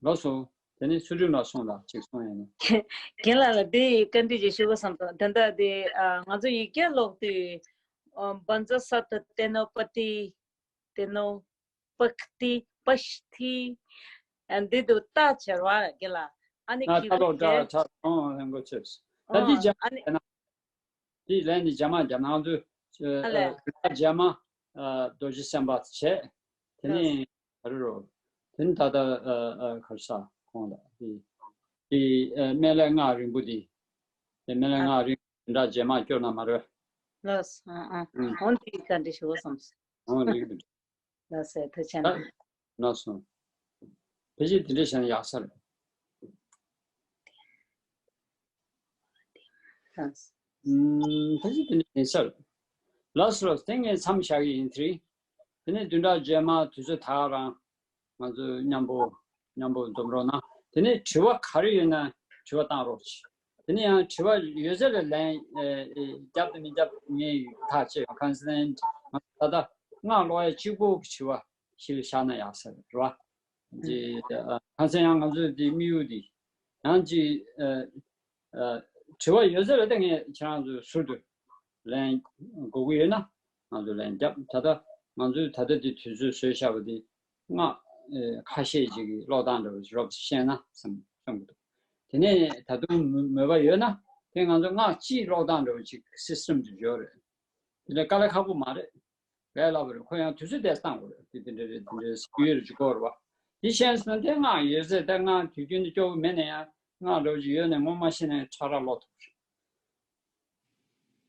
ལགས་སོ། དེ་ནས་ཚུལ་ཁྲིམས་ལགས་གསུངས་དང་གཅིག་གསུངས་ཡིན་ན། རྒན་ལགས་ལ་དེ་བཀའ་འདྲི་ཅིག་ཞུ་དགོས་བསམ་སོང་། དེ་འདྲ་དེ་ཨ་ང་ཚོ་ཡིག་སྐད་ཀློག་དུས་ཨ་བཛྲ་ས་ཏ་ཏེ་ནོ་པ་ཏི་ཏེ་ནོ་པཀ་ཏི་པཤ་ཐི་ཨ་འདི་དུ་ཏ་བྱར་བ་རྒན་ལགས། ཨ་ནི་ང་གི་ཏ་ལོ་ཏྲ་གི་ཏྲ་ཨོ་ལེན་གོ་ཆེས། ད་ཨ་འདི་རྒྱ་མ་ཨ་ནི་ཡིན་ན། འདི་ལན་འདི་རྒྱ་མ་རྒྱ་མ་ང་ཚོས་ཨ་ཨ་རྒྱ་མ་ཨ་རྡོ་རྗེ་སེམས་དཔའ་བྱས། དེ་ནས་ག་རེ་རོ། དེ་ནས་ད་ལྟ་ཨ་ཨ་ག་རེ་ཟ་ཁོང་ལ་འདི་འདི་ཨ་སྨན་བླའི་སྔགས་རིང་པོ་འདི། དེ་སྨན་བླའི་སྔགས་རིང་པོ་འདི་འདྲ་རྗེས་མ་སྐྱོར་ན་མ་རེད། ལགས་སོ། ཨ་ཨ་ཨུམ། འོན་ཏེ་བཀའ་འདྲི་ཞུ་དགོས་བསམ་སོང་། འོ་རིག་འདུག་ལགས་སོ། ཐུགས་རྗེ་ད་ལགས་སོ། ཕལ་ཆེར་དེ་འདྲ་བྱས་ན་ཡག་ས་རེད། གནང་། ཨུམ། ཕལ་ཆེར་དེ་འདྲ་ཡིན་ས་རེད། ལགས་སོ། དེ་ངས་མཚམས་བཞག་གི་ཡིན་དེ་རིང་། དེ་ནས་བདུན་ཕྲག་རྗེས་མ་དུས་ཚོད་ད་ག་རང་ང་ཚོ་མཉམ་པོ་མཉམ་པོ་འཛོམས་རོགས་གནང་། དེ་ནས་དྲི་བ་ག་རེ་ཡོད་ན་དྲི་བ་བཏང་རོགས་གྱིས། དེ་ནས་ཡང་དྲི་བ་ཡོད་ཚད་ལ་ལན་ཨེ་ཨེ་རྒྱབ་དང་མི་རྒྱབ་ངས་ཐག་བཅད་ཡོང་། གང་ཟེར་ན་ད་ལྟ་སྔགས་ཀློག་ཡ་གཅིག་པོ་གི་དྲི་བ་ཞིག་བཞག་ན་ཡག་ས་རེད་བ། ཅེས་གང་ཟེར་ཡང་ང་ཚོའི་འདི་དམིགས་ཡུལ་འདི་ཡང་ཅིག་ཨ་ཨ་དྲི་བ་ཡོད་ཚད་ལ་ད་ངས་ཁྱེད་རང་ཚོའི་ཟུར་དུ་ལན་དགོས་ཀྱི་ཡོད་ན་ང་ཚོ་ལན་རྒྱབ། ད་ལྟ་ང་ཚོས་ད་ལྟ་འདི་དུས་ཚོད་བཟོས་བཞག་པ་འདི་སྔགས་ཨེ་ཁ་ཤས་ཅིག་གི་ཀློག་སྟངས་འདྲ་བོ་ཞིག་རོབ་ཙམ་ཤེས་ན་བསམ་བསམ་གྱི་འདུག་དེ་ནས་ད་དུང་མོས་མོས་པ་ཡོད་ན་དེ་ང་ཚོ་སྔགས་གཅིག་ཀློག་སྟངས་འདྲ་བོ་ཅིག་སིས་ཊེམ་ཅིག་ཡོད་རེད། དེ་ལས་དཀའ་ལས་ཁག་པོ་མ་རེད། ལས་སླ་པོ་རེད། ཁོ་ཡང་དུས་ཚོད་དེ་བཏང་དགོས་རེད། དེ་དེ་འདྲ་རེད། དེ་འདྲའི་སྐུལ་ཡོད་རེད་ཅིག་གོ་རེད་བ། དེ་ཤེས་སོང་ན་དེ་སྔགས་ཡོད་ཚད་དེ་སྔགས་དུས་རྒྱུན་དུ་སྐྱོ་བོ་མེད་ན་ཡང་སྔགས་འདྲ་བོ་ཅིག་ཡོད་ན་ངོ་མ་ཤེས་ན་ཡང་ཁྲ་ཁྲ་ཀློག་ཐུབ་རེད།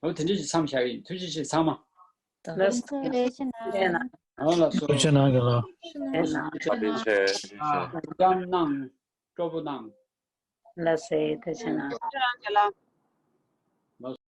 འོ་དེ་འདྲ་ཅིག་མཚམས་བཞག་གི་ཡིན། ཐུགས་རྗེ་ཆེ་ཚང་མ། ལགས་སོ། ཐུགས་རྗེ་ཆེ་གནང་། ལགས་སོ། འོ་ལགས་སོ། ཐུགས་རྗེ་གནང་རྒན་ལགས། ལགས་སོ། བཀའ་དྲིན་ཆེ། བཀའ་དྲིན་ཆེ། འཇམ་གནང་། སྤྲོ་པོ་གནང་། ལགས་སོ། ཐུགས་རྗེ་གནང་། ཁྱེད་རང་གི་ལ།